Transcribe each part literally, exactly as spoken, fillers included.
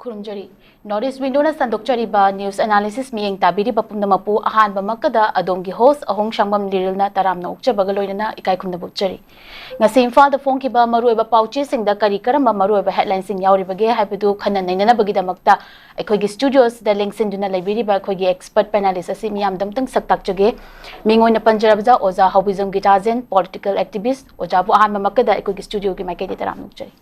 ꯈꯨꯔꯨꯝꯖꯔꯤ꯫ North East Window ꯅ ꯁꯟꯗꯣꯛꯆꯔꯤꯕ news analysis ꯃꯤꯠꯌꯦꯡ ꯇꯥꯕꯤꯔꯤꯕ ꯄꯨꯝꯅꯃꯛꯄꯨ ꯑꯍꯥꯟꯕꯃꯛꯀꯗ ꯑꯗꯣꯝꯒꯤ host ꯑꯍꯣꯡ ꯁꯥꯡꯕꯝ ꯂꯤꯔꯤꯜꯅ ꯇꯔꯥꯝꯅ ꯑꯣꯛꯆꯕꯒ ꯂꯣꯏꯅꯅ ꯏꯀꯥꯏ ꯈꯨꯝꯅꯕ ꯎꯠꯆꯔꯤ꯫ ꯉꯁꯤ ꯏꯝꯐꯥꯜꯗ ꯐꯣꯡꯈꯤꯕ ꯃꯔꯨꯑꯣꯏꯕ ꯄꯥꯎꯆꯦꯁꯤꯡꯗ ꯀꯔꯤ ꯀꯔꯝꯕ ꯃꯔꯨꯑꯣꯏꯕ headline ꯁꯤꯡ ꯌꯥꯎꯔꯤꯕꯒꯦ ꯍꯥꯏꯕꯗꯨ ꯈꯟꯅ ꯅꯩꯅꯅꯕꯒꯤꯗꯃꯛꯇ ꯑꯩꯈꯣꯏꯒꯤ studio ꯁꯤꯗ ꯂꯦꯡꯁꯤꯟꯗꯨꯅ ꯂꯩꯕꯤꯔꯤꯕ ꯑꯩꯈꯣꯏꯒꯤ expert panelist ꯑꯁꯤ ꯃꯤꯌꯥꯝꯗ ꯑꯃꯨꯛꯇꯪ ꯁꯛ ꯇꯥꯛꯆꯒꯦ꯫ ꯃꯤꯡ ꯑꯣꯏꯅ ꯄꯟꯖꯔꯕꯗ ꯑꯣꯖꯥ ꯍꯥꯎꯕꯤꯖꯝ ꯒꯤꯇꯥꯖꯦꯟ, political activist꯫ ꯑꯣꯖꯥꯕꯨ ꯑꯍꯥꯟꯕꯃꯛꯇꯗ ꯑꯩꯈꯣꯏꯒꯤ studio ꯒꯤ ꯃꯥꯏꯀꯩꯗꯒꯤ ꯇꯔꯥꯝꯅ ꯑꯣꯛꯆꯔꯤ꯫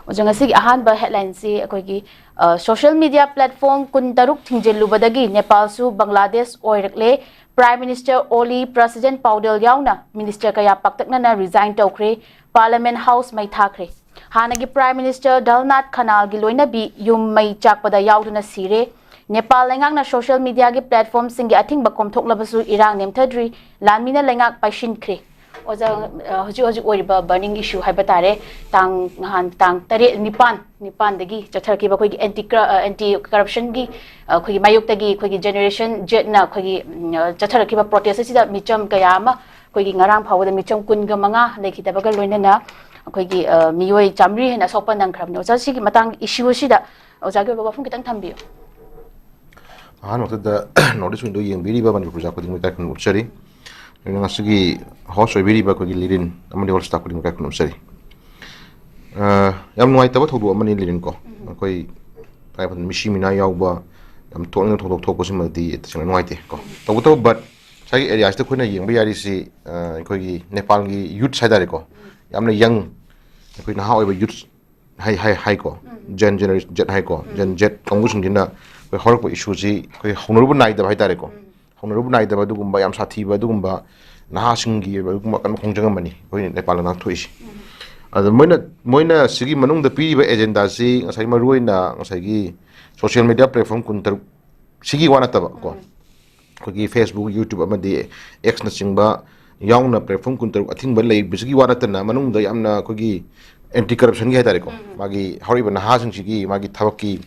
ꯑꯣꯖꯥ, ꯉꯁꯤꯒꯤ ꯑꯍꯥꯟꯕ headline ꯁꯤ ꯑꯩꯈꯣꯏꯒꯤ, ꯑ, social media platform ꯀꯨꯟꯇꯔꯨꯛ ꯊꯤꯡꯖꯤꯜꯂꯨꯕꯗꯒꯤ ꯅꯦꯄꯥꯜꯁꯨ Bangladesh ꯑꯣꯏꯔꯛꯂꯦ꯫ Prime Minister Oli, President ꯄꯥꯎꯗꯦꯜ ꯌꯥꯎꯅ minister ꯀꯌꯥ ꯄꯥꯛꯇꯛꯅꯅ resign ꯇꯧꯈ꯭ꯔꯦ꯫ Parliament House ꯃꯩ ꯊꯥꯈ꯭ꯔꯦ꯫ ꯍꯥꯟꯅꯒꯤ Prime Minister ꯗꯜꯅꯥꯊ ꯈꯅꯥꯜꯒꯤ ꯂꯣꯏꯅꯕꯤ ꯌꯨꯝ ꯃꯩ ꯆꯥꯛꯄꯗ ꯌꯥꯎꯗꯨꯅ ꯁꯤꯔꯦ꯫ ꯅꯦꯄꯥꯜ ꯂꯩꯉꯥꯛꯅ social media ꯒꯤ platform ꯁꯤꯡꯒꯤ ꯑꯊꯤꯡꯕ ꯀꯣꯝꯊꯣꯛꯂꯕꯁꯨ ꯏꯔꯥꯡ ꯅꯦꯝꯊꯗ꯭ꯔꯤ꯫ ꯂꯥꯟꯃꯤꯅ ꯂꯩꯉꯥꯛ ꯄꯥꯏꯁꯤꯟꯈ꯭ꯔꯦ꯫ ꯑꯣꯖꯥ, ꯑ, ꯍꯧꯖꯤꯛ ꯍꯧꯖꯤꯛ ꯑꯣꯏꯔꯤꯕ burning issue ꯍꯥꯏꯕ ꯇꯥꯔꯦ, ꯇꯥꯡ, ꯅꯍꯥꯟ ꯇꯥꯡ ꯇꯔꯦꯠ, ꯅꯤꯄꯥꯟ, ꯅꯤꯄꯥꯟꯗꯒꯤ ꯆꯠꯊꯔꯛꯈꯤꯕ ꯑꯩꯈꯣꯏꯒꯤ anti ꯀꯔ-, ꯑ, anti corruption ꯒꯤ, ꯑ, ꯑꯩꯈꯣꯏꯒꯤ ꯃꯥꯌꯣꯛꯇꯒꯤ ꯑꯩꯈꯣꯏꯒꯤ Generation Z ꯅ ꯑꯩꯈꯣꯏꯒꯤ, ꯎꯝ, ꯑ, ꯆꯠꯊꯔꯛꯈꯤꯕ protest ꯑꯁꯤꯗ ꯃꯤꯆꯝ ꯀꯌꯥ ꯑꯃ, ꯑꯩꯈꯣꯏꯒꯤ ꯉꯔꯥꯡ ꯐꯥꯎꯕꯗ ꯃꯤꯆꯝ ꯀꯨꯟꯒ ꯃꯉꯥ ꯂꯩꯈꯤꯗꯕꯒ ꯂꯣꯏꯅꯅ ꯑꯩꯈꯣꯏꯒꯤ, ꯑ, ꯃꯤꯑꯣꯏ ꯆꯥꯃꯔꯤ ꯍꯦꯟꯅ ꯑꯁꯣꯛꯄ ꯅꯪꯈ꯭ꯔꯕꯅꯤ꯫ ꯑꯣꯖꯥ, ꯁꯤꯒꯤ ꯃꯇꯥꯡ, issue ꯑꯁꯤꯗ ꯑꯣꯖꯥꯒꯤ ꯑꯣꯏꯕ ꯋꯥꯐꯝ ꯈꯤꯇꯪ ꯊꯝꯕꯤꯌꯨ꯫ ꯑꯍꯥꯟꯕꯃꯛꯇꯗ North East Window ꯌꯦꯡꯕꯤꯔꯤꯕ ꯃꯅꯤꯄꯨꯔ ꯄ꯭ꯔꯖꯥ ꯈꯨꯗꯤꯡꯃꯛ ꯏꯀꯥꯏ ꯈꯨꯝꯅꯕ ꯎꯠꯆꯔꯤ꯫ ꯑꯗꯨꯅ ꯉꯁꯤꯒꯤ host ꯑꯣꯏꯕꯤꯔꯤꯕ ꯑꯩꯈꯣꯏꯒꯤ ꯂꯤꯔꯤꯟ ꯑꯃꯗꯤ host staff ꯈꯨꯗꯤꯡꯃꯛ ꯏꯀꯥꯏ ꯈꯨꯝꯅꯕ ꯎꯠꯆꯔꯤ꯫ ꯑ, ꯌꯥꯝ ꯅꯨꯡꯉꯥꯏꯇꯕ ꯊꯧꯗꯣꯛ ꯑꯃꯅꯤ ꯂꯤꯔꯤꯟ ꯀꯣ꯫ ꯑꯩꯈꯣꯏ ꯇꯉꯥꯏꯐꯗꯅ ꯃꯤꯁꯤ ꯃꯤꯅꯥ ꯌꯥꯎꯕ ꯌꯥꯝ ꯊꯣꯛꯅꯤꯡꯕ ꯊꯧꯗꯣꯛ ꯊꯣꯛꯄꯁꯤꯃꯗꯤ ꯇꯁꯦꯡꯅ ꯅꯨꯡꯉꯥꯏꯇꯦ ꯀꯣ꯫ ꯇꯧꯕꯇꯕꯨ, but ꯉꯁꯥꯏꯒꯤ area ꯁꯤꯗ ꯑꯩꯈꯣꯏꯅ ꯌꯦꯡꯕ ꯌꯥꯔꯤꯁꯤ, ꯑ, ꯑꯩꯈꯣꯏꯒꯤ ꯅꯦꯄꯥꯜꯒꯤ youths ꯍꯥꯏꯇꯥꯔꯦꯀꯣ, ꯌꯥꯝꯅ young, ꯑꯩꯈꯣꯏ ꯅꯍꯥ ꯑꯣꯏꯕ youths ꯍꯥꯏ, ꯍꯥꯏ, ꯍꯥꯏꯀꯣ, Gen, Generation Z ꯍꯥꯏꯀꯣ, Gen Z ꯀꯥꯡꯕꯨꯁꯤꯡꯁꯤꯅ ꯑꯩꯈꯣꯏ ꯍꯧꯔꯛꯄ issue ꯁꯤ ꯑꯩꯈꯣꯏ ꯍꯧꯅꯔꯨꯕ ꯅꯥꯏꯗꯕ ꯍꯥꯏꯇꯥꯔꯦꯀꯣ꯫ ꯍꯧꯅꯔꯨꯕ ꯅꯥꯏꯗꯕ ꯑꯗꯨꯒꯨꯝꯕ ꯌꯥꯝ ꯁꯥꯊꯤꯕ ꯑꯗꯨꯒꯨꯝꯕ ꯅꯍꯥꯁꯤꯡꯒꯤ ꯑꯣꯏꯕ ꯑꯗꯨꯒꯨꯝꯕ ꯑꯀꯟꯕ ꯈꯣꯡꯖꯪ ꯑꯃꯅꯤ ꯑꯩꯈꯣꯏ ꯅꯦꯄꯥꯜꯗ ꯉꯥꯛꯊꯣꯛꯏꯁꯤ꯫ ꯑꯗꯣ ꯃꯣꯏꯅ, ꯃꯣꯏꯅ ꯁꯤꯒꯤ ꯃꯅꯨꯡꯗ ꯄꯤꯔꯤꯕ agenda ꯁꯤ ꯉꯁꯥꯏ ꯃꯔꯨꯑꯣꯏꯅ ꯉꯁꯥꯏꯒꯤ social media platform ꯀꯨꯟꯇꯔꯨꯛ ꯁꯤꯒꯤ ꯋꯥ ꯅꯠꯇꯕ ꯀꯣ, ꯑꯩꯈꯣꯏꯒꯤ Facebook, YouTube ꯑꯃꯗꯤ X ꯅꯆꯤꯡꯕ ꯌꯥꯎꯅ platform ꯀꯨꯟꯇꯔꯨꯛ ꯑꯊꯤꯡꯕ ꯂꯩꯕꯁꯤꯒꯤ ꯋꯥ ꯅꯠꯇꯅ ꯃꯅꯨꯡꯗ ꯌꯥꯝꯅ ꯑꯩꯈꯣꯏꯒꯤ anti corruption ꯒꯤ ꯍꯥꯏꯇꯥꯔꯦꯀꯣ, ꯃꯥꯒꯤ ꯍꯧꯔꯛꯏꯕ ꯅꯍꯥꯁꯤꯡꯁꯤꯒꯤ ꯃꯥꯒꯤ ꯊꯕꯛꯀꯤ,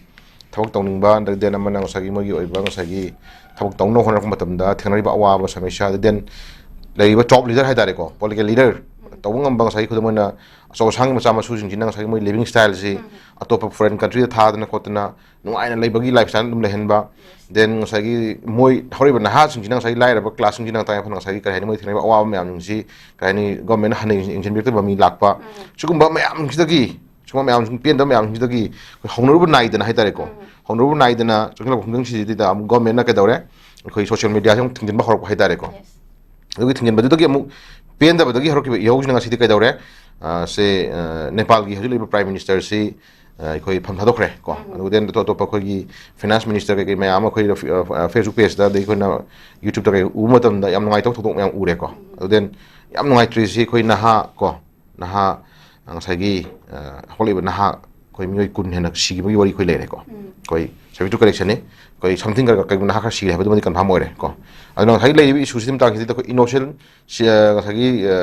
ꯊꯕꯛ ꯇꯧꯅꯤꯡꯕ, ꯑꯗꯒꯤ then ꯑꯃꯅ ꯉꯁꯥꯏꯒꯤ ꯃꯣꯏꯒꯤ ꯑꯣꯏꯕ ꯉꯁꯥꯏꯒꯤ ꯊꯕꯛ ꯇꯧꯅꯕ ꯍꯣꯠꯅꯔꯛꯄ ꯃꯇꯝꯗ ꯊꯦꯡꯅꯔꯤꯕ ꯑꯋꯥꯕ ꯁꯃꯁ꯭ꯌꯥ, ꯑꯗꯒꯤ then ꯂꯩꯔꯤꯕ top leader ꯍꯥꯏꯇꯥꯔꯦꯀꯣ, political leader ꯇꯧꯕ ꯉꯝꯕ, ꯉꯁꯥꯏꯒꯤ ꯈꯨꯗꯝ ꯑꯣꯏꯅ ꯑꯆꯧ ꯑꯁꯥꯡꯒꯤ ꯃꯆꯥ ꯃꯁꯨꯁꯤꯡꯁꯤꯅ ꯉꯁꯥꯏꯒꯤ ꯃꯣꯏ living style ꯁꯤ ꯑꯇꯣꯞꯄ foreign country ꯗ ꯊꯥꯗꯅ ꯈꯣꯠꯇꯅ ꯅꯨꯡꯉꯥꯏꯅ ꯂꯩꯕꯒꯤ lifestyle ꯑꯗꯨꯝ ꯂꯩꯍꯟꯕ, then ꯉꯁꯥꯏꯒꯤ ꯃꯣꯏ ꯍꯧꯔꯤꯕ ꯅꯍꯥꯁꯤꯡꯁꯤꯅ ꯉꯁꯥꯏꯒꯤ ꯂꯥꯏꯔꯕ class ꯁꯤꯡꯁꯤꯅ ꯇꯉꯥꯏ ꯐꯗꯅ ꯉꯁꯥꯏꯒꯤ ꯀꯔꯤ ꯍꯥꯏꯅꯤ, ꯃꯣꯏ ꯊꯦꯡꯅꯔꯤꯕ ꯑꯋꯥꯕ ꯃꯌꯥꯝꯁꯤꯡꯁꯤ ꯀꯔꯤ ꯍꯥꯏꯅꯤ, government ꯅ ꯍꯟꯅ ꯌꯦꯡꯁꯤꯟꯕꯤꯔꯛꯇꯕ ꯃꯤ ꯂꯥꯛꯄ, ꯁꯤꯒꯨꯝꯕ ꯃꯌꯥꯝꯁꯤꯗꯒꯤ, ꯁꯤꯒꯨꯝꯕ ꯃꯌꯥꯝꯁꯤꯡ, ꯄꯦꯟꯗꯕ ꯃꯌꯥꯝꯁꯤꯡꯗꯒꯤ ꯑꯩꯈꯣꯏ ꯍꯧꯅꯔꯨꯕ ꯅꯥꯏꯗꯅ ꯍꯥꯏꯇꯥꯔꯦꯀꯣ, ꯍꯧꯅꯔꯨꯕ ꯅꯥꯏꯗꯅ ꯆꯪꯁꯤꯜꯂꯛꯄ ꯈꯨꯗꯤꯡꯁꯤꯗ ꯑꯃꯨꯛ government ꯅ ꯀꯩꯗꯧꯔꯦ, ꯑꯩꯈꯣꯏ social media ꯁꯦ ꯑꯃꯨꯛ ꯊꯤꯡꯖꯤꯟꯕ ꯍꯧꯔꯛꯄ ꯍꯥꯏꯇꯥꯔꯦꯀꯣ꯫ ꯑꯗꯨꯒꯤ ꯊꯤꯡꯖꯤꯟꯕꯗꯨꯗꯒꯤ ꯑꯃꯨꯛ ꯄꯦꯟꯗꯕꯗꯒꯤ ꯍꯧꯔꯛꯈꯤꯕ ꯏꯍꯧꯁꯤꯅ ꯉꯁꯤꯗꯤ ꯀꯩꯗꯧꯔꯦ? ꯑ, ꯁꯦ, ꯑ, ꯅꯦꯄꯥꯜꯒꯤ ꯍꯧꯖꯤꯛ ꯂꯩꯔꯤꯕ prime minister ꯁꯤ, ꯑ, ꯑꯩꯈꯣꯏ ꯐꯝ ꯊꯥꯗꯣꯛꯈ꯭ꯔꯦ ꯀꯣ꯫ ꯑꯗꯨꯒ then ꯑꯇꯣꯞ ꯑꯇꯣꯞꯄ ꯑꯩꯈꯣꯏꯒꯤ finance minister ꯀꯩꯀꯩ ꯃꯌꯥꯝ ꯑꯃ ꯑꯩꯈꯣꯏ, ꯑ, Facebook page ꯇ, ꯑꯗꯩ ꯑꯩꯈꯣꯏꯅ YouTube ꯇ ꯀꯩ ꯎꯕ ꯃꯇꯝꯗ ꯌꯥꯝ ꯅꯨꯡꯉꯥꯏꯇꯕ ꯊꯧꯗꯣꯛ ꯃꯌꯥꯝ ꯎꯔꯦꯀꯣ꯫ ꯑꯗꯨ then ꯌꯥꯝ ꯅꯨꯡꯉꯥꯏꯇ꯭ꯔꯤꯁꯤ ꯑꯩꯈꯣꯏ ꯅꯍꯥ ꯀꯣ, ꯅꯍꯥ, ꯑ, ꯉꯁꯥꯏꯒꯤ, ꯑ, ꯍꯧꯒꯠꯂꯛꯏꯕ ꯅꯍꯥ ꯑꯩꯈꯣꯏ ꯃꯤꯑꯣꯏ ꯀꯨꯟ ꯍꯦꯟꯅ ꯁꯤꯈꯤꯕꯒꯤ ꯋꯥꯔꯤ ꯑꯩꯈꯣꯏ ꯂꯩꯔꯦꯀꯣ꯫ ꯑꯩꯈꯣꯏ seventy two correction ꯅꯤ꯫ ꯑꯩꯈꯣꯏ something ꯀꯩꯒꯨꯝꯕ ꯅꯍꯥ ꯈꯔ ꯁꯤꯔꯦ ꯍꯥꯏꯕꯗꯨꯃꯗꯤ confirm ꯑꯣꯏꯔꯦ ꯀꯣ꯫ ꯑꯗꯨꯅ ꯉꯁꯥꯏꯒꯤ ꯂꯩꯔꯤꯕ issue ꯁꯤꯒꯤ ꯃꯇꯥꯡꯁꯤꯗ ꯑꯩꯈꯣꯏ innocent ꯁꯤ, ꯑ, ꯉꯁꯥꯏꯒꯤ, ꯑ,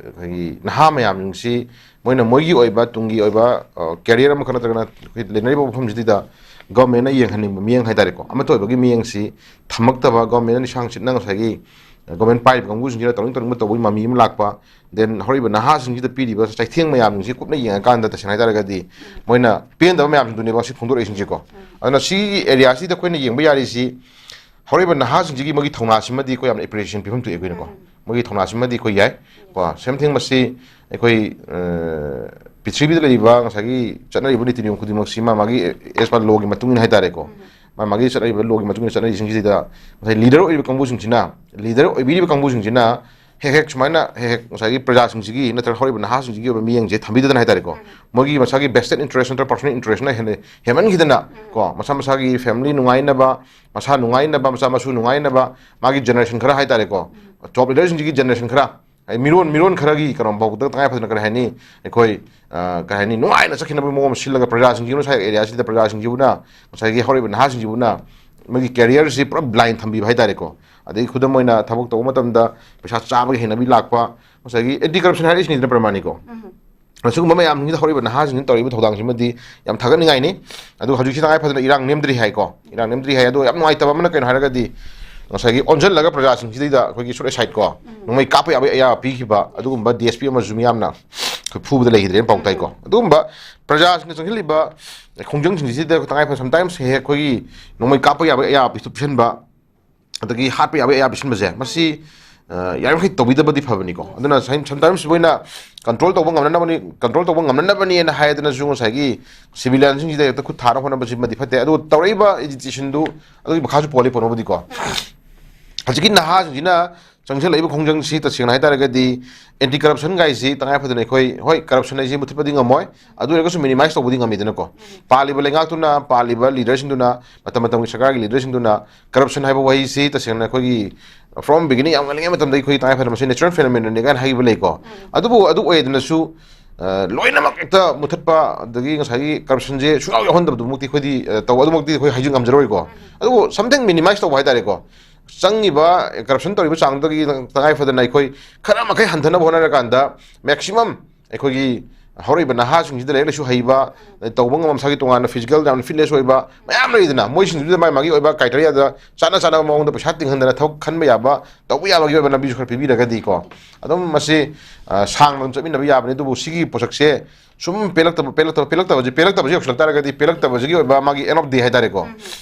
ꯑꯩꯈꯣꯏꯒꯤ ꯅꯍꯥ ꯃꯌꯥꯝꯁꯤꯡꯁꯤ ꯃꯣꯏꯅ ꯃꯣꯏꯒꯤ ꯑꯣꯏꯕ ꯇꯨꯡꯒꯤ ꯑꯣꯏꯕ, ꯑ, career ꯑꯃꯈꯛ ꯅꯠꯇ꯭ꯔꯒꯅ ꯑꯩꯈꯣꯏ ꯂꯩꯅꯔꯤꯕ ꯃꯐꯝꯁꯤꯗ government ꯅ ꯌꯦꯡꯍꯟꯅꯤꯡꯕ ꯃꯤꯠꯌꯦꯡ ꯍꯥꯏꯇꯥꯔꯦꯀꯣ, ꯑꯃꯠꯇ ꯑꯣꯏꯕꯒꯤ ꯃꯤꯠꯌꯦꯡꯁꯤ ꯊꯝꯃꯛꯇꯕ, government ꯅ ꯂꯤꯁꯥꯡ ꯁꯤꯠꯅ ꯉꯁꯥꯏꯒꯤ government ꯄꯥꯏꯔꯤꯕ ꯀꯥꯡꯕꯨꯁꯤꯡꯁꯤꯅ ꯇꯧꯅꯤꯡ ꯇꯧꯅꯤꯡꯕ ꯇꯧꯕꯒꯤ ꯃꯃꯤ ꯑꯃ ꯂꯥꯛꯄ, then ꯍꯧꯔꯛꯏꯕ ꯅꯍꯥꯁꯤꯡꯁꯤꯗ ꯄꯤꯔꯤꯕ ꯆꯩꯊꯦꯡ ꯃꯌꯥꯝꯁꯤꯡꯁꯤ ꯀꯨꯞꯅ ꯌꯦꯡꯉꯀꯥꯟꯗ ꯇꯁꯦꯡꯅ ꯍꯥꯏꯇꯥꯔꯒꯗꯤ ꯃꯣꯏꯅ ꯄꯦꯟꯗꯕ ꯃꯌꯥꯝꯁꯤꯡꯗꯨꯅꯦꯕ ꯁꯤ ꯐꯣꯡꯗꯣꯔꯛꯏꯁꯤꯡꯁꯦꯀꯣ꯫ ꯑꯗꯨꯅ ꯁꯤꯒꯤ area ꯁꯤꯗ ꯑꯩꯈꯣꯏꯅ ꯌꯦꯡꯕ ꯌꯥꯔꯤꯁꯤ ꯍꯧꯔꯛꯏꯕ ꯅꯍꯥꯁꯤꯡꯁꯤꯒꯤ ꯃꯣꯏꯒꯤ ꯊꯧꯅꯥꯁꯤꯃꯗꯤ ꯑꯩꯈꯣꯏ ꯌꯥꯝꯅ appreciation ꯄꯤꯐꯝ ꯊꯣꯛꯑꯦ ꯑꯩꯈꯣꯏꯅꯀꯣ꯫ ꯃꯣꯏꯒꯤ ꯊꯧꯅꯥꯁꯤꯃꯗꯤ ꯑꯩꯈꯣꯏ ꯌꯥꯏ ꯀꯣ꯫ Same thing ꯃꯁꯤ ꯑꯩꯈꯣꯏ, ꯑ, ꯄ꯭ꯔꯤꯊꯤꯕꯤꯗ ꯂꯩꯔꯤꯕ ꯉꯁꯥꯏꯒꯤ ꯆꯠꯅꯔꯤꯕ ꯅꯤꯇꯤ ꯅꯤꯌꯣꯝ ꯈꯨꯗꯤꯡꯃꯛꯁꯤ ꯃꯥ ꯃꯥꯒꯤ as per law ꯒꯤ ꯃꯇꯨꯡ ꯏꯟꯅ ꯍꯥꯏꯇꯥꯔꯦꯀꯣ꯫ ꯃꯥ ꯃꯥꯒꯤ ꯆꯠꯅꯔꯤꯕ law ꯒꯤ ꯃꯇꯨꯡ ꯏꯟꯅ ꯆꯠꯅꯔꯤꯁꯤꯡꯁꯤꯗ ꯉꯁꯥꯏ leader ꯑꯣꯏꯔꯤꯕ ꯀꯥꯡꯕꯨꯁꯤꯡꯁꯤꯅ, leader ꯑꯣꯏꯕꯤꯔꯤꯕ ꯀꯥꯡꯕꯨꯁꯤꯡꯁꯤꯅ ꯍꯦꯛ ꯍꯦꯛ ꯁꯨꯃꯥꯏꯅ ꯍꯦꯛ ꯍꯦꯛ ꯉꯁꯥꯏꯒꯤ ꯄ꯭ꯔꯖꯥꯁꯤꯡꯁꯤꯒꯤ ꯅꯠꯇ꯭ꯔꯒ ꯍꯧꯔꯛꯏꯕ ꯅꯍꯥꯁꯤꯡꯁꯤꯒꯤ ꯑꯣꯏꯕ ꯃꯤꯠꯌꯦꯡꯁꯦ ꯊꯝꯕꯤꯗꯗꯅ ꯍꯥꯏꯇꯥꯔꯦꯀꯣ꯫ ꯃꯣꯏꯒꯤ ꯃꯁꯥꯒꯤ vested interest ꯅꯠꯇ꯭ꯔꯒ personal interest ꯅ ꯍꯦꯟꯅ ꯍꯦꯟꯃꯟꯈꯤꯗꯅ ꯀꯣ, ꯃꯁꯥ ꯃꯁꯥꯒꯤ family ꯅꯨꯡꯉꯥꯏꯅꯕ, ꯃꯁꯥ ꯅꯨꯡꯉꯥꯏꯅꯕ, ꯃꯆꯥ ꯃꯁꯨ ꯅꯨꯡꯉꯥꯏꯅꯕ, ꯃꯥꯒꯤ generation ꯈꯔ ꯍꯥꯏꯇꯥꯔꯦꯀꯣ, top leader ꯁꯤꯡꯁꯤꯒꯤ generation ꯈꯔ, ꯍꯥꯏꯗꯤ ꯃꯤꯔꯣꯟ, ꯃꯤꯔꯣꯟ ꯈꯔꯒꯤ ꯀꯩꯅꯣ ꯐꯥꯎꯗ ꯇꯉꯥꯏ ꯐꯗꯅ ꯀꯔꯤ ꯍꯥꯏꯅꯤ, ꯑꯩꯈꯣꯏ, ꯑ, ꯀꯔꯤ ꯍꯥꯏꯅꯤ, ꯅꯨꯡꯉꯥꯏꯅ ꯆꯠꯈꯤꯅꯕꯒꯤ ꯃꯑꯣꯡ ꯑꯃ ꯁꯤꯜꯂꯒ ꯄ꯭ꯔꯖꯥꯁꯤꯡꯁꯤꯕꯨ, ꯉꯁꯥꯏ area ꯁꯤꯗ ꯄ꯭ꯔꯖꯥꯁꯤꯡꯁꯤꯕꯨꯅ, ꯉꯁꯥꯏꯒꯤ ꯍꯧꯔꯛꯏꯕ ꯅꯍꯥꯁꯤꯡꯁꯤꯕꯨꯅ ꯃꯣꯏꯒꯤ career ꯁꯤ ꯄꯨꯔꯥ blind ꯊꯝꯕꯤꯕ ꯍꯥꯏꯇꯥꯔꯦꯀꯣ꯫ ꯑꯗꯒꯤ ꯈꯨꯗꯝ ꯑꯣꯏꯅ ꯊꯕꯛ ꯇꯧꯕ ꯃꯇꯝꯗ ꯄꯩꯁꯥ ꯆꯥꯕꯒꯤ ꯍꯩꯅꯕꯤ ꯂꯥꯛꯄ, ꯉꯁꯥꯏꯒꯤ anti corruption ꯍꯥꯏꯔꯛꯏꯁꯤꯅꯤꯗꯅ ꯄ꯭ꯔꯃꯥꯅꯤꯀꯣ꯫ ꯃꯁꯤꯒꯨꯝꯕ ꯃꯌꯥꯝꯁꯤꯡꯁꯤꯗ ꯍꯧꯔꯛꯏꯕ ꯅꯍꯥꯁꯤꯡꯁꯤꯅ ꯇꯧꯔꯤꯕ ꯊꯧꯗꯥꯡꯁꯤꯃꯗꯤ ꯌꯥꯝ ꯊꯥꯒꯠꯅꯤꯡꯉꯥꯏꯅꯤ꯫ ꯑꯗꯨ ꯍꯧꯖꯤꯛꯁꯤ ꯇꯉꯥꯏ ꯐꯗꯅ ꯏꯔꯥꯡ ꯅꯦꯝꯗ꯭ꯔꯤ ꯍꯥꯏꯀꯣ, ꯏꯔꯥꯡ ꯅꯦꯝꯗ꯭ꯔꯤ ꯍꯥꯏ꯫ ꯑꯗꯣ ꯌꯥꯝ ꯅꯨꯡꯉꯥꯏꯇꯕ ꯑꯃꯅ ꯀꯩꯅꯣ ꯍꯥꯏꯔꯒꯗꯤ, ꯉꯁꯥꯏꯒꯤ ꯑꯣꯟꯁꯤꯜꯂꯒ ꯄ꯭ꯔꯖꯥꯁꯤꯡꯁꯤꯗꯩꯗ ꯑꯩꯈꯣꯏꯒꯤ ꯁꯨꯠ ꯑꯦꯁꯥꯏꯠ ꯀꯣ, ꯅꯣꯡꯃꯩ ꯀꯥꯞꯄ ꯌꯥꯕꯒꯤ ꯑꯌꯥꯕ ꯄꯤꯈꯤꯕ ꯑꯗꯨꯒꯨꯝꯕ ꯗꯤ ꯑꯦꯁ ꯄꯤ ꯑꯃꯁꯨ ꯃꯤꯌꯥꯝꯅ ꯑꯩꯈꯣꯏ ꯐꯨꯕꯗ ꯂꯩꯈꯤꯗ꯭ꯔꯦꯅ ꯄꯥꯎ ꯇꯥꯏꯀꯣ꯫ ꯑꯗꯨꯒꯨꯝꯕ ꯄ꯭ꯔꯖꯥꯁꯤꯡꯅ ꯆꯪꯁꯤꯜꯂꯤꯕ ꯈꯣꯡꯖꯪꯁꯤꯡꯁꯤꯗ ꯇꯉꯥꯏ ꯐꯗꯅ ꯁꯝꯇꯥꯏꯝꯁ ꯍꯦꯛ ꯍꯦꯛ ꯑꯩꯈꯣꯏꯒꯤ ꯅꯣꯡꯃꯩ ꯀꯥꯞꯄ ꯌꯥꯕꯒꯤ ꯑꯌꯥꯕ ꯄꯤꯊꯣꯛ ꯄꯤꯁꯤꯟꯕ, ꯑꯗꯒꯤ ꯍꯥꯠꯄ ꯌꯥꯕꯒꯤ ꯑꯌꯥꯕ ꯄꯤꯁꯤꯟꯕꯁꯦ, ꯃꯁꯤ ꯑ, ꯌꯥꯔꯤꯃꯈꯩ ꯇꯧꯕꯤꯗꯕꯗꯤ ꯐꯕꯅꯤꯀꯣ꯫ ꯑꯗꯨꯅ ꯁꯝꯇꯥꯏꯝꯁ ꯃꯣꯏꯅ ꯀꯟꯇ꯭ꯔꯣꯜ ꯇꯧꯕ ꯉꯝꯅꯅꯕꯅꯤ, ꯀꯟꯇ꯭ꯔꯣꯜ ꯇꯧꯕ ꯉꯝꯅꯅꯕꯅꯦꯅ ꯍꯥꯏꯗꯅꯁꯨ ꯉꯁꯥꯏꯒꯤ ꯁꯤꯚꯤꯂꯤꯌꯟꯁꯤꯡꯁꯤꯗ ꯍꯦꯛꯇ ꯈꯨꯠ ꯊꯥꯔ ꯍꯣꯠꯅꯕꯁꯤꯃꯗꯤ ꯐꯠꯇꯦ꯫ ꯑꯗꯨꯒ ꯇꯧꯔꯛꯏꯕ ꯑꯦꯖꯤꯇꯦꯁꯟꯗꯨ ꯑꯗꯨꯒꯤ ꯃꯈꯥꯁꯨ ꯄꯣꯜꯂꯤ ꯄꯣꯠꯅꯕꯨꯗꯤꯀꯣ꯫ ꯍꯧꯖꯤꯛꯀꯤ ꯅꯍꯥꯁꯤꯡꯁꯤꯅ ꯆꯪꯁꯤꯜꯂꯛꯏꯕ ꯈꯣꯡꯖꯪꯁꯤ ꯇꯁꯦꯡꯅ ꯍꯥꯏꯇꯥꯔꯒꯗꯤ ꯑꯦꯟꯇꯤ ꯀꯔꯞꯁꯟ ꯒꯥꯏꯁꯤ ꯇꯉꯥꯏ ꯐꯗꯅ ꯑꯩꯈꯣꯏ, ꯍꯣꯏ, ꯀꯔꯞꯁꯟ ꯍꯥꯏꯁꯤ ꯃꯨꯊꯠꯄꯗꯤ ꯉꯝꯃꯣꯏ, ꯑꯗꯨ ꯑꯣꯏꯔꯒꯁꯨ ꯃꯤꯅꯤꯃꯥꯏꯁ ꯇꯧꯕꯗꯤ ꯉꯝꯃꯤꯗꯅꯀꯣ꯫ ꯄꯥꯜꯂꯤꯕ ꯂꯩꯉꯥꯛꯇꯨꯅ, ꯄꯥꯜꯂꯤꯕ ꯂꯤꯗꯔꯁꯤꯡꯗꯨꯅ, ꯃꯇꯝ ꯃꯇꯝꯒꯤ ꯁꯔꯀꯥꯔꯒꯤ ꯂꯤꯗꯔꯁꯤꯡꯗꯨꯅ ꯀꯔꯞꯁꯟ ꯍꯥꯏꯕ ꯋꯥꯍꯩꯁꯤ ꯇꯁꯦꯡꯅ ꯑꯩꯈꯣꯏꯒꯤ from beginning ꯌꯥꯝ ꯉꯜꯂꯤꯉꯩ ꯃꯇꯝꯗ ꯑꯩꯈꯣꯏ ꯇꯉꯥꯏ ꯐꯗꯅ ꯃꯁꯤ natural phenomenon ꯅꯤ ꯀꯥꯏꯅ ꯍꯥꯏꯈꯤꯕ ꯂꯩꯀꯣ꯫ ꯑꯗꯨꯕꯨ ꯑꯗꯨ ꯑꯣꯏꯗꯅꯁꯨ, ꯑ, ꯂꯣꯏꯅꯃꯛ ꯍꯦꯛꯇ ꯃꯨꯊꯠꯄ ꯑꯗꯒꯤ ꯉꯁꯥꯏꯒꯤ ꯀꯔꯞꯁꯟꯁꯦ ꯁꯨꯡꯌꯥꯎ ꯌꯥꯎꯍꯟꯗꯕꯗꯨꯃꯛꯇꯤ ꯑꯩꯈꯣꯏꯗꯤ, ꯑ, ꯇꯧ-, ꯑꯗꯨꯃꯛꯇꯤ ꯑꯩꯈꯣꯏ ꯍꯥꯏꯖꯤꯟ ꯉꯝꯖꯔꯣꯏꯀꯣ꯫ ꯑꯗꯨꯕꯨ something minimize ꯇꯧꯕ ꯍꯥꯏꯇꯥꯔꯦꯀꯣ꯫ ꯆꯪꯉꯤꯕ ꯀꯔꯞꯁꯟ ꯇꯧꯔꯤꯕ ꯆꯥꯡꯗꯨꯗꯒꯤ ꯇꯉꯥꯏ ꯐꯗꯅ ꯑꯩꯈꯣꯏ ꯈꯔ ꯃꯈꯩ ꯍꯟꯊꯅꯕ ꯍꯣꯠꯅꯔꯀꯥꯟꯗ maximum ꯑꯩꯈꯣꯏꯒꯤ ꯍꯧꯔꯛꯏꯕ ꯅꯍꯥꯁꯤꯡꯁꯤꯗ ꯂꯥꯏꯔꯤꯛ ꯂꯥꯏꯁꯨ ꯍꯩꯕ, ꯇꯧꯕ ꯉꯝꯕ ꯃꯁꯥꯒꯤ ꯇꯣꯉꯥꯟꯅ ꯐꯤꯖꯤꯀꯦꯜ ꯌꯥꯝꯅ ꯐꯤꯠꯅꯦꯁ ꯑꯣꯏꯕ ꯃꯌꯥꯝ ꯂꯩꯗꯅ, ꯃꯣꯏꯁꯤꯡꯗꯨꯗ ꯃꯥꯒꯤ ꯃꯥꯒꯤ ꯑꯣꯏꯕ ꯀ꯭ꯔꯥꯏꯇꯦꯔꯤꯌꯥꯗ ꯆꯥꯟꯅ ꯆꯥꯟꯅꯕ ꯃꯑꯣꯡꯗ ꯄꯩꯁꯥ ꯇꯤꯡꯍꯟꯗꯅ ꯊꯕꯛ ꯈꯟꯕ ꯌꯥꯕ, ꯇꯧꯕ ꯌꯥꯕꯒꯤ ꯑꯣꯏꯕ ꯂꯝꯕꯤꯁꯨ ꯈꯔ ꯄꯤꯕꯤꯔꯒꯗꯤꯀꯣ꯫ ꯑꯗꯨꯝ ꯃꯁꯤ, ꯑ, ꯁꯥꯡꯅ ꯑꯗꯨꯝ ꯆꯠꯃꯤꯟꯅꯕ ꯌꯥꯕꯅꯤ꯫ ꯑꯗꯨꯕꯨ ꯁꯤꯒꯤ ꯄꯣꯠꯁꯛꯁꯦ ꯁꯨꯝ ꯄꯦꯜꯂꯛꯇꯕ, ꯄꯦꯜꯂꯛꯇꯕ, ꯄꯦꯜꯂꯛꯇꯕꯁꯦ, ꯄꯦꯜꯂꯛꯇꯕꯁꯦ ꯌꯧꯁꯤꯜꯂꯛ ꯇꯥꯔꯒꯗꯤ ꯄꯦꯜꯂꯛꯇꯕꯁꯤꯒꯤ ꯑꯣꯏꯕ ꯃꯥꯒꯤ end of day ꯍꯥꯏꯇꯥꯔꯦꯀꯣ꯫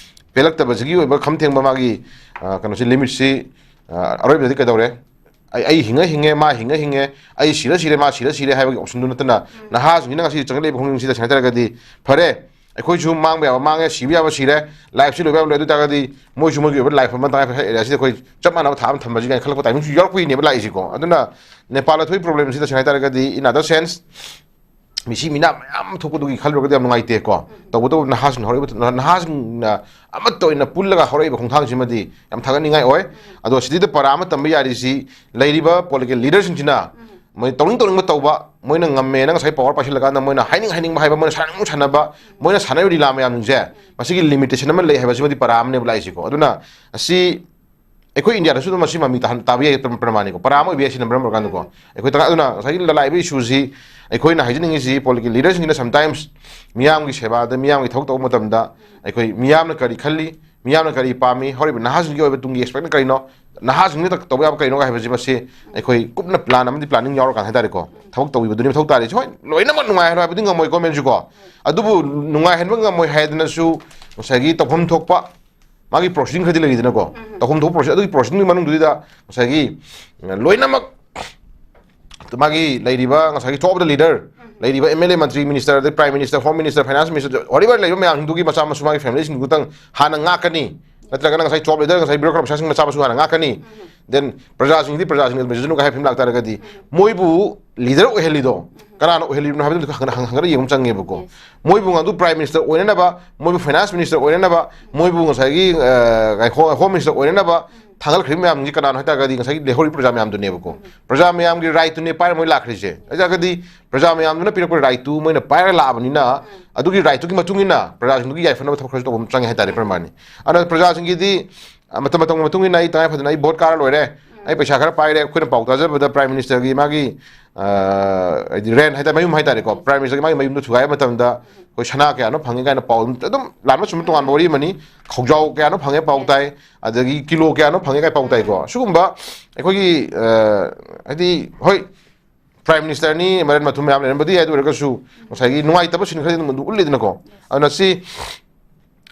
ꯄꯦꯜꯂꯛꯇꯕꯁꯤꯒꯤ ꯑꯣꯏꯕ ꯈꯝ ꯊꯦꯡꯕ ꯃꯥꯒꯤ, ꯑ, ꯀꯩꯅꯣꯁꯤ, ꯂꯤꯃꯤꯠꯁꯤ, ꯑ, ꯑꯔꯣꯏꯕꯗꯗꯤ ꯀꯩꯗꯧꯔꯦ? ꯑꯩ, ꯑꯩ ꯍꯤꯡꯉ ꯍꯤꯡꯉꯦ, ꯃꯥ ꯍꯤꯡꯉ ꯍꯤꯡꯉꯦ, ꯑꯩ ꯁꯤꯔ ꯁꯤꯔꯦ, ꯃꯥ ꯁꯤꯔ ꯁꯤꯔꯦ ꯍꯥꯏꯕꯒꯤ ꯑꯣꯞꯁꯟꯗꯨ ꯅꯠꯇꯅ, ꯅꯍꯥꯁꯤꯡꯁꯤꯅ ꯉꯁꯤ ꯆꯪꯁꯤꯜꯂꯛꯏꯕ ꯈꯣꯡꯖꯪꯁꯤꯗ ꯁꯦꯡꯅ ꯍꯥꯏꯇꯥꯔꯒꯗꯤ, ꯐꯔꯦ, ꯑꯩꯈꯣꯏꯁꯨ ꯃꯥꯡꯕ ꯌꯥꯕ ꯃꯥꯡꯉꯦ, ꯁꯤꯕ ꯌꯥꯕ ꯁꯤꯔꯦ, ꯂꯥꯏꯐꯁꯤ ꯂꯣꯏꯕ ꯌꯥꯕ ꯂꯣꯏ, ꯑꯗꯨ ꯑꯣꯏ ꯇꯥꯔꯒꯗꯤ ꯃꯣꯏꯁꯨ ꯃꯣꯏꯒꯤ ꯑꯣꯏꯕ ꯂꯥꯏꯐ ꯑꯃ ꯇꯉꯥꯏ ꯐꯗꯕ ꯑꯦꯔꯤꯌꯥꯁꯤꯗ ꯑꯩꯈꯣꯏ ꯆꯞ ꯃꯥꯟꯅꯕ ꯊꯥ ꯑꯃ ꯊꯝꯕꯁꯤ ꯀꯥꯏꯅ ꯈꯜꯂꯛꯄ ꯇꯥꯏꯃꯤꯡꯁꯨ ꯌꯥꯎꯔꯛꯄꯒꯤꯅꯦꯕ ꯂꯥꯛꯏꯁꯤꯀꯣ꯫ ꯑꯗꯨꯅ ꯅꯦꯄꯥꯜꯗ ꯊꯣꯛꯏ ꯄ꯭ꯔꯣꯕ꯭ꯂꯦꯝꯁꯤꯗ ꯁꯦꯡꯅ ꯍꯥꯏꯇꯥꯔꯒꯗꯤ, in other sense, ꯃꯤꯁꯤ ꯃꯤꯅꯥ ꯃꯌꯥꯝ ꯊꯣꯛꯄꯗꯨꯒꯤ ꯈꯜꯂꯨꯔꯒꯗꯤ ꯌꯥꯝ ꯅꯨꯡꯉꯥꯏꯇꯦꯀꯣ꯫ ꯇꯧꯕꯇꯕꯨ ꯅꯍꯥꯁꯤꯡꯅ ꯍꯧꯔꯛꯏꯕ, ꯅꯍꯥꯁꯤꯡꯅ ꯑꯃꯠꯇ ꯑꯣꯏꯅ ꯄꯨꯜꯂꯒ ꯍꯧꯔꯛꯏꯕ ꯈꯣꯡꯊꯥꯡꯁꯤꯃꯗꯤ ꯌꯥꯝ ꯊꯥꯒꯠꯅꯤꯡꯉꯥꯏ ꯑꯣꯏ꯫ ꯑꯗꯣ ꯁꯤꯗꯩꯗ ꯄꯔꯥ ꯑꯃ ꯇꯝꯕ ꯌꯥꯔꯤꯁꯤ, ꯂꯩꯔꯤꯕ ꯄꯣꯂꯤꯇꯤꯀꯦꯜ ꯂꯤꯗꯔꯁꯤꯡꯁꯤꯅ ꯃꯣꯏ ꯇꯧꯅꯤꯡ ꯇꯧꯅꯤꯡꯕ ꯇꯧꯕ, ꯃꯣꯏꯅ ꯉꯝꯃꯦꯅ ꯉꯁꯥꯏ ꯄꯋꯥꯔ ꯄꯥꯏꯁꯤꯜꯂꯀꯥꯟꯗ ꯃꯣꯏꯅ ꯍꯥꯏꯅꯤꯡ ꯍꯥꯏꯅꯤꯡꯕ ꯍꯥꯏꯕ, ꯃꯣꯏꯅ ꯁꯥꯟꯅꯅꯤꯡ ꯁꯥꯟꯅꯕ, ꯃꯣꯏꯅ ꯁꯥꯟꯅꯔꯤꯕ ꯂꯤꯂꯥ ꯃꯌꯥꯝꯁꯤꯡꯁꯦ, ꯃꯁꯤꯒꯤ ꯂꯤꯃꯤꯇꯦꯁꯟ ꯑꯃ ꯂꯩ ꯍꯥꯏꯕꯁꯤꯃꯗꯤ ꯄꯔꯥ ꯑꯃꯅꯦꯕ ꯂꯥꯛꯏꯁꯤꯀꯣ꯫ ꯑꯗꯨꯅ ꯑꯁꯤ ꯑꯩꯈꯣꯏ ꯏꯟꯗꯤꯌꯥꯗꯁꯨ ꯑꯗꯨꯝ ꯃꯁꯤ ꯃꯃꯤ ꯇꯥꯍꯟ-, ꯇꯥꯕ ꯌꯥꯏ, ꯄ꯭ꯔ-, ꯄ꯭ꯔꯃꯥꯅꯤꯀꯣ꯫ ꯄꯔꯥ ꯑꯃ ꯑꯣꯏꯕ ꯌꯥꯏ ꯁꯤꯅ ꯃꯔꯝ ꯑꯣꯏꯔꯀꯥꯟꯗꯀꯣ꯫ ꯑꯩꯈꯣꯏ ꯇꯉꯥꯏ-, ꯑꯗꯨꯅ ꯉꯁꯥꯏꯒꯤ ꯂꯥꯛꯏꯕ ꯏꯁꯨꯁꯤ ꯑꯩꯈꯣꯏꯅ ꯍꯥꯏꯖꯅꯤꯡꯉꯤꯁꯤ, ꯄꯣꯂꯤꯇꯤꯀꯦꯜ ꯂꯤꯗꯔꯁꯤꯡꯁꯤꯅ sometimes ꯃꯤꯌꯥꯝꯒꯤ ꯁꯦꯕꯥꯗ, ꯃꯤꯌꯥꯝꯒꯤ ꯊꯕꯛ ꯇꯧꯕ ꯃꯇꯝꯗ ꯑꯩꯈꯣꯏ ꯃꯤꯌꯥꯝꯅ ꯀꯔꯤ ꯈꯜꯂꯤ, ꯃꯤꯌꯥꯝꯅ ꯀꯔꯤ ꯄꯥꯝꯃꯤ, ꯍꯧꯔꯤꯕ ꯅꯍꯥꯁꯤꯡꯒꯤ ꯑꯣꯏꯕ ꯇꯨꯡꯒꯤ expect ꯀꯔꯤꯅꯣ, ꯅꯍꯥꯁꯤꯡꯅ ꯇꯧꯕ ꯌꯥꯕ ꯀꯔꯤꯅꯣ ꯍꯥꯏꯕꯁꯤ, ꯃꯁꯤ ꯑꯩꯈꯣꯏ ꯀꯨꯞꯅ plan ꯑꯃꯗꯤ planning ꯌꯥꯎꯔꯀꯥꯟꯗ ꯍꯥꯏꯇꯥꯔꯦꯀꯣ, ꯊꯕꯛ ꯇꯧꯕꯤꯕꯗꯨꯅꯤ ꯃꯊꯧ ꯇꯥꯔꯤꯁꯦ꯫ ꯍꯣꯏ, ꯂꯣꯏꯅꯃꯛ ꯅꯨꯡꯉꯥꯏꯍꯜꯂꯣ ꯍꯥꯏꯕꯗꯤ ꯉꯝꯃꯣꯏꯀꯣ ꯃꯦꯝꯁꯨꯀꯣ, ꯑꯗꯨꯕꯨ ꯅꯨꯡꯉꯥꯏꯍꯟꯕ ꯉꯝꯃꯣꯏ ꯍꯥꯏꯗꯅꯁꯨ ꯉꯁꯥꯏꯒꯤ ꯇꯧꯐꯝ ꯊꯣꯛꯄ ꯃꯥꯒꯤ procedure ꯈꯔꯗꯤ ꯂꯩꯔꯤꯗꯅꯀꯣ, ꯎꯝ꯫ ꯇꯧꯐꯝ ꯊꯣꯛꯄ procedure, ꯑꯗꯨꯒꯤ procedure ꯗꯨꯒꯤ ꯃꯅꯨꯡꯗꯨꯗ ꯉꯁꯥꯏꯒꯤ, ꯑ, ꯂꯣꯏꯅꯃꯛ ꯃꯥꯒꯤ ꯂꯩꯔꯤꯕ ꯉꯁꯥꯏꯒꯤ top of the leader, ꯎꯝ꯫ ꯂꯩꯔꯤꯕ M L A, Mantri, minister, ꯑꯗꯩ prime minister, home minister, finance minister, whatever ꯂꯩꯔꯤꯕ ꯃꯌꯥꯝꯁꯤꯡꯗꯨꯒꯤ ꯃꯆꯥ ꯃꯁꯨ, ꯃꯥꯒꯤ family ꯁꯤꯡꯗꯨꯇꯪ ꯍꯥꯟꯅ ꯉꯥꯛꯀꯅꯤ, ꯅꯠꯇ꯭ꯔꯒꯅ ꯉꯁꯥꯏ top leader, ꯉꯁꯥꯏ bureaucrat ꯃꯆꯥꯁꯤꯡ, ꯃꯆꯥ ꯃꯁꯨ ꯍꯥꯟꯅ ꯉꯥꯛꯀꯅꯤ, ꯎꯝ꯫ Then ꯄ꯭ꯔꯖꯥꯁꯤꯡꯗꯤ ꯄ꯭ꯔꯖꯥꯁꯤꯡ ꯑꯗꯨꯝ ꯂꯩꯖꯁꯅꯨ ꯍꯥꯏꯕ ꯐꯤꯕꯝ ꯂꯥꯛꯇꯥꯔꯒꯗꯤ, ꯎꯝ꯫ ꯃꯣꯏꯕꯨ leader ꯑꯣꯏꯍꯜꯂꯤꯗꯣ ꯀꯅꯥꯅ ꯑꯣꯏꯍꯜꯂꯤꯕꯅꯣ ꯍꯥꯏꯕꯗꯨ ꯍꯪꯒ-, ꯍꯪ-, ꯍꯪꯒꯠꯅ ꯌꯦꯡꯕ ꯑꯃ ꯆꯪꯉꯦꯕꯀꯣ꯫ Yes꯫ ꯃꯣꯏꯕꯨ ꯉꯥꯡꯗꯨ prime minister ꯑꯣꯏꯅꯅꯕ, ꯃꯣꯏꯕꯨ finance minister ꯑꯣꯏꯅꯅꯕ, ꯃꯣꯏꯕꯨ ꯉꯁꯥꯏꯒꯤ, ꯑ, ꯉꯥꯏꯈꯣ, home minister ꯑꯣꯏꯅꯅꯕ ꯊꯥꯡꯒꯠꯈ꯭ꯔꯤꯕ ꯃꯌꯥꯝꯁꯤ ꯀꯅꯥꯅꯣ ꯍꯥꯏ ꯇꯥꯔꯒꯗꯤ ꯉꯁꯥꯏꯒꯤ ꯂꯩꯍꯧꯔꯤꯕ ꯄ꯭ꯔꯖꯥ ꯃꯌꯥꯝꯗꯨꯅꯦꯕꯀꯣ꯫ ꯎꯝ꯫ ꯄ꯭ꯔꯖꯥ ꯃꯌꯥꯝꯒꯤ right ꯇꯨꯅꯦ ꯄꯥꯏꯔ ꯃꯣꯏ ꯂꯥꯛꯈ꯭ꯔꯤꯁꯦ꯫ ꯑꯗꯨ ꯇꯥꯔꯒꯗꯤ ꯄ꯭ꯔꯖꯥ ꯃꯌꯥꯝꯗꯨꯅ ꯄꯤꯔꯛꯄ right ꯇꯨ ꯃꯣꯏꯅ ꯄꯥꯏꯔꯒ ꯂꯥꯛꯑꯕꯅꯤꯅ, ꯎꯝ꯫ ꯑꯗꯨꯒꯤ right ꯇꯨꯒꯤ ꯃꯇꯨꯡ ꯏꯟꯅ ꯄ꯭ꯔꯖꯥꯁꯤꯡꯗꯨꯒꯤ ꯌꯥꯏꯐꯅꯕ ꯊꯕꯛ ꯈꯔꯁꯨ ꯇꯧꯕ ꯑꯃ ꯆꯪꯉꯦ ꯍꯥꯏ ꯇꯥꯔꯦ, ꯎꯝ꯫ ꯄ꯭ꯔꯃꯥꯅꯤ꯫ ꯑꯗꯨꯅ ꯄ꯭ꯔꯖꯥꯁꯤꯡꯒꯤꯗꯤ, ꯑ, ꯃꯇꯝ ꯃꯇꯝꯒꯤ ꯃꯇꯨꯡ ꯏꯟꯅ ꯑꯩ ꯇꯉꯥꯏ ꯐꯗꯅ ꯑꯩ vote ꯀꯥꯔ ꯂꯣꯏꯔꯦ, ꯎꯝ꯫ ꯑꯩ ꯄꯩꯁꯥ ꯈꯔ ꯄꯥꯏꯔꯦ, ꯑꯩꯈꯣꯏꯅ ꯄꯥꯎ ꯇꯥꯖꯕꯗ prime minister ꯒꯤ ꯃꯥꯒꯤ, ꯑ, ꯍꯥꯏꯗꯤ rent ꯍꯥꯏ ꯇꯥꯔꯦ, ꯃꯌꯨꯝ ꯍꯥꯏ ꯇꯥꯔꯦꯀꯣ, prime minister ꯒꯤ ꯃꯥꯒꯤ ꯃꯌꯨꯝꯗꯣ ꯊꯨꯒꯥꯏꯕ ꯃꯇꯝꯗ ꯑꯩꯈꯣꯏ ꯁꯅꯥ ꯀꯌꯥꯅꯣ ꯐꯪꯉꯦ ꯀꯥꯏꯅ ꯄꯥꯎ ꯑꯗꯨꯝ, ꯑꯗꯨꯝ ꯂꯥꯟꯕ ꯆꯨꯝꯕ ꯇꯣꯉꯥꯟꯕ ꯋꯥꯔꯤ ꯑꯃꯅꯤ꯫ ꯈꯧꯖꯥꯎ ꯀꯌꯥꯅꯣ ꯐꯪꯉꯦ ꯄꯥꯎ ꯇꯥꯏ, ꯑꯗꯒꯤ ꯀꯤꯂꯣ ꯀꯌꯥꯅꯣ ꯐꯪꯉꯦ ꯀꯥꯏ ꯄꯥꯎ ꯇꯥꯏꯀꯣ꯫ ꯁꯤꯒꯨꯝꯕ ꯑꯩꯈꯣꯏꯒꯤ, ꯑ, ꯍꯥꯏꯗꯤ, ꯍꯣꯏ, prime minister ꯅꯤ, ꯃꯔꯟ ꯃꯊꯨꯝ ꯃꯌꯥꯝ ꯂꯩꯔꯝꯕꯗꯤ ꯌꯥꯏ, ꯑꯗꯨ ꯑꯣꯏꯔꯒꯁꯨ ꯉꯁꯥꯏꯒꯤ ꯅꯨꯡꯉꯥꯏꯇꯕ scene ꯈꯔꯗꯤ ꯑꯗꯨꯝ ꯎꯠꯂꯤꯗꯅꯀꯣ꯫ ꯑꯗꯨꯅ ꯁꯤ,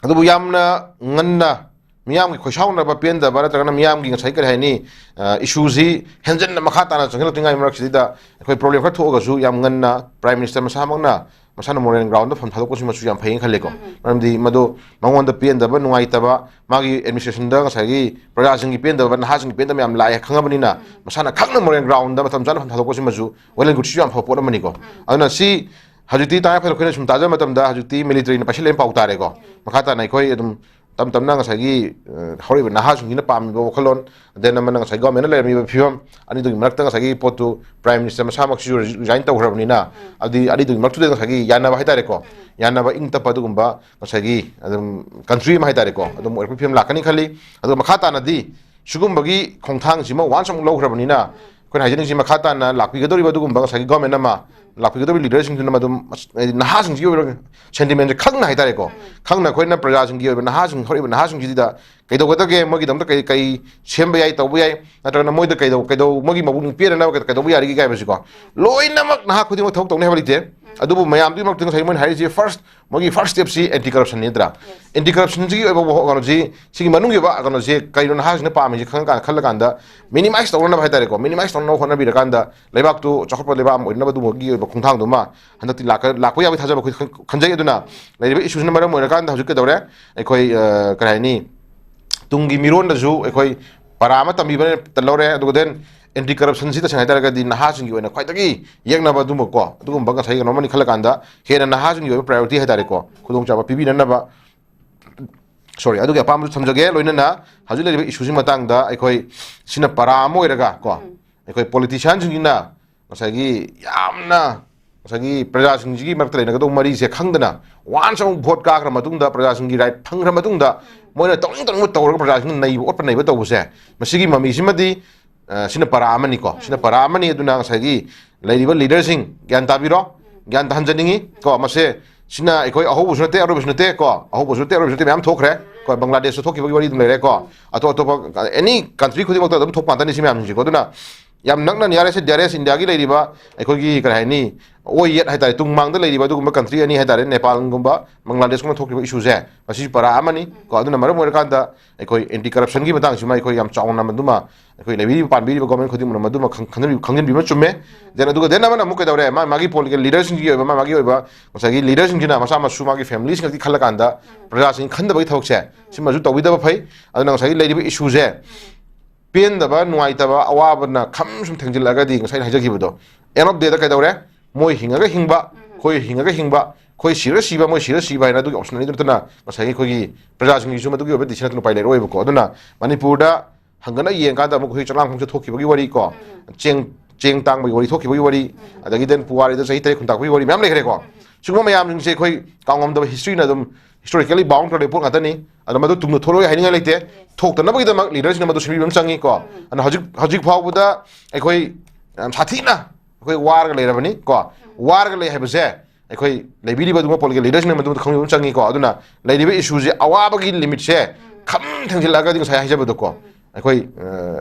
ꯑꯗꯨꯕꯨ ꯌꯥꯝꯅ ꯉꯟꯅ ꯃꯤꯌꯥꯝꯒꯤ ꯈꯣꯏꯁꯥꯎꯅꯕ, ꯄꯦꯟꯗꯕ, ꯅꯠꯇ꯭ꯔꯒꯅ ꯃꯤꯌꯥꯝꯒꯤ ꯉꯁꯥꯏ ꯀꯔꯤ ꯍꯥꯏꯅꯤ, ꯑ, issue ꯁꯤ ꯍꯦꯟꯖꯟꯅ ꯃꯈꯥ ꯇꯥꯅ ꯆꯪꯁꯤꯜꯂꯛꯇ꯭ꯔꯤꯉꯩ ꯃꯔꯛꯁꯤꯗ ꯑꯩꯈꯣꯏ problem ꯈꯔ ꯊꯣꯛꯑꯒꯁꯨ ꯌꯥꯝ ꯉꯟꯅ prime minister ꯃꯁꯥꯃꯛꯅ ꯃꯁꯥꯅ moral ground ꯗ ꯐꯝ ꯊꯥꯗꯣꯛꯄꯁꯤꯃꯁꯨ ꯌꯥꯝ ꯐꯩꯅ ꯈꯜꯂꯦꯀꯣ꯫ ꯎꯝ, ꯎꯝ꯫ ꯃꯔꯝꯗꯤ ꯃꯗꯨ ꯃꯉꯣꯟꯗ ꯄꯦꯟꯗꯕ, ꯅꯨꯡꯉꯥꯏꯇꯕ, ꯃꯥꯒꯤ administration ꯗ ꯉꯁꯥꯏꯒꯤ ꯄ꯭ꯔꯖꯥꯁꯤꯡꯒꯤ ꯄꯦꯟꯗꯕ, ꯅꯍꯥꯁꯤꯡꯒꯤ ꯄꯦꯟꯗꯕ ꯌꯥꯝ ꯂꯥꯛꯑꯦ ꯈꯪꯉꯕꯅꯤꯅ, ꯎꯝ꯫ ꯃꯁꯥꯅ ꯈꯪꯅ moral ground ꯗ ꯃꯇꯝ ꯆꯥꯅ ꯐꯝ ꯊꯥꯗꯣꯛꯄꯁꯤꯃꯁꯨ well and good ꯁꯤꯁꯨ ꯌꯥꯝ ꯐꯕ ꯄꯣꯠ ꯑꯃꯅꯤꯀꯣ꯫ ꯎꯝ꯫ ꯑꯗꯨꯅ ꯁꯤ ꯍꯧꯖꯤꯛꯇꯤ ꯇꯉꯥꯏ ꯐꯗꯅ ꯑꯩꯈꯣꯏꯅ ꯁꯨꯝ ꯇꯥꯖꯕ ꯃꯇꯝꯗ ꯍꯧꯖꯤꯛꯇꯤ military ꯅ ꯄꯥꯏꯁꯤꯜꯂꯦꯅ ꯄꯥꯎ ꯇꯥꯔꯦꯀꯣ꯫ ꯎꯝ꯫ ꯃꯈꯥ ꯇꯥꯅ ꯑꯩꯈꯣꯏ ꯑꯗꯨꯝ ꯇꯞ ꯇꯞꯅ ꯉꯁꯥꯏꯒꯤ, ꯑ, ꯍꯧꯔꯛꯏꯕ ꯅꯍꯥꯁꯤꯡꯁꯤꯅ ꯄꯥꯝꯃꯤꯕ ꯋꯥꯈꯜꯂꯣꯟ, then ꯑꯃꯅ ꯉꯁꯥꯏ government ꯅ ꯂꯩꯔꯝꯃꯤꯕ ꯐꯤꯕꯝ, ꯑꯅꯤꯗꯨꯒꯤ ꯃꯔꯛꯇ ꯉꯁꯥꯏꯒꯤ ꯄꯣꯠꯇꯨ prime minister ꯃꯁꯥꯃꯛꯁꯤꯁꯨ ꯔꯤ-, resign ꯇꯧꯈ꯭ꯔꯕꯅꯤꯅ, ꯎꯝ꯫ ꯑꯗꯨꯗꯤ ꯑꯅꯤꯗꯨꯒꯤ ꯃꯔꯛꯇꯨꯗ ꯉꯁꯥꯏꯒꯤ ꯌꯥꯅꯕ ꯍꯥꯏꯇꯥꯔꯦꯀꯣ, ꯎꯝ꯫ ꯌꯥꯅꯕ ꯏꯪ ꯇꯞꯄ ꯑꯗꯨꯒꯨꯝꯕ ꯉꯁꯥꯏꯒꯤ ꯑꯗꯨꯝ country ꯑꯃ ꯍꯥꯏꯇꯥꯔꯦꯀꯣ, ꯎꯝ꯫ ꯑꯗꯨꯝ ꯑꯣꯏꯔꯛꯄꯒꯤ ꯐꯤꯕꯝ ꯂꯥꯛꯀꯅꯤ ꯈꯜꯂꯤ꯫ ꯑꯗꯨꯒ ꯃꯈꯥ ꯇꯥꯅꯗꯤ ꯁꯤꯒꯨꯝꯕꯒꯤ ꯈꯣꯡꯊꯥꯡꯁꯤꯃ once ꯑꯃꯨꯛ ꯂꯧꯈ꯭ꯔꯕꯅꯤꯅ, ꯎꯝ꯫ ꯑꯩꯈꯣꯏꯅ ꯍꯥꯏꯖꯅꯤꯡꯉꯤꯁꯤ, ꯃꯈꯥ ꯇꯥꯅ ꯂꯥꯛꯄꯤꯒꯗꯧꯔꯤꯕ ꯑꯗꯨꯒꯨꯝꯕ ꯉꯁꯥꯏꯒꯤ ꯒꯣꯔꯃꯦꯟ ꯑꯃ, ꯂꯥꯛꯄꯤꯒꯗꯧꯔꯤꯕ ꯂꯤꯗꯔꯁꯤꯡꯗꯨꯅ ꯃꯗꯨꯝ ꯑꯁ, ꯍꯥꯏꯗꯤ ꯅꯍꯥꯁꯤꯡꯁꯤꯒꯤ ꯑꯣꯏꯕ ꯁꯦꯟꯇꯤꯃꯦꯟꯁꯦ ꯈꯪꯅ ꯍꯥꯏꯇꯥꯔꯦꯀꯣ, ꯈꯪꯅ ꯑꯩꯈꯣꯏꯅ ꯄ꯭ꯔꯖꯥꯁꯤꯡꯒꯤ ꯑꯣꯏꯕ ꯅꯍꯥꯁꯤꯡ, ꯍꯧꯔꯛꯏꯕ ꯅꯍꯥꯁꯤꯡꯁꯤꯗ ꯀꯩꯗꯧꯒꯗꯒꯦ, ꯃꯣꯏꯒꯤꯗꯃꯛꯇ ꯀꯩ ꯀꯩ ꯁꯦꯝꯕ ꯌꯥꯏ, ꯇꯧꯕ ꯌꯥꯏ, ꯅꯠꯇ꯭ꯔꯒꯅ ꯃꯣꯏꯗ ꯀꯩꯗꯧ ꯀꯩꯗꯧ ꯃꯣꯏꯒꯤ ꯃꯕꯨꯛꯅꯤꯡ ꯄꯦꯟꯅꯅꯕ ꯀꯩ- ꯀꯩꯗꯧꯕ ꯌꯥꯔꯤꯒꯦ ꯍꯥꯏꯕꯁꯤꯀꯣ, ꯂꯣꯏꯅꯃꯛ ꯅꯍꯥ ꯈꯨꯗꯤꯡꯃꯛ ꯊꯕꯛ ꯇꯧꯅꯤ ꯍꯥꯏꯕ ꯂꯩꯇꯦ꯫ ꯑꯗꯨꯕꯨ ꯃꯌꯥꯝꯗꯨꯒꯤ ꯃꯔꯛꯇ ꯉꯁꯥꯏ ꯃꯣꯏꯅ ꯍꯥꯏꯔꯤꯁꯤ, ꯐꯥꯔꯁ, ꯃꯣꯏꯒꯤ ꯐꯥꯔꯁ ꯁ꯭ꯇꯦꯞꯁꯤ ꯑꯦꯟꯇꯤ ꯀꯔꯞꯁꯟꯅꯤ ꯅꯠꯇ꯭ꯔꯥ? ꯑꯦꯟꯇꯤ ꯀꯔꯞꯁꯟꯁꯤꯒꯤ ꯑꯣꯏꯕ ꯀꯩꯅꯣꯁꯤ, ꯁꯤꯒꯤ ꯃꯅꯨꯡꯒꯤ ꯑꯣꯏꯕ ꯀꯩꯅꯣꯁꯤ ꯀꯩꯅꯣ ꯅꯍꯥꯁꯤꯡꯅ ꯄꯥꯝꯃꯤꯁꯤ ꯈꯪꯉꯀꯥꯟꯗ, ꯈꯜꯂꯀꯥꯟꯗ ꯃꯤꯅꯤꯃꯥꯏꯁ ꯇꯧꯅꯅꯕ ꯍꯥꯏꯇꯥꯔꯦꯀꯣ, ꯃꯤꯅꯤꯃꯥꯏꯁ ꯇꯧꯅꯕ ꯍꯣꯠꯅꯕꯤꯔꯀꯥꯟꯗ ꯂꯩꯕꯥꯛꯇꯨ ꯆꯥꯎꯈꯠꯄ ꯂꯩꯕꯥꯛ ꯑꯃ ꯑꯣꯏꯅꯕ ꯑꯗꯨꯒꯨꯝꯕꯒꯤ ꯑꯣꯏꯕ ꯈꯣꯡꯊꯥꯡꯗꯨꯃ ꯍꯟꯗꯛꯇꯤ ꯂꯥꯛꯀ- ꯂꯥꯛꯄ ꯌꯥꯕꯒꯤ ꯊꯥꯖꯕ ꯑꯩꯈꯣꯏ ꯈꯟ- ꯈꯟꯖꯩ꯫ ꯑꯗꯨꯅ ꯂꯩꯔꯤꯕ ꯏꯁꯨꯁꯤꯅ ꯃꯔꯝ ꯑꯣꯏꯔꯀꯥꯟꯗ ꯍꯧꯖꯤꯛ ꯀꯩꯗꯧꯔꯦ, ꯑꯩꯈꯣꯏ, ꯑ, ꯀꯔꯤ ꯍꯥꯏꯅꯤ, ꯇꯨꯡꯒꯤ ꯃꯤꯔꯣꯟꯗꯁꯨ ꯑꯩꯈꯣꯏ ꯄꯔꯥ ꯑꯃ ꯇꯝꯕꯤꯕ ꯂꯧꯔꯦ꯫ ꯑꯗꯨꯒ then ꯑꯦꯟꯇꯤ ꯀꯔꯞꯁꯟꯁꯤ ꯇꯁꯦꯡꯅ ꯍꯥꯏꯇꯥꯔꯒꯗꯤ ꯅꯍꯥꯁꯤꯡꯒꯤ ꯑꯣꯏꯅ ꯈ꯭ꯋꯥꯏꯗꯒꯤ ꯌꯦꯛꯅꯕ ꯑꯗꯨꯒꯨꯝꯕꯀꯣ, ꯑꯗꯨꯒꯨꯝꯕ ꯉꯁꯥꯏꯒꯤ ꯀꯩꯅꯣ ꯑꯃꯅꯤ ꯈꯜꯂꯀꯥꯟꯗ ꯍꯦꯟꯅ ꯅꯍꯥꯁꯤꯡꯒꯤ ꯑꯣꯏꯕ ꯄ꯭ꯔꯥꯏꯌꯣꯔꯤꯇꯤ ꯍꯥꯏꯇꯥꯔꯦꯀꯣ, ꯈꯨꯗꯣꯡꯆꯥꯕ ꯄꯤꯕꯤꯅꯅꯕ, ꯁꯣꯔꯤ, ꯑꯗꯨꯒꯤ ꯑꯄꯥꯝꯕꯁꯨ ꯊꯝꯖꯒꯦ꯫ ꯂꯣꯏꯅꯅ ꯍꯧꯖꯤꯛ ꯂꯩꯔꯤꯕ ꯏꯁꯨꯁꯤ ꯃꯇꯥꯡꯗ ꯑꯩꯈꯣꯏ ꯁꯤꯅ ꯄꯔꯥ ꯑꯃ ꯑꯣꯏꯔꯒ ꯀꯣ, ꯑꯩꯈꯣꯏ ꯄꯣꯂꯤꯇꯤꯁꯤꯌꯥꯟꯁꯤꯡꯁꯤꯅ ꯉꯁꯥꯏꯒꯤ ꯌꯥꯝꯅ ꯉꯁꯥꯏꯒꯤ ꯄ꯭ꯔꯖꯥꯁꯤꯡꯁꯤꯒꯤ ꯃꯔꯛꯇ ꯂꯩꯅꯒꯗꯧꯕ ꯃꯔꯤꯁꯦ ꯈꯪꯗꯅ, ꯋꯥꯟꯁ ꯑꯃꯨꯛ ꯚꯣꯠ ꯀꯥꯈ꯭ꯔ ꯃꯇꯨꯡꯗ, ꯄ꯭ꯔꯖꯥꯁꯤꯡꯒꯤ ꯔꯥꯏꯠ ꯐꯪꯈ꯭ꯔ ꯃꯇꯨꯡꯗ, ꯃꯣꯏꯅ ꯇꯧꯅꯤꯡ ꯇꯧꯅꯤꯡꯕ ꯇꯧꯔꯒ ꯄ꯭ꯔꯖꯥꯁꯤꯡꯅ ꯅꯩꯕ ꯑꯣꯠꯄ ꯅꯩꯕ ꯇꯧꯕꯁꯦ, ꯃꯁꯤꯒꯤ ꯃꯃꯤꯁꯤꯃꯗꯤ, ꯑ, ꯁꯤꯅ ꯄꯔꯥ ꯑꯃꯅꯤꯀꯣ, ꯁꯤꯅ ꯄꯔꯥ ꯑꯃꯅꯤ꯫ ꯑꯗꯨꯅ ꯉꯁꯥꯏꯒꯤ ꯂꯩꯔꯤꯕ ꯂꯤꯗꯔꯁꯤꯡ ꯒ꯭ꯌꯥꯟ ꯇꯥꯕꯤꯔꯣ, ꯒ꯭ꯌꯥꯟ ꯇꯥꯍꯟꯖꯅꯤꯡꯉꯤ ꯀꯣ꯫ ꯃꯁꯦ, ꯁꯤꯅ ꯑꯩꯈꯣꯏ ꯑꯍꯧꯕꯁꯨ ꯅꯠꯇꯦ, ꯑꯔꯣꯏꯕꯁꯨ ꯅꯠꯇꯦ ꯀꯣ, ꯑꯍꯧꯕꯁꯨ ꯅꯠꯇꯦ, ꯑꯔꯣꯏꯕꯁꯨ ꯅꯠꯇꯦ, ꯃꯌꯥꯝ ꯊꯣꯛꯈ꯭ꯔꯦ ꯀꯣ꯫ ꯕꯪꯒ꯭ꯂꯥꯗꯦꯁꯇ ꯊꯣꯛꯈꯤꯕꯒꯤ ꯋꯥꯔꯤ ꯑꯗꯨꯝ ꯂꯩꯔꯦ ꯀꯣ꯫ ꯑꯇꯣꯞ ꯑꯇꯣꯞꯄ ꯑꯦꯅꯤ ꯀꯟꯇ꯭ꯔꯤ ꯈꯨꯗꯤꯡꯃꯛꯇ ꯑꯗꯨꯝ ꯊꯣꯛꯄ ꯉꯥꯛꯇꯅꯤ ꯁꯤ ꯃꯌꯥꯝꯁꯤꯡꯁꯤꯀꯣ꯫ ꯑꯗꯨꯅ ꯌꯥꯝ ꯅꯛꯅ nearest, dearest ꯏꯟꯗꯤꯌꯥꯒꯤ ꯂꯩꯔꯤꯕ ꯑꯩꯈꯣꯏꯒꯤ ꯀꯔꯤ ꯍꯥꯏꯅꯤ, ꯑꯣꯏ ꯌꯦꯠ ꯍꯥꯏꯇꯥꯔꯦ, ꯇꯨꯡ ꯃꯥꯡꯗ ꯂꯩꯔꯤꯕ ꯑꯗꯨꯒꯨꯝꯕ ꯀꯟꯇ꯭ꯔꯤ ꯑꯅꯤ ꯍꯥꯏꯇꯥꯔꯦ, ꯅꯦꯄꯥꯜꯒꯨꯝꯕ ꯕꯪꯒ꯭ꯂꯥꯗꯦꯁꯀꯨꯝꯕ ꯊꯣꯛꯈꯤꯕ ꯏꯁꯨꯁꯦ, ꯃꯁꯤꯁꯨ ꯄꯔꯥ ꯑꯃꯅꯤ ꯀꯣ꯫ ꯑꯗꯨꯅ ꯃꯔꯝ ꯑꯣꯏꯔꯀꯥꯟꯗ ꯑꯩꯈꯣꯏ ꯑꯦꯟꯇꯤ ꯀꯔꯞꯁꯟꯒꯤ ꯃꯇꯥꯡꯁꯤꯃ ꯑꯩꯈꯣꯏ ꯌꯥꯝ ꯆꯥꯎꯅ ꯃꯗꯨꯃ ꯑꯩꯈꯣꯏ ꯂꯩꯕꯤꯔꯤꯕ ꯄꯥꯟꯕꯤꯔꯤꯕ ꯒꯣꯔꯃꯦꯟ ꯈꯨꯗꯤꯡꯃꯛꯅ ꯃꯗꯨꯃ ꯈꯪ-, ꯈꯪꯖꯤꯟꯕꯤ-, ꯈꯪꯖꯤꯟꯕꯤꯕ ꯆꯨꯝꯃꯦ꯫ Then ꯑꯗꯨꯒ then ꯑꯃꯅ ꯑꯃꯨꯛ ꯀꯩꯗꯧꯔꯦ, ꯃꯥ ꯃꯥꯒꯤ ꯄꯣꯂꯤꯇꯤꯀꯦꯜ ꯂꯤꯗꯔꯁꯤꯡꯒꯤ ꯑꯣꯏꯕ ꯃꯥ ꯃꯥꯒꯤ ꯑꯣꯏꯕ ꯉꯁꯥꯏꯒꯤ ꯂꯤꯗꯔꯁꯤꯡꯁꯤꯅ ꯃꯆꯥ ꯃꯁꯨ ꯃꯥꯒꯤ ꯐꯦꯃꯤꯂꯤꯁꯤꯡꯒꯤ ꯈꯜꯂꯀꯥꯟꯗ ꯄ꯭ꯔꯖꯥꯁꯤꯡ ꯈꯟꯗꯕꯒꯤ ꯊꯕꯛꯁꯦ ꯁꯤꯃꯁꯨ ꯇꯧꯕꯤꯗꯕ ꯐꯩ꯫ ꯑꯗꯨꯅ ꯉꯁꯥꯏꯒꯤ ꯂꯩꯔꯤꯕ ꯏꯁꯨꯁꯦ ꯄꯦꯟꯗꯕ, ꯅꯨꯡꯉꯥꯏꯇꯕ, ꯑꯋꯥꯕꯅ ꯈꯝ ꯁꯨꯝ ꯊꯦꯡꯖꯤꯜꯂꯛꯑꯒꯗꯤ ꯉꯁꯥꯏ ꯑꯩꯅ ꯍꯥꯏꯖꯈꯤꯕꯗꯣ, end of dayꯗ ꯀꯩꯗꯧꯔꯦ? ꯃꯣꯏ ꯍꯤꯡꯉꯒ ꯍꯤꯡꯕ, ꯑꯩꯈꯣꯏ ꯍꯤꯡꯉꯒ ꯍꯤꯡꯕ, ꯑꯩꯈꯣꯏ ꯁꯤꯔ ꯁꯤꯕ, ꯃꯣꯏ ꯁꯤꯔ ꯁꯤꯕ ꯍꯥꯏꯅ ꯑꯗꯨꯒꯤ ꯑꯣꯞꯁꯟ ꯑꯅꯤꯗꯨ ꯅꯠꯇꯅ ꯉꯁꯥꯏꯒꯤ ꯑꯩꯈꯣꯏꯒꯤ ꯄ꯭ꯔꯖꯥꯁꯤꯡꯒꯤꯁꯨ ꯃꯗꯨꯒꯤ ꯑꯣꯏꯕ ꯗꯤꯁꯤꯖꯟ ꯅꯠꯇꯅ ꯎꯄꯥꯏ ꯂꯩꯔꯛꯑꯣꯏꯕꯀꯣ꯫ ꯑꯗꯨꯅ ꯃꯅꯤꯄꯨꯔꯗ ꯍꯪꯒꯠꯅ ꯌꯦꯡꯀꯥꯟꯗ ꯑꯃꯨꯛ ꯍꯧꯖꯤꯛ ꯆꯥꯂꯥꯡ ꯈꯣꯡꯁꯦ ꯊꯣꯛꯈꯤꯕꯒꯤ ꯋꯥꯔꯤ ꯀꯣ, ꯆꯦꯡ, ꯆꯦꯡ ꯇꯥꯡꯕꯒꯤ ꯋꯥꯔꯤ ꯊꯣꯛꯈꯤꯕꯒꯤ ꯋꯥꯔꯤ, ꯑꯗꯒꯤ then ꯄꯨꯋꯥꯔꯤꯗ ꯆꯍꯤ ꯇꯔꯦꯠ ꯈꯨꯟꯇꯥꯛꯄꯒꯤ ꯋꯥꯔꯤ ꯃꯌꯥꯝ ꯂꯩꯈ꯭ꯔꯦꯀꯣ꯫ ꯁꯤꯒꯨꯝꯕ ꯃꯌꯥꯝꯁꯤꯡꯁꯦ ꯑꯩꯈꯣꯏ ꯀꯥꯎꯉꯝꯗꯕ ꯍꯤꯁꯇ꯭ꯔꯤꯅ ꯑꯗꯨꯝ historically bound ꯇꯧꯔꯕ ꯄꯣꯠ ꯉꯥꯛꯇꯅꯤ꯫ ꯑꯗꯣ ꯃꯗꯨ ꯇꯨꯡꯗ ꯊꯣꯛꯂꯛꯑꯣꯏ ꯍꯥꯏꯅꯤꯡꯉꯥꯏ ꯂꯩꯇꯦ꯫ ꯊꯣꯛꯇꯅꯕꯒꯤꯗꯃꯛ ꯂꯤꯗꯔꯁꯤꯡꯅ ꯃꯗꯨ ꯁꯤꯟꯕꯤꯕ ꯑꯃ ꯆꯪꯉꯤ ꯀꯣ꯫ ꯑꯗꯨꯅ ꯍꯧꯖꯤꯛ ꯍꯧꯖꯤꯛ ꯐꯥꯎꯕꯗ ꯑꯩꯈꯣꯏ ꯌꯥꯝ ꯁꯥꯊꯤꯅ ꯑꯩꯈꯣꯏ ꯋꯥꯔꯒ ꯂꯩꯔꯕꯅꯤ ꯀꯣ꯫ ꯋꯥꯔꯒ ꯂꯩ ꯍꯥꯏꯕꯁꯦ ꯑꯩꯈꯣꯏ ꯂꯩꯕꯤꯔꯤꯕ ꯑꯗꯨꯒꯨꯝꯕ ꯄꯣꯂꯤꯇꯤꯀꯦꯜ ꯂꯤꯗꯔꯁꯤꯡꯅ ꯃꯗꯨ ꯈꯪꯕꯤꯕ ꯑꯃ ꯆꯪꯉꯤ ꯀꯣ꯫ ꯑꯗꯨꯅ ꯂꯩꯔꯤꯕ ꯏꯁꯨꯁꯦ, ꯑꯋꯥꯕꯒꯤ ꯂꯤꯃꯤꯠꯁꯦ ꯈꯝ ꯊꯦꯡꯖꯤꯜꯂꯛꯑꯒꯗꯤ ꯉꯁꯥꯏ ꯍꯥꯏꯖꯕꯗꯣ ꯀꯣ, ꯑꯩꯈꯣꯏ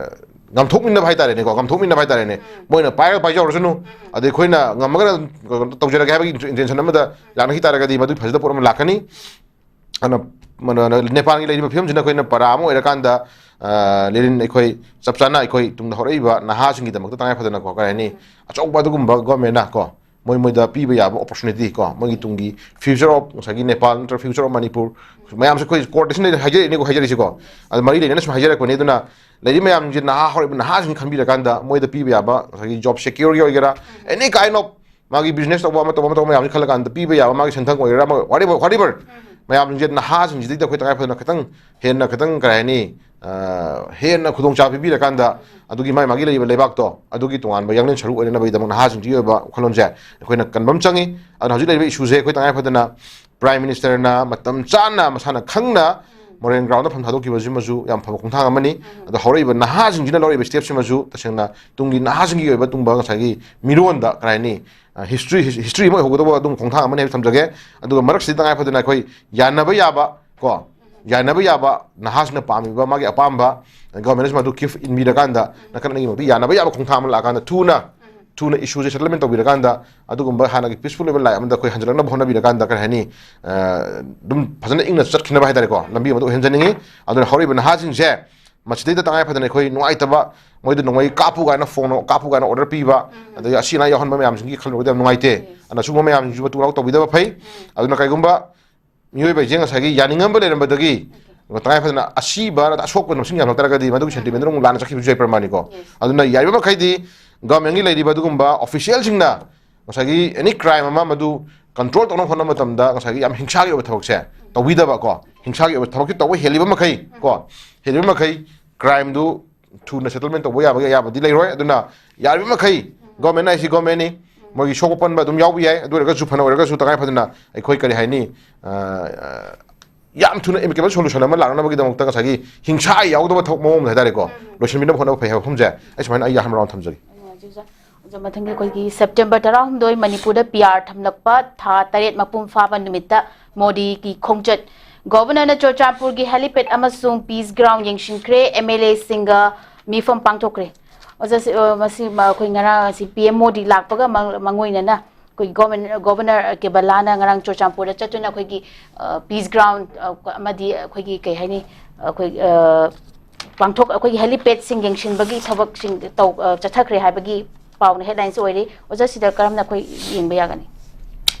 ꯉꯝꯊꯣꯛꯃꯤꯟꯅꯕ ꯍꯥꯏꯇꯥꯔꯦꯅꯦꯀꯣ, ꯉꯝꯊꯣꯛꯃꯤꯟꯅꯕ ꯍꯥꯏꯇꯥꯔꯦꯅꯦ꯫ ꯃꯣꯏꯅ ꯄꯥꯏꯔꯒ ꯄꯥꯏꯖꯍꯧꯔꯁꯅꯨ, ꯑꯗꯩ ꯑꯩꯈꯣꯏꯅ ꯉꯝꯃꯒꯅ ꯇꯧꯖꯔꯒꯦ ꯍꯥꯏꯕꯒꯤ ꯏꯟꯇꯦꯟꯁꯟ ꯑꯃꯗ ꯂꯥꯛꯅꯈꯤ ꯇꯥꯔꯒꯗꯤ ꯃꯗꯨꯒꯤ ꯐꯖꯗꯕ ꯄꯣꯠ ꯑꯃ ꯂꯥꯛꯀꯅꯤ꯫ ꯑꯗꯨꯅ ꯃ-, ꯅ-, ꯅꯦꯄꯥꯜꯒꯤ ꯂꯩꯔꯤꯕ ꯐꯤꯕꯝꯁꯤꯅ ꯑꯩꯈꯣꯏꯅ ꯄꯔꯥ ꯑꯃ ꯑꯣꯏꯔꯀꯥꯟꯗ, ꯑ, ꯂꯦꯅꯤꯟ, ꯑꯩꯈꯣꯏ ꯆꯞ ꯆꯥꯅ ꯑꯩꯈꯣꯏ ꯇꯨꯡꯗ ꯍꯧꯔꯛꯏꯕ ꯅꯍꯥꯁꯤꯡꯒꯤꯗꯃꯛꯇ ꯇꯉꯥꯏ ꯐꯗꯅꯀꯣ, ꯀꯔꯤ ꯍꯥꯏꯅꯤ, ꯑꯆꯧꯕ ꯑꯗꯨꯒꯨꯝꯕ ꯒꯣꯔꯃꯦꯟꯅ ꯀꯣ, ꯃꯣꯏ ꯃꯣꯏꯗ ꯄꯤꯕ ꯌꯥꯕ ꯑꯣꯄꯣꯔꯆꯨꯅꯤꯇꯤ ꯀꯣ, ꯃꯣꯏꯒꯤ ꯇꯨꯡꯒꯤ future of ꯉꯁꯥꯏꯒꯤ ꯅꯦꯄꯥꯜ ꯅꯠꯇ꯭ꯔꯒ future of ꯃꯅꯤꯄꯨꯔ ꯃꯌꯥꯝꯁꯦ ꯑꯩꯈꯣꯏ ꯀꯣꯑꯣꯔꯗꯤꯅꯦꯁꯟ ꯍꯥꯏꯖꯔꯛꯏꯅꯦꯀꯣ, ꯍꯥꯏꯖꯔꯛꯏꯁꯤꯀꯣ, ꯑꯗꯨ ꯃꯔꯤ ꯂꯩꯅꯅ ꯁꯨꯝ ꯍꯥꯏꯖꯔꯛꯄꯅꯤ꯫ ꯑꯗꯨꯅ ꯂꯩꯔꯤꯕ ꯃꯌꯥꯝꯁꯦ, ꯅꯍꯥ ꯍꯧꯔꯛꯏꯕ ꯅꯍꯥꯁꯤꯡꯁꯤ ꯈꯟꯕꯤꯔꯀꯥꯟꯗ ꯃꯣꯏꯗ ꯄꯤꯕ ꯌꯥꯕ ꯉꯁꯥꯏꯒꯤ job secureꯒꯤ ꯑꯣꯏꯒꯦꯔꯥ, any kind of ꯃꯥꯒꯤ business ꯇꯧꯕ ꯑꯃ ꯇꯧꯕ ꯑꯃ ꯇꯧꯕ ꯃꯌꯥꯝꯁꯤ ꯈꯜꯂꯀꯥꯟꯗ ꯄꯤꯕ ꯌꯥꯕ, ꯃꯥꯒꯤ ꯁꯦꯟꯊꯪ ꯑꯣꯏꯒꯦꯔꯥ ꯑꯃ, whatever, whatever, ꯃꯌꯥꯝꯁꯤꯡꯁꯦ ꯅꯍꯥꯁꯤꯡꯁꯤꯗꯩꯗ ꯑꯩꯈꯣꯏ ꯇꯉꯥꯏ ꯐꯗꯅ ꯈꯤꯇꯪ ꯍꯦꯟꯅ, ꯈꯤꯇꯪ ꯀꯔꯤ ꯍꯥꯏꯅꯤ, ꯑ, ꯍꯦꯟꯅ ꯈꯨꯗꯣꯡꯆꯥꯕ ꯄꯤꯕꯤꯔꯀꯥꯟꯗ ꯑꯗꯨꯒꯤ ꯃꯥꯒꯤ ꯃꯥꯒꯤ ꯂꯩꯔꯤꯕ ꯂꯩꯕꯥꯛꯇꯣ ꯑꯗꯨꯒꯤ ꯇꯣꯉꯥꯟꯕ ꯌꯥꯡꯂꯦꯟ ꯁꯔꯨꯛ ꯑꯣꯏꯅꯅꯕꯒꯤꯗꯃꯛ ꯅꯍꯥꯁꯤꯡꯁꯤꯒꯤ ꯑꯣꯏꯕ ꯋꯥꯈꯜꯂꯣꯟꯁꯦ ꯑꯩꯈꯣꯏꯅ ꯀꯟꯕ ꯑꯃ ꯆꯪꯉꯤ꯫ ꯑꯗꯨꯅ ꯍꯧꯖꯤꯛ ꯂꯩꯔꯤꯕ ꯏꯁꯨꯁꯦ ꯑꯩꯈꯣꯏ ꯇꯉꯥꯏ ꯐꯗꯅ Prime Ministerꯅ ꯃꯇꯝ ꯆꯥꯅ ꯃꯁꯥꯅ ꯈꯪꯅ ꯃꯣꯔꯦꯜ ꯒ꯭ꯔꯥꯎꯟꯗ ꯐꯝ ꯊꯥꯗꯣꯛꯈꯤꯕꯁꯤꯃꯁꯨ ꯌꯥꯝ ꯐꯕ ꯈꯣꯡꯊꯥꯡ ꯑꯃꯅꯤ꯫ ꯑꯗꯣ ꯍꯧꯔꯛꯏꯕ ꯅꯍꯥꯁꯤꯡꯁꯤꯅ ꯂꯧꯔꯛꯏꯕ ꯁ꯭ꯇꯦꯞꯁꯤꯃꯁꯨ ꯇꯁꯦꯡꯅ ꯇꯨꯡꯒꯤ ꯅꯍꯥꯁꯤꯡꯒꯤ ꯑꯣꯏꯕ ꯇꯨꯡꯕ ꯉꯁꯥꯏꯒꯤ ꯃꯤꯔꯣꯟꯗ ꯀꯔꯤ ꯍꯥꯏꯅꯤ, ꯑ, ꯍꯤꯁꯇ꯭ꯔꯤ, ꯍꯤꯁꯇ꯭ꯔꯤ ꯑꯃ ꯑꯣꯏꯍꯧꯒꯗꯧꯕ ꯑꯗꯨꯝ ꯈꯣꯡꯊꯥꯡ ꯑꯃꯅꯤ ꯍꯥꯏꯕ ꯊꯝꯖꯒꯦ꯫ ꯑꯗꯨꯒ ꯃꯔꯛꯁꯤꯗ ꯇꯉꯥꯏ ꯐꯗꯅ ꯑꯩꯈꯣꯏ ꯌꯥꯅꯕ ꯌꯥꯕ ꯀꯣ, ꯌꯥꯅꯕ ꯌꯥꯕ ꯅꯍꯥꯁꯤꯡꯅ ꯄꯥꯝꯃꯤꯕ ꯃꯥꯒꯤ ꯑꯄꯥꯝꯕ ꯒꯣꯔꯃꯦꯟꯅꯁꯨ ꯃꯗꯨ ꯒꯤꯐ ꯏꯟꯕꯤꯔꯀꯥꯟꯗ ꯅꯥꯀꯟ ꯑꯅꯤꯃꯛꯇ ꯌꯥꯅꯕ ꯌꯥꯕ ꯈꯣꯡꯊꯥꯡ ꯑꯃ ꯂꯥꯛꯑꯀꯥꯟꯗ ꯊꯨꯅ ꯊꯨꯅ ꯏꯁꯨꯁꯦ ꯁꯦꯇꯜꯃꯦꯟ ꯇꯧꯕꯤꯔꯀꯥꯟꯗ ꯑꯗꯨꯒꯨꯝꯕ ꯍꯥꯟꯅꯒꯤ ꯄꯤꯁꯐꯨꯜ ꯑꯣꯏꯕ ꯂꯥꯏꯐ ꯑꯃꯗ ꯑꯩꯈꯣꯏ ꯍꯟꯖꯤꯜꯂꯛꯅꯕ ꯍꯣꯠꯅꯕꯤꯔꯀꯥꯟꯗ ꯀꯔꯤ ꯍꯥꯏꯅꯤ, ꯑ, ꯑꯗꯨꯝ ꯐꯖꯅ ꯏꯪꯅ ꯆꯠꯈꯤꯅꯕ ꯍꯥꯏꯇꯥꯔꯦꯀꯣ, ꯂꯝꯕꯤ ꯑꯃꯗ ꯑꯣꯏꯍꯟꯖꯅꯤꯡꯉꯤ꯫ ꯑꯗꯨꯅ ꯍꯧꯔꯛꯏꯕ ꯅꯍꯥꯁꯤꯡꯁꯦ ꯃꯁꯤꯗꯩꯗ ꯇꯉꯥꯏ ꯐꯗꯅ ꯑꯩꯈꯣꯏ ꯅꯨꯡꯉꯥꯏꯇꯕ, ꯃꯣꯏꯗ ꯅꯣꯡꯃꯩ ꯀꯥꯞꯄꯨ ꯀꯥꯏꯅ, ꯐꯣꯟ ꯀꯥꯞꯄꯨ ꯀꯥꯏꯅ ꯑꯣꯔꯗꯔ ꯄꯤꯕ, ꯑꯗꯒꯤ ꯑꯁꯤ ꯑꯅꯥ ꯌꯥꯎꯍꯟꯕ ꯃꯌꯥꯝꯁꯤꯡꯒꯤ ꯈꯜꯂꯨꯔꯒꯗꯤ ꯌꯥꯝ ꯅꯨꯡꯉꯥꯏꯇꯦ꯫ ꯑꯗꯨꯅ ꯁꯤꯒꯨꯝꯕ ꯃꯌꯥꯝꯁꯤꯡꯁꯤꯕꯨ ꯇꯨꯡꯑꯥꯎ ꯇꯧꯕꯤꯗꯕ ꯐꯩ꯫ ꯑꯗꯨꯅ ꯀꯩꯒꯨꯝꯕ ꯃꯤꯑꯣꯏꯕ ꯍꯥꯏꯁꯦ ꯉꯁꯥꯏꯒꯤ ꯌꯥꯅꯤꯡꯉꯝꯕ ꯂꯩꯔꯝꯕꯗꯒꯤ ꯇꯉꯥꯏ ꯐꯗꯅ ꯑꯁꯤꯕ ꯅꯠꯇ꯭ꯔꯒ ꯑꯁꯣꯛꯄ ꯃꯁꯤꯡ ꯌꯥꯝꯂꯛꯇ꯭ꯔꯒꯗꯤ ꯃꯗꯨꯒꯤ ꯁꯦꯟꯇꯤꯃꯦꯟꯗꯨ ꯑꯃꯨꯛ ꯂꯥꯟꯅ ꯆꯠꯈꯤꯕꯁꯨ ꯌꯥꯏ ꯄ꯭ꯔꯃꯥꯅꯤꯀꯣ꯫ ꯑꯗꯨꯅ ꯌꯥꯔꯤꯕ ꯃꯈꯩꯗꯤ ꯒꯚꯔꯟꯃꯦꯟꯒꯤ ꯂꯩꯔꯤꯕ ꯑꯗꯨꯒꯨꯝꯕ ꯑꯣꯐꯤꯁꯤꯌꯦꯜꯁꯤꯡꯅ ꯉꯁꯥꯏꯒꯤ ꯑꯦꯅꯤ ꯀ꯭ꯔꯥꯏꯝ ꯑꯃ ꯃꯗꯨ ꯀꯟꯇ꯭ꯔꯣꯜ ꯇꯧꯅꯕ ꯍꯣꯠꯅꯕ ꯃꯇꯝꯗ ꯉꯁꯥꯏꯒꯤ ꯌꯥꯝ ꯍꯤꯡꯁꯥꯒꯤ ꯑꯣꯏꯕ ꯊꯕꯛꯁꯦ ꯇꯧꯕꯤꯗꯕ ꯀꯣ, ꯍꯤꯡꯁꯥꯒꯤ ꯑꯣꯏꯕ ꯊꯕꯛꯁꯤ ꯇꯧꯕ ꯍꯦꯜꯂꯤꯕ ꯃꯈꯩ ꯀꯣ, ꯍꯦꯜꯂꯤꯕ ꯃꯈꯩ ꯀ꯭ꯔꯥꯏꯝꯗꯨ ꯊꯨꯅ ꯁꯦꯇꯜꯃꯦꯟ ꯇꯧꯕ ꯌꯥꯕꯒꯤ ꯑꯌꯥꯕꯗꯤ ꯂꯩꯔꯣꯏ꯫ ꯑꯗꯨꯅ ꯌꯥꯔꯤꯕ ꯃꯈꯩ ꯒꯣꯔꯃꯦꯟ ꯍꯥꯏꯁꯤ ꯒꯣꯔꯃꯦꯟꯅꯤ, ꯃꯣꯏꯒꯤ ꯁꯣꯛꯄ ꯄꯟꯕ ꯑꯗꯨꯝ ꯌꯥꯎꯕ ꯌꯥꯏ꯫ ꯑꯗꯨ ꯑꯣꯏꯔꯒꯁꯨ, ꯐꯅ ꯑꯣꯏꯔꯒꯁꯨ, ꯇꯉꯥꯏ ꯐꯗꯅ ꯑꯩꯈꯣꯏ ꯀꯔꯤ ꯍꯥꯏꯅꯤ, ꯑ, ꯑ, ꯌꯥꯝ ꯊꯨꯅ amicable solution ꯑꯃ ꯂꯥꯛꯅꯕꯒꯤꯗꯃꯛꯇ ꯉꯁꯥꯏꯒꯤ ꯍꯤꯡꯁꯥ ꯌꯥꯎꯗꯕ ꯊꯕꯛ ꯃꯑꯣꯡ ꯑꯃꯗ ꯍꯥꯏꯇꯥꯔꯦꯀꯣ, ꯂꯣꯏꯁꯤꯟꯕꯤꯅꯕ ꯍꯣꯠꯅꯕ ꯐꯩ ꯍꯥꯏꯕ ꯋꯥꯐꯝꯁꯦ ꯑꯩ ꯁꯨꯃꯥꯏꯅ ꯑꯩ ꯌꯥꯍꯟ ꯔꯥꯎꯟ ꯊꯝꯖꯒꯦ꯫ ꯑꯣꯖꯥ, ꯃꯊꯪꯒꯤ ꯑꯩꯈꯣꯏꯒꯤ ꯁꯦꯞꯇꯦꯝꯕꯔ ꯇꯔꯥꯍꯨꯝꯗꯣꯏ ꯃꯅꯤꯄꯨꯔꯗ ꯄꯤ ꯑꯥꯔ ꯊꯝꯂꯛꯄ ꯊꯥ ꯇꯔꯦꯠ ꯃꯄꯨꯡ ꯐꯥꯕ ꯅꯨꯃꯤꯠꯇ ꯃꯣꯗꯤꯒꯤ ꯈꯣꯡꯆꯠ꯫ ꯒꯣꯚꯔꯅꯔꯅ ꯆꯨꯔꯆꯥꯟꯄꯨꯔꯒꯤ helipad ꯑꯃꯁꯨꯡ peace ground ꯌꯦꯡꯁꯤꯟꯈ꯭ꯔꯦ꯫ ꯑꯦꯝ ꯑꯦꯜ ꯑꯦꯁꯤꯡꯒ ꯃꯤꯐꯝ ꯄꯥꯡꯊꯣꯛꯈ꯭ꯔꯦ꯫ ꯑꯣꯖꯥ, ꯁꯤ, ꯑ, ꯃꯁꯤ, ꯃ-, ꯑꯩꯈꯣꯏ ꯉꯔꯥꯡ ꯑꯁꯤ ꯄꯤ ꯑꯦꯝ ꯃꯣꯗꯤ ꯂꯥꯛꯄꯒ ꯃ-, ꯃꯥꯡꯑꯣꯏꯅꯅ ꯑꯩꯈꯣꯏ ꯒꯣꯚꯔꯅꯔ, ꯒꯣꯚꯔꯅꯔ ꯀꯦꯕꯂꯥꯅ ꯉꯔꯥꯡ ꯆꯨꯔꯆꯥꯟꯄꯨꯔꯗ ꯆꯠꯇꯨꯅ ꯑꯩꯈꯣꯏꯒꯤ, ꯑ, peace ground, ꯑ, ꯑꯃꯗꯤ ꯑꯩꯈꯣꯏꯒꯤ ꯀꯩ ꯍꯥꯏꯅꯤ, ꯑꯩꯈꯣꯏ, ꯑ, ꯄꯥꯡꯊꯣꯛ-, ꯑꯩꯈꯣꯏꯒꯤ helipad ꯁꯤꯡ ꯌꯦꯡꯁꯤꯟꯕꯒꯤ ꯊꯕꯛꯁꯤꯡ ꯇꯧ-, ꯑ, ꯆꯠꯊꯈ꯭ꯔꯦ ꯍꯥꯏꯕꯒꯤ ꯄꯥꯎꯅ headline ꯁꯦ ꯑꯣꯏꯔꯤ꯫ ꯑꯣꯖꯥ, ꯁꯤꯗ ꯀꯔꯝꯅ ꯑꯩꯈꯣꯏ ꯌꯦꯡꯕ ꯌꯥꯒꯅꯤ?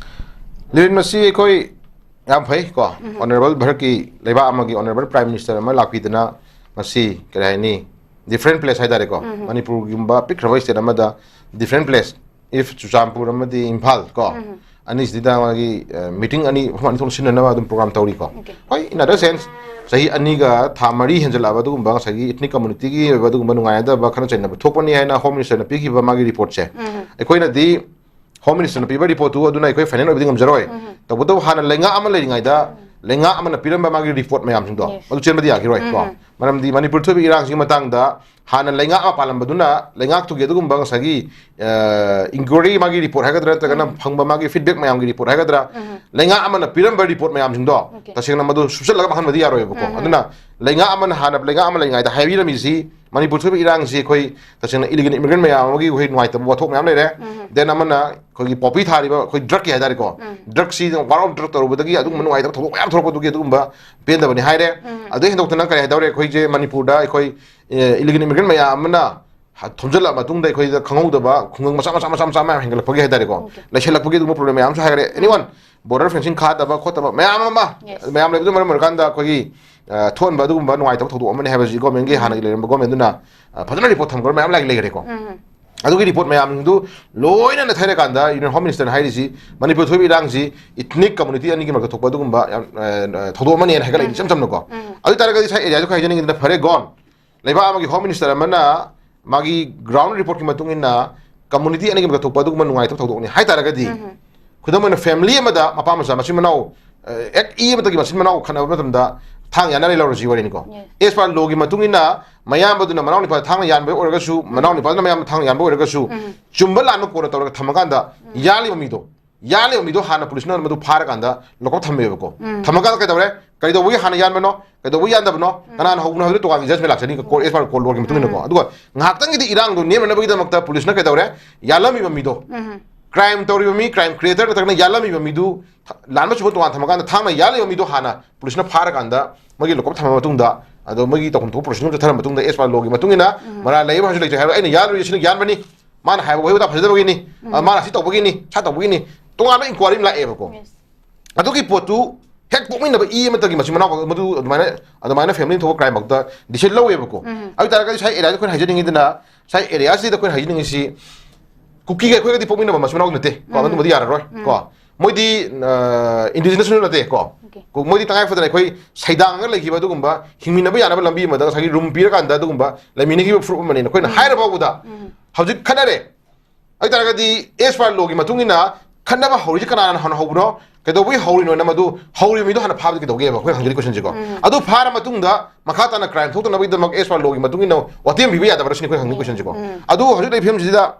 ꯂꯤꯔꯤꯟ, ꯃꯁꯤ ꯑꯩꯈꯣꯏ ꯌꯥꯝ ꯐꯩ ꯀꯣ꯫ ꯎꯝ꯫ Honourable ꯚꯥꯔꯠꯀꯤ ꯂꯩꯕꯥꯛ ꯑꯃꯒꯤ Honourable Prime Minister ꯑꯃ ꯂꯥꯛꯄꯤꯗꯅ ꯃꯁꯤ ꯀꯔꯤ ꯍꯥꯏꯅꯤ, different place ꯍꯥꯏꯇꯥꯔꯦꯀꯣ꯫ ꯎꯝ꯫ ꯃꯅꯤꯄꯨꯔꯒꯨꯝꯕ ꯄꯤꯛꯈ꯭ꯔꯕ state ꯑꯃꯗ different place, if ꯆꯨꯔꯆꯥꯟꯄꯨꯔ ꯑꯃꯗꯤ ꯏꯝꯐꯥꯜ ꯀꯣ, ꯎꯝ꯫ ꯑꯅꯤꯁꯤꯗ ꯃꯥꯒꯤ, ꯑ, meeting ꯑꯅꯤ ꯑꯍꯨꯝ ꯑꯅꯤ ꯊꯣꯛꯅ ꯁꯤꯟꯅꯅꯕ ꯑꯗꯨꯝ program ꯇꯧꯔꯤꯀꯣ꯫ Okay꯫ ꯍꯣꯏ, in other sense, ꯆꯍꯤ ꯑꯅꯤꯒ ꯊꯥ ꯃꯔꯤ ꯍꯦꯟꯖꯜꯂꯛꯑꯕ ꯑꯗꯨꯒꯨꯝꯕ ꯉꯁꯥꯏꯒꯤ ethnic community ꯒꯤ ꯑꯣꯏꯕ ꯑꯗꯨꯒꯨꯝꯕ ꯅꯨꯡꯉꯥꯏꯅꯗꯕ ꯈꯠꯅ ꯆꯩꯅꯕ ꯊꯣꯛꯄꯅꯤ ꯍꯥꯏꯅ Home Minister ꯅ ꯄꯤꯈꯤꯕ ꯃꯥꯒꯤ report ꯁꯦ ꯎꯝ꯫ ꯑꯩꯈꯣꯏꯅꯗꯤ Home Minister ꯅ ꯄꯤꯕ report ꯇꯨ ꯑꯗꯨꯅ ꯑꯩꯈꯣꯏ final ꯑꯣꯏꯕꯗꯤ ꯉꯝꯖꯔꯣꯏ꯫ ꯎꯝ꯫ ꯇꯧꯕꯇꯕꯨ ꯍꯥꯟꯅ ꯂꯩꯉꯥꯛ ꯑꯃ ꯂꯩꯔꯤꯉꯩꯗ ꯂꯩꯉꯥꯛ ꯑꯃꯅ ꯄꯤꯔꯝꯕ ꯃꯥꯒꯤ report ꯃꯌꯥꯝꯁꯤꯡꯗꯣ Yes꯫ ꯃꯗꯨ ꯆꯦꯟꯕꯗꯤ ꯌꯥꯈꯤꯔꯣꯏ ꯀꯣ꯫ ꯎꯝ꯫ ꯃꯔꯝꯗꯤ ꯃꯅꯤꯄꯨꯔ ꯊꯣꯛꯏꯕ ꯏꯔꯥꯡꯁꯤꯒꯤ ꯃꯇꯥꯡꯗ ꯍꯥꯟꯅ ꯂꯩꯉꯥꯛ ꯑꯃ ꯄꯥꯜꯂꯝꯕꯗꯨꯅ ꯂꯩꯉꯥꯛꯇꯨꯒꯤ ꯑꯗꯨꯒꯨꯝꯕ ꯉꯁꯥꯏꯒꯤ, ꯑ, inquiry ꯃꯥꯒꯤ report ꯍꯥꯏꯒꯗ꯭ꯔꯥ, ꯅꯠꯇ꯭ꯔꯒꯅ ꯎꯝ꯫ ꯐꯪꯕ ꯃꯥꯒꯤ feedback ꯃꯌꯥꯝꯒꯤ report ꯍꯥꯏꯒꯗ꯭ꯔꯥ, ꯎꯝ꯫ ꯂꯩꯉꯥꯛ ꯑꯃꯅ ꯄꯤꯔꯝꯕ report ꯃꯌꯥꯝꯁꯤꯡꯗꯣ Okay꯫ ꯇꯁꯦꯡꯅ ꯃꯗꯨ ꯁꯨꯞꯆꯜꯂꯒ ꯃꯥꯡꯍꯟꯕꯗꯤ ꯌꯥꯔꯣꯏꯕꯀꯣ꯫ ꯎꯝ꯫ ꯑꯗꯨꯅ ꯂꯩꯉꯥꯛ ꯑꯃꯅ ꯍꯥꯟꯅ ꯂꯩꯉꯥꯛ ꯑꯃ ꯂꯩꯔꯤꯉꯩꯗ ꯍꯥꯏꯕꯤꯔꯝꯃꯤꯁꯤ ꯃꯅꯤꯄꯨꯔ ꯊꯣꯛꯏꯕ ꯏꯔꯥꯡꯁꯤ ꯑꯩꯈꯣꯏ ꯇꯁꯦꯡꯅ illegal immigrant ꯃꯌꯥꯝ ꯑꯃꯒꯤ ꯑꯩꯈꯣꯏ ꯅꯨꯡꯉꯥꯏꯇꯕ ꯋꯥꯊꯣꯛ ꯃꯌꯥꯝ ꯂꯩꯔꯦ꯫ ꯎꯝ꯫ Then ꯑꯃꯅ ꯑꯩꯈꯣꯏꯒꯤ poppy ꯊꯥꯔꯤꯕ ꯑꯩꯈꯣꯏ drug ꯀꯤ ꯍꯥꯏꯇꯥꯔꯦꯀꯣ꯫ ꯎꯝ꯫ Drug ꯁꯤ war of drug ꯇꯧꯔꯨꯕꯗꯒꯤ ꯑꯗꯨꯒꯨꯝꯕ ꯎꯝ꯫ ꯅꯨꯡꯉꯥꯏꯇꯕ ꯊꯧꯗꯣꯛ ꯃꯌꯥꯝ ꯊꯣꯛꯂꯛꯄꯗꯨꯒꯤ ꯑꯗꯨꯒꯨꯝꯕ ꯄꯦꯟꯗꯕꯅꯤ ꯍꯥꯏꯔꯦ꯫ ꯎꯝ꯫ ꯑꯗꯨ ꯍꯦꯟꯗꯣꯛꯇꯅ ꯀꯔꯤ ꯍꯥꯏꯗꯧꯔꯦ, ꯑꯩꯈꯣꯏꯁꯦ ꯃꯅꯤꯄꯨꯔꯗ ꯑꯩꯈꯣꯏ, ꯑꯦ, illegal immigrant ꯃꯌꯥꯝ ꯑꯃꯅ ꯍ-, ꯊꯣꯝꯖꯤꯜꯂꯛꯑ ꯃꯇꯨꯡꯗ ꯑꯩꯈꯣꯏꯗ ꯈꯪꯍꯧꯗꯕ ꯈꯨꯡꯒꯪ ꯃꯆꯥ ꯃꯆꯥ ꯃꯆꯥ ꯃꯆꯥ ꯃꯌꯥꯝ ꯍꯦꯟꯒꯠꯂꯛꯄꯒꯤ ꯍꯥꯏꯇꯥꯔꯦꯀꯣ꯫ Okay꯫ ꯂꯩꯁꯜꯂꯛꯄꯒꯤ ꯑꯗꯨꯒꯨꯝꯕ problem ꯃꯌꯥꯝꯁꯨ ꯍꯥꯏꯈꯔꯦ꯫ Anyone, border fencing ꯈꯥꯗꯕ ꯈꯣꯠꯇꯕ ꯃꯌꯥꯝ ꯑꯃ, Yes꯫ ꯃꯌꯥꯝ ꯂꯩꯕꯗꯨꯅ ꯃꯔꯝ ꯑꯣꯏꯔꯀꯥꯟꯗ ꯑꯩꯈꯣꯏꯒꯤ, ꯑ, ꯊꯣꯛꯍꯟꯕ ꯑꯗꯨꯒꯨꯝꯕ ꯅꯨꯡꯉꯥꯏꯇꯕ ꯊꯧꯗꯣꯛ ꯑꯃꯅꯤ ꯍꯥꯏꯕꯁꯤ government ꯀꯤ ꯎꯝ꯫ ꯍꯥꯟꯅꯒꯤ ꯂꯩꯔꯝꯕ government ꯗꯨꯅ, ꯑ, ꯐꯖꯅ report ꯊꯝꯈ꯭ꯔ ꯃꯌꯥꯝ ꯂꯩ-, ꯂꯩꯈꯔꯦꯀꯣ꯫ ꯎꯝ꯫ ꯑꯗꯨꯒꯤ report ꯃꯌꯥꯝꯗꯨ ꯂꯣꯏꯅ ꯅꯩꯊꯔꯀꯥꯟꯗ Union Home Minister ꯅ ꯍꯥꯏꯔꯤꯁꯤ ꯃꯅꯤꯄꯨꯔ ꯊꯣꯛꯏꯕ ꯏꯔꯥꯡꯁꯤ ethnic community ꯑꯅꯤꯒꯤ ꯃꯔꯛꯇ ꯊꯣꯛꯄ ꯑꯗꯨꯒꯨꯝꯕ ꯌꯥꯝ, ꯑ, ꯑ, ꯊꯧꯗꯣꯛ ꯑꯃꯅꯦꯅ ꯍꯥꯏꯒꯠꯂꯛꯏꯅꯤ ꯎꯝ꯫ ꯏꯆꯝ ꯆꯝꯅꯀꯣ꯫ ꯎꯝ꯫ ꯑꯗꯨ ꯑꯣꯏꯇꯥꯔꯒꯗꯤ ꯁꯥꯏ area ꯁꯨ ꯈꯔ ꯍꯥꯏꯖꯅꯤꯡꯉꯤꯗꯅ, ꯐꯔꯦ, gone꯫ ꯂꯩꯕꯥꯛ ꯑꯃꯒꯤ Home Minister ꯑꯃꯅ ꯃꯥꯒꯤ ground report ꯀꯤ ꯃꯇꯨꯡ ꯏꯟꯅ community ꯑꯅꯤꯒꯤ ꯃꯔꯛꯇ ꯊꯣꯛꯄ ꯑꯗꯨꯒꯨꯝꯕ ꯅꯨꯡꯉꯥꯏꯇꯕ ꯊꯧꯗꯣꯛꯅꯤ ꯍꯥꯏ ꯇꯥꯔꯒꯗꯤ, ꯎꯝ꯫ ꯈꯨꯗꯝ ꯑꯣꯏꯅ family ꯑꯃꯗ ꯃꯄꯥ ꯃꯆꯥ ꯃꯆꯤꯟ ꯃꯅꯥꯎ ꯑꯦꯛ ꯏ ꯑꯃꯠꯇꯒꯤ ꯃꯆꯤꯟ ꯃꯅꯥꯎ ꯈꯠꯅꯕ ꯃꯇꯝꯗ ꯊꯥꯡ ꯌꯥꯟꯅꯔꯦ ꯂꯧꯔꯁꯤ ꯋꯥꯔꯤꯅꯤꯀꯣ꯫ Yes. ꯑꯦꯁ ꯄꯥꯔ ꯂꯣꯒꯤ ꯃꯇꯨꯡ ꯏꯟꯅ ꯃꯌꯥꯝꯕꯗꯨꯅ ꯃꯅꯥꯎ ꯅꯤꯄꯥꯗ ꯊꯥꯡꯅ ꯌꯥꯟꯕ ꯑꯣꯏꯔꯒꯁꯨ, ꯃꯅꯥꯎ ꯅꯤꯄꯥꯗꯨꯅ ꯃꯌꯥꯝꯕ ꯊꯥꯡꯅ ꯌꯥꯟꯕ ꯑꯣꯏꯔꯒꯁꯨ, ꯎꯝ. ꯆꯨꯝꯕ ꯂꯥꯟꯕ ꯀꯣꯟꯅ ꯇꯧꯔꯒ ꯊꯝꯃꯀꯥꯟꯗ ꯌꯥꯜꯂꯤꯕ ꯃꯤꯗꯣ, ꯌꯥꯜꯂꯤꯕ ꯃꯤꯗꯣ ꯍꯥꯟꯅ ꯄꯨꯂꯤꯁꯅ ꯃꯗꯨ ꯐꯥꯔꯀꯥꯟꯗ ꯂꯣꯀꯞ ꯊꯝꯃꯦꯕꯀꯣ꯫ ꯎꯝ. ꯊꯝꯃꯀꯥꯟꯗ ꯀꯩꯗꯧꯔꯦ? ꯀꯩꯗꯧꯕꯒꯤ ꯍꯥꯟꯅ ꯌꯥꯟꯕꯅꯣ, ꯀꯩꯗꯧꯕꯒꯤ ꯌꯥꯟꯗꯕꯅꯣ, ꯀꯅꯥꯅ ꯍꯧꯕꯅꯣ ꯍꯥꯏꯕꯗꯨ ꯇꯣꯉꯥꯟꯒꯤ judgment ꯂꯥꯛꯆꯅꯤ, court, as per court law ꯒꯤ ꯃꯇꯨꯡ ꯏꯟꯅꯀꯣ꯫ ꯑꯗꯨꯒ ꯉꯥꯏꯍꯥꯛꯇꯪꯒꯤꯗꯤ ꯏꯔꯥꯡꯗꯣ ꯅꯦꯝꯅꯅꯕꯒꯤꯗꯃꯛꯇ ꯄꯨꯂꯤꯁꯅ ꯀꯩꯗꯧꯔꯦ? ꯌꯥꯜꯂꯝꯃꯤꯕ ꯃꯤꯗꯣ, ꯎꯝ. ꯀ꯭ꯔꯥꯏꯝ ꯇꯧꯔꯤꯕ ꯃꯤ, ꯀ꯭ꯔꯥꯏꯝ ꯀ꯭ꯔꯤꯌꯦꯇꯔ ꯅꯠꯇ꯭ꯔꯒꯅ ꯌꯥꯜꯂꯝꯃꯤꯕ ꯃꯤꯗꯨ ꯊ-, ꯂꯥꯟꯕ ꯆꯨꯝꯕ ꯇꯣꯉꯥꯟ ꯊꯝꯃꯀꯥꯟꯗ ꯊꯥꯡꯅ ꯌꯥꯜꯂꯤꯕ ꯃꯤꯗꯣ ꯍꯥꯟꯅ ꯄꯨꯂꯤꯁꯅ ꯐꯥꯔꯀꯥꯟꯗ ꯃꯣꯏꯒꯤ ꯂꯣꯀꯞ ꯊꯝꯃ ꯃꯇꯨꯡꯗ, ꯑꯗꯣ ꯃꯣꯏꯒꯤ ꯇꯧꯐꯝ ꯊꯣꯛꯄ ꯄ꯭ꯔꯣꯁꯤꯗꯤꯡ ꯑꯃ ꯆꯠꯊꯔ ꯃꯇꯨꯡꯗ, as per law ꯒꯤ ꯃꯇꯨꯡ ꯏꯟꯅ ꯃꯔꯥꯜ ꯂꯩꯕ ꯍꯥꯏꯕꯁꯨ ꯂꯩꯇ꯭ꯔꯦ ꯍꯥꯏꯕ, ꯑꯩꯅ ꯌꯥꯜꯂꯨꯔꯤ, ꯁꯤꯅ ꯌꯥꯟꯕꯅꯤ, ꯃꯥꯅ ꯍꯥꯏꯕ ꯋꯥꯍꯩ ꯋꯥꯇꯥ ꯐꯖꯗꯕꯒꯤꯅꯤ, ꯑ, ꯃꯥꯅ ꯁꯤ ꯇꯧꯕꯒꯤꯅꯤ, ꯁꯥ ꯇꯧꯕꯒꯤꯅꯤ, ꯇꯣꯉꯥꯟꯕ ꯏꯟꯀ꯭ꯋꯥꯔꯤ ꯑꯃ ꯂꯥꯛꯑꯦꯕꯀꯣ꯫ Yes. ꯑꯗꯨꯒꯤ ꯄꯣꯠꯇꯨ ꯍꯦꯛ ꯄꯣꯛꯃꯤꯟꯅꯕ ꯏ ꯑꯃꯠꯇꯒꯤ ꯃꯆꯤꯟ ꯃꯅꯥꯎ ꯃꯗꯨ ꯑꯗꯨꯃꯥꯏꯅ, ꯑꯗꯨꯃꯥꯏꯅ ꯐꯦꯃꯤꯂꯤ ꯊꯣꯛꯄ ꯀ꯭ꯔꯥꯏꯝ ꯃꯛꯇ ꯗꯤꯁꯤꯖꯟ ꯂꯧꯋꯦꯕꯀꯣ꯫ ꯑꯗꯨ ꯑꯣꯏꯇꯥꯔꯒꯗꯤ ꯁꯥꯏ ꯑꯦꯔꯤꯌꯥꯗ ꯑꯩꯈꯣꯏꯅ ꯍꯥꯏꯖꯅꯤꯡꯉꯤꯗꯅ, ꯁꯥꯏ ꯑꯦꯔꯤꯌꯥꯁꯤꯗ ꯑꯩꯈꯣꯏꯅ ꯍꯥꯏꯖꯅꯤꯡꯉꯤꯁꯤ, ꯀꯨꯀꯤꯒ ꯑꯩꯈꯣꯏꯒꯗꯤ ꯄꯣꯛꯃꯤꯟꯅꯕ ꯃꯆꯤꯟ ꯃꯅꯥꯎ ꯅꯠꯇꯦ ꯀꯣ, ꯑꯗꯨꯝꯕꯗꯤ ꯌꯥꯔꯔꯣꯏ ꯀꯣ꯫ ꯃꯣꯏꯗꯤ ꯏꯟꯗꯤꯖꯤꯅꯁꯁꯨ ꯅꯠꯇꯦ ꯀꯣ꯫ Okay. ꯀꯣ-, ꯃꯣꯏꯗꯤ ꯇꯉꯥꯏ ꯐꯗꯅ ꯑꯩꯈꯣꯏ ꯁꯩꯗꯥꯡꯉꯒ ꯂꯩꯈꯤꯕ ꯑꯗꯨꯒꯨꯝꯕ ꯍꯤꯡꯃꯤꯟꯅꯕ ꯌꯥꯅꯕ ꯂꯝꯕꯤ ꯑꯃꯗ ꯉꯁꯥꯏꯒꯤ ꯔꯨꯝ ꯄꯤꯔꯀꯥꯟꯗ ꯑꯗꯨꯒꯨꯝꯕ ꯂꯩꯃꯤꯟꯅꯈꯤꯕ ꯐꯨꯔꯨꯞ ꯑꯃꯅꯤꯅ ꯑꯩꯈꯣꯏꯅ ꯍꯥꯏꯔ ꯐꯥꯎꯕꯗ ꯍꯧꯖꯤꯛ ꯈꯠꯅꯔꯦ꯫ ꯑꯗꯨ ꯇꯥꯔꯒꯗꯤ as per law ꯒꯤ ꯃꯇꯨꯡ ꯏꯟꯅ ꯈꯠꯅꯕ ꯍꯧꯔꯤꯁꯤ ꯀꯅꯥꯅ ꯍꯥꯟꯅ ꯍꯧꯕꯅꯣ, ꯀꯩꯗꯧꯕꯒꯤ ꯍꯧꯔꯤꯅꯣꯅ ꯃꯗꯨ ꯍꯧꯔꯤꯕ ꯃꯤꯗꯣ ꯍꯥꯟꯅ ꯐꯥꯕꯗꯤ ꯀꯩꯗꯧꯒꯦꯕ? ꯑꯩꯈꯣꯏ ꯍꯪꯖꯔꯤ question ꯁꯤꯀꯣ꯫ ꯑꯗꯨ ꯐꯥꯔ ꯃꯇꯨꯡꯗ ꯃꯈꯥ ꯇꯥꯅ ꯀ꯭ꯔꯥꯏꯝ ꯊꯣꯛꯇꯅꯕꯒꯤꯗꯃꯛ as per law ꯒꯤ ꯃꯇꯨꯡ ꯏꯟꯅ ꯋꯥꯇꯦꯝ ꯄꯤꯕ ꯌꯥꯗꯕ꯭ꯔꯥ ꯁꯤꯅꯤ ꯑꯩꯈꯣꯏ ꯍꯪꯖꯔꯤ question ꯁꯤꯀꯣ꯫ ꯑꯗꯨ ꯍꯧꯖꯤꯛ ꯂꯩꯔꯤꯕ ꯐꯤꯕꯝꯁꯤꯗ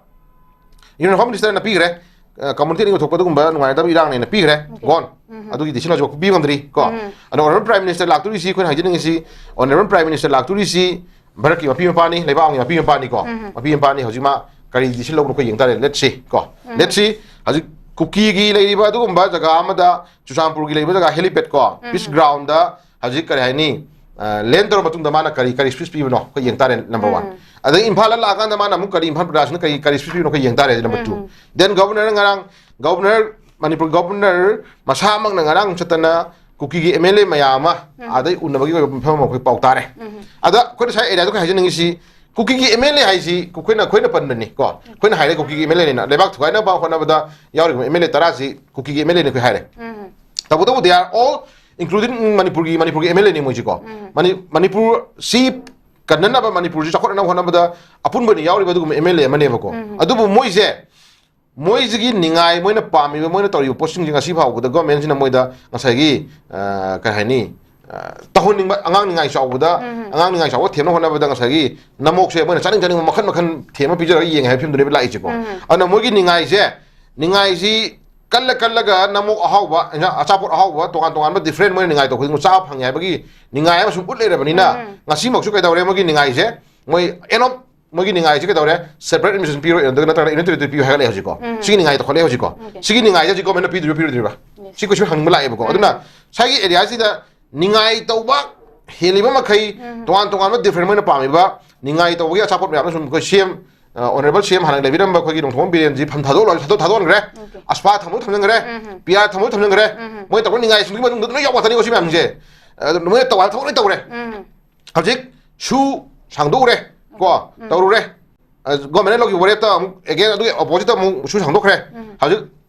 Union Home Minister ꯅ ꯄꯤꯈ꯭ꯔꯦ, ꯑ, community ꯑꯅꯤ ꯊꯣꯛꯄ ꯑꯗꯨꯒꯨꯝꯕ ꯅꯨꯡꯉꯥꯏꯅꯗꯕ ꯏꯔꯥꯡꯅꯦꯅ ꯄꯤꯈ꯭ꯔꯦ, gone꯫ ꯑꯗꯨꯒꯤ decision ꯍꯧꯖꯤꯛ ꯄꯤꯕ ꯉꯝꯗ꯭ꯔꯤ ꯀꯣ꯫ ꯑꯗꯣ Honourable Prime Minister ꯂꯥꯛꯇꯣꯔꯤꯁꯤ, ꯑꯩꯈꯣꯏꯅ ꯍꯥꯏꯖꯅꯤꯡꯉꯤꯁꯤ, Honourable Prime Minister ꯂꯥꯛꯇꯣꯔꯤꯁꯤ ꯚꯥꯔꯠꯀꯤ ꯃꯄꯤ ꯃꯄꯥꯅꯤ, ꯂꯩꯕꯥꯛ ꯑꯃꯒꯤ ꯃꯄꯤ ꯃꯄꯥꯅꯤꯀꯣ꯫ ꯃꯄꯤ ꯃꯄꯥꯅꯤ꯫ ꯍꯧꯖꯤꯛ ꯃꯥ ꯀꯔꯤ decision ꯂꯧꯕꯅꯣ ꯑꯩꯈꯣꯏ ꯌꯦꯡ ꯇꯥꯔꯦ꯫ Let's see ꯀꯣ꯫ Let's see꯫ ꯍꯧꯖꯤꯛ ꯀꯨꯀꯤꯒꯤ ꯂꯩꯔꯤꯕ ꯑꯗꯨꯒꯨꯝꯕ ꯖꯒꯥ ꯑꯃꯗ, ꯆꯨꯔꯆꯥꯟꯄꯨꯔꯒꯤ ꯂꯩꯕ ꯖꯒꯥ helipad ꯀꯣ, peace ground ꯗ ꯍꯧꯖꯤꯛ ꯀꯔꯤ ꯍꯥꯏꯅꯤ, ꯑ, land ꯇꯧꯔ ꯃꯇꯨꯡꯗ ꯃꯥꯅ ꯀꯔꯤ, ꯀꯔꯤ speech ꯄꯤꯕꯅꯣ ꯑꯩꯈꯣꯏ ꯌꯦꯡ ꯇꯥꯔꯦ, number one꯫ ꯑꯗꯩ ꯏꯝꯐꯥꯜꯗ ꯂꯥꯛꯑꯀꯥꯟꯗ ꯃꯥꯅ ꯑꯃꯨꯛ ꯀꯔꯤ, ꯏꯝꯐꯥꯜ ꯄ꯭ꯔꯖꯥꯁꯤꯅ ꯀꯔꯤ, ꯀꯔꯤ speech ꯄꯤꯕꯅꯣ ꯑꯩꯈꯣꯏ ꯌꯦꯡ ꯇꯥꯔꯦ, number two꯫ Then Governor ꯉꯔꯥꯡ, Governor, ꯃꯅꯤꯄꯨꯔ Governor ꯃꯁꯥꯃꯛꯅ ꯉꯔꯥꯡ ꯆꯠꯇꯅ ꯀꯨꯀꯤꯒꯤ M L A ꯃꯌꯥꯝ ꯑꯃ ꯑꯥꯗꯩ ꯎꯅꯕꯒꯤ ꯑꯣꯏꯕ ꯃꯐꯝ ꯑꯃ ꯑꯩꯈꯣꯏ ꯄꯥꯎ ꯇꯥꯔꯦ꯫ ꯑꯗ ꯑꯩꯈꯣꯏꯅ ꯁ꯭ꯋꯥꯏ ꯑꯦꯔꯤꯌꯥꯗ ꯑꯩꯈꯣꯏ ꯍꯥꯏꯖꯅꯤꯡꯉꯤꯁꯤ, ꯀꯨꯀꯤꯒꯤ M L A ꯍꯥꯏꯁꯤ ꯑꯩꯈꯣꯏꯅ, ꯑꯩꯈꯣꯏꯅ ꯄꯟꯕꯅꯤ ꯀꯣ, ꯑꯩꯈꯣꯏꯅ ꯍꯥꯏꯔꯦ ꯀꯨꯀꯤꯒꯤ M L A ꯅꯤꯅ, ꯂꯩꯕꯥꯛ ꯊꯨꯒꯥꯏꯅꯕ ꯍꯣꯠꯅꯕꯗ ꯌꯥꯎꯔꯤꯕ M L A ꯇꯔꯥꯁꯤ ꯀꯨꯀꯤꯒꯤ M L A ꯅꯤ ꯑꯩꯈꯣꯏ ꯍꯥꯏꯔꯦ꯫ ꯇꯧꯕꯇꯕꯨ they are all included in ꯃꯅꯤꯄꯨꯔꯒꯤ, ꯃꯅꯤꯄꯨꯔꯒꯤ M L A ꯅꯤ ꯃꯣꯏꯁꯤꯀꯣ꯫ ꯃꯅꯤ-, ꯃꯅꯤꯄꯨꯔ ꯁꯤ ꯀꯟꯅꯅꯕ, ꯃꯅꯤꯄꯨꯔꯁꯤ ꯆꯥꯎꯈꯠꯅꯅꯕ ꯍꯣꯠꯅꯕꯗ ꯑꯄꯨꯟꯕ ꯑꯣꯏꯅ ꯌꯥꯎꯔꯤꯕ ꯑꯗꯨꯒꯨꯝꯕ M L A ꯑꯃꯅꯦꯕꯀꯣ꯫ ꯑꯗꯨꯕꯨ ꯃꯣꯏꯁꯦ ꯃꯣꯏꯁꯤꯒꯤ ꯅꯤꯡꯉꯥꯏ, ꯃꯣꯏꯅ ꯄꯥꯝꯃꯤꯕ, ꯃꯣꯏꯅ ꯇꯧꯔꯤꯕ ꯄꯣꯠꯁꯤꯡꯁꯦ ꯉꯁꯤ ꯐꯥꯎꯕꯗ ꯒꯣꯔꯃꯦꯟꯁꯤꯅ ꯃꯣꯏꯗ ꯉꯁꯥꯏꯒꯤ, ꯑ, ꯀꯩ ꯍꯥꯏꯅꯤ, ꯑ, ꯇꯧꯍꯟꯅꯤꯡꯕ, ꯑꯉꯥꯡ ꯅꯤꯡꯉꯥꯏ ꯆꯥꯎꯕꯗ, ꯎꯝ꯫ ꯑꯉꯥꯡ ꯅꯤꯡꯉꯥꯏ ꯆꯥꯎꯕ ꯊꯦꯝꯅ ꯍꯣꯠꯅꯕꯗ ꯉꯁꯥꯏꯒꯤ ꯅꯃꯣꯛꯁꯦ ꯃꯣꯏꯅ ꯆꯥꯅꯤꯡ ꯆꯥꯅꯤꯡꯕ ꯃꯈꯜ ꯃꯈꯜ ꯊꯦꯝꯃ ꯄꯤꯖꯔꯒ ꯌꯦꯡꯉꯦ ꯍꯥꯏꯕ ꯐꯤꯂꯝꯗꯨꯅꯦꯕ ꯂꯥꯛꯏꯁꯦꯀꯣ꯫ ꯎꯝ꯫ ꯑꯗꯨꯅ ꯃꯣꯏꯒꯤ ꯅꯤꯡꯉꯥꯏꯁꯦ, ꯅꯤꯡꯉꯥꯏꯁꯤ ꯀꯜꯂ ꯀꯜꯂꯒ ꯅꯃꯣꯛ ꯑꯍꯥꯎꯕ, ꯏꯟꯖꯥꯡ ꯑꯆꯥꯄꯣꯠ ꯑꯍꯥꯎꯕ, ꯇꯣꯉꯥꯟ ꯇꯣꯉꯥꯟꯕ different ꯃꯣꯏꯅ ꯅꯤꯡꯉꯥꯏ ꯇꯧꯕ ꯈꯨꯗꯤꯡꯃꯛ ꯆꯥꯕ ꯐꯪꯉꯦ ꯍꯥꯏꯕꯒꯤ ꯅꯤꯡꯉꯥꯏ ꯑꯃ ꯁꯨꯝ ꯎꯠ ꯂꯩꯔꯕꯅꯤꯅ, ꯎꯝ꯫ ꯉꯁꯤꯃꯛꯁꯨ ꯀꯩꯗꯧꯔꯦ, ꯃꯣꯏꯒꯤ ꯅꯤꯡꯉꯥꯏꯁꯦ, ꯃꯣꯏ end of ꯃꯣꯏꯒꯤ ꯅꯤꯡꯉꯥꯏꯁꯦ ꯀꯩꯗꯧꯔꯦ? Separate administration ꯄꯤꯔꯣꯏ, ꯅꯠꯇ꯭ꯔꯒ ꯅꯠꯇ꯭ꯔꯒ unitary territory ꯄꯤꯌꯨ ꯍꯥꯏꯒꯠꯂꯛꯑꯦ ꯍꯧꯖꯤꯛꯀꯣ꯫ ꯎꯝ꯫ ꯁꯤꯒꯤ ꯅꯤꯡꯉꯥꯏ ꯇꯧꯈꯠꯂꯛꯑꯦ ꯍꯧꯖꯤꯛꯀꯣ꯫ Okay. ꯁꯤꯒꯤ ꯅꯤꯡꯉꯥꯏꯁꯦ ꯍꯧꯖꯤꯛ ꯒꯣꯔꯃꯦꯟꯅ ꯄꯤꯗꯣꯏꯔꯤꯕ꯭ꯔꯥ ꯄꯤꯔꯣꯏꯗ꯭ꯔꯤꯕ꯭ꯔꯥ? Yes. ꯁꯤ question ꯍꯪꯕ ꯂꯥꯛꯑꯦꯕꯀꯣ꯫ ꯎꯝ꯫ ꯑꯗꯨꯅ ꯁ꯭ꯋꯥꯏꯒꯤ area ꯁꯤꯗ ꯅꯤꯡꯉꯥꯏ ꯇꯧꯕ ꯍꯦꯜꯂꯤꯕ ꯃꯈꯩ, ꯎꯝ꯫ ꯇꯣꯉꯥꯟ ꯇꯣꯉꯥꯟꯕ different ꯃꯣꯏꯅ ꯄꯥꯝꯃꯤꯕ ꯅꯤꯡꯉꯥꯏ ꯇꯧꯕꯒꯤ ꯑꯆꯥꯄꯣꯠ ꯃꯌꯥꯝꯗꯣ ꯁꯨꯝ ꯑꯩꯈꯣꯏ ꯁꯤ ꯑꯦꯝ, ꯑ, honourable ꯁꯤ ꯑꯦꯝ ꯍꯥꯟꯅ ꯂꯩꯕꯤꯔꯝꯕ ꯑꯩꯈꯣꯏꯒꯤ ꯅꯣꯡꯊꯣꯝꯕꯝ ꯕꯤꯔꯦꯟꯖꯤ ꯐꯝ ꯊꯥꯗꯣꯛꯂꯣꯏ, ꯊꯥꯗꯣꯛ-, ꯊꯥꯗꯣꯛꯍꯟꯈ꯭ꯔꯦ꯫ Okay. ꯑꯁꯄꯥ ꯊꯝꯕ ꯊꯝꯖꯤꯟꯈ꯭ꯔꯦ꯫ ꯎꯝ꯫ ꯄꯤ ꯑꯥꯔ ꯊꯝꯕ ꯊꯝꯖꯤꯟꯈ꯭ꯔꯦ꯫ ꯎꯝ꯫ ꯃꯣꯏ ꯇꯧꯕ ꯅꯤꯡꯉꯥꯏꯁꯤꯡꯗꯨꯒꯤ ꯃꯅꯨꯡꯗ ꯂꯣꯏ ꯌꯥꯎꯕ ꯉꯥꯛꯇꯅꯤꯀꯣ ꯁꯤ ꯃꯌꯥꯝꯁꯦ꯫ ꯑꯗꯨ ꯃꯣꯏꯅ ꯇꯧꯕ ꯊꯕꯛ ꯂꯣꯏ ꯇꯧꯔꯦ꯫ ꯎꯝ꯫ ꯍꯧꯖꯤꯛ ꯁꯨ ꯁꯥꯡꯗꯣꯛꯎꯔꯦ ꯀꯣ, ꯎꯝ꯫ ꯇꯧꯔꯨꯔꯦ꯫ ꯑ, ꯒꯣꯔꯃꯦꯟꯅ ꯂꯧꯈꯤꯕ ꯋꯥꯔꯦꯞꯇ ꯑꯃꯨꯛ again ꯑꯗꯨꯒꯤ opposite ꯑꯃꯨꯛ ꯁꯨ ꯁꯥꯡꯗꯣꯛꯈ꯭ꯔꯦ꯫ ꯎꯝ꯫ ꯍꯧꯖꯤꯛ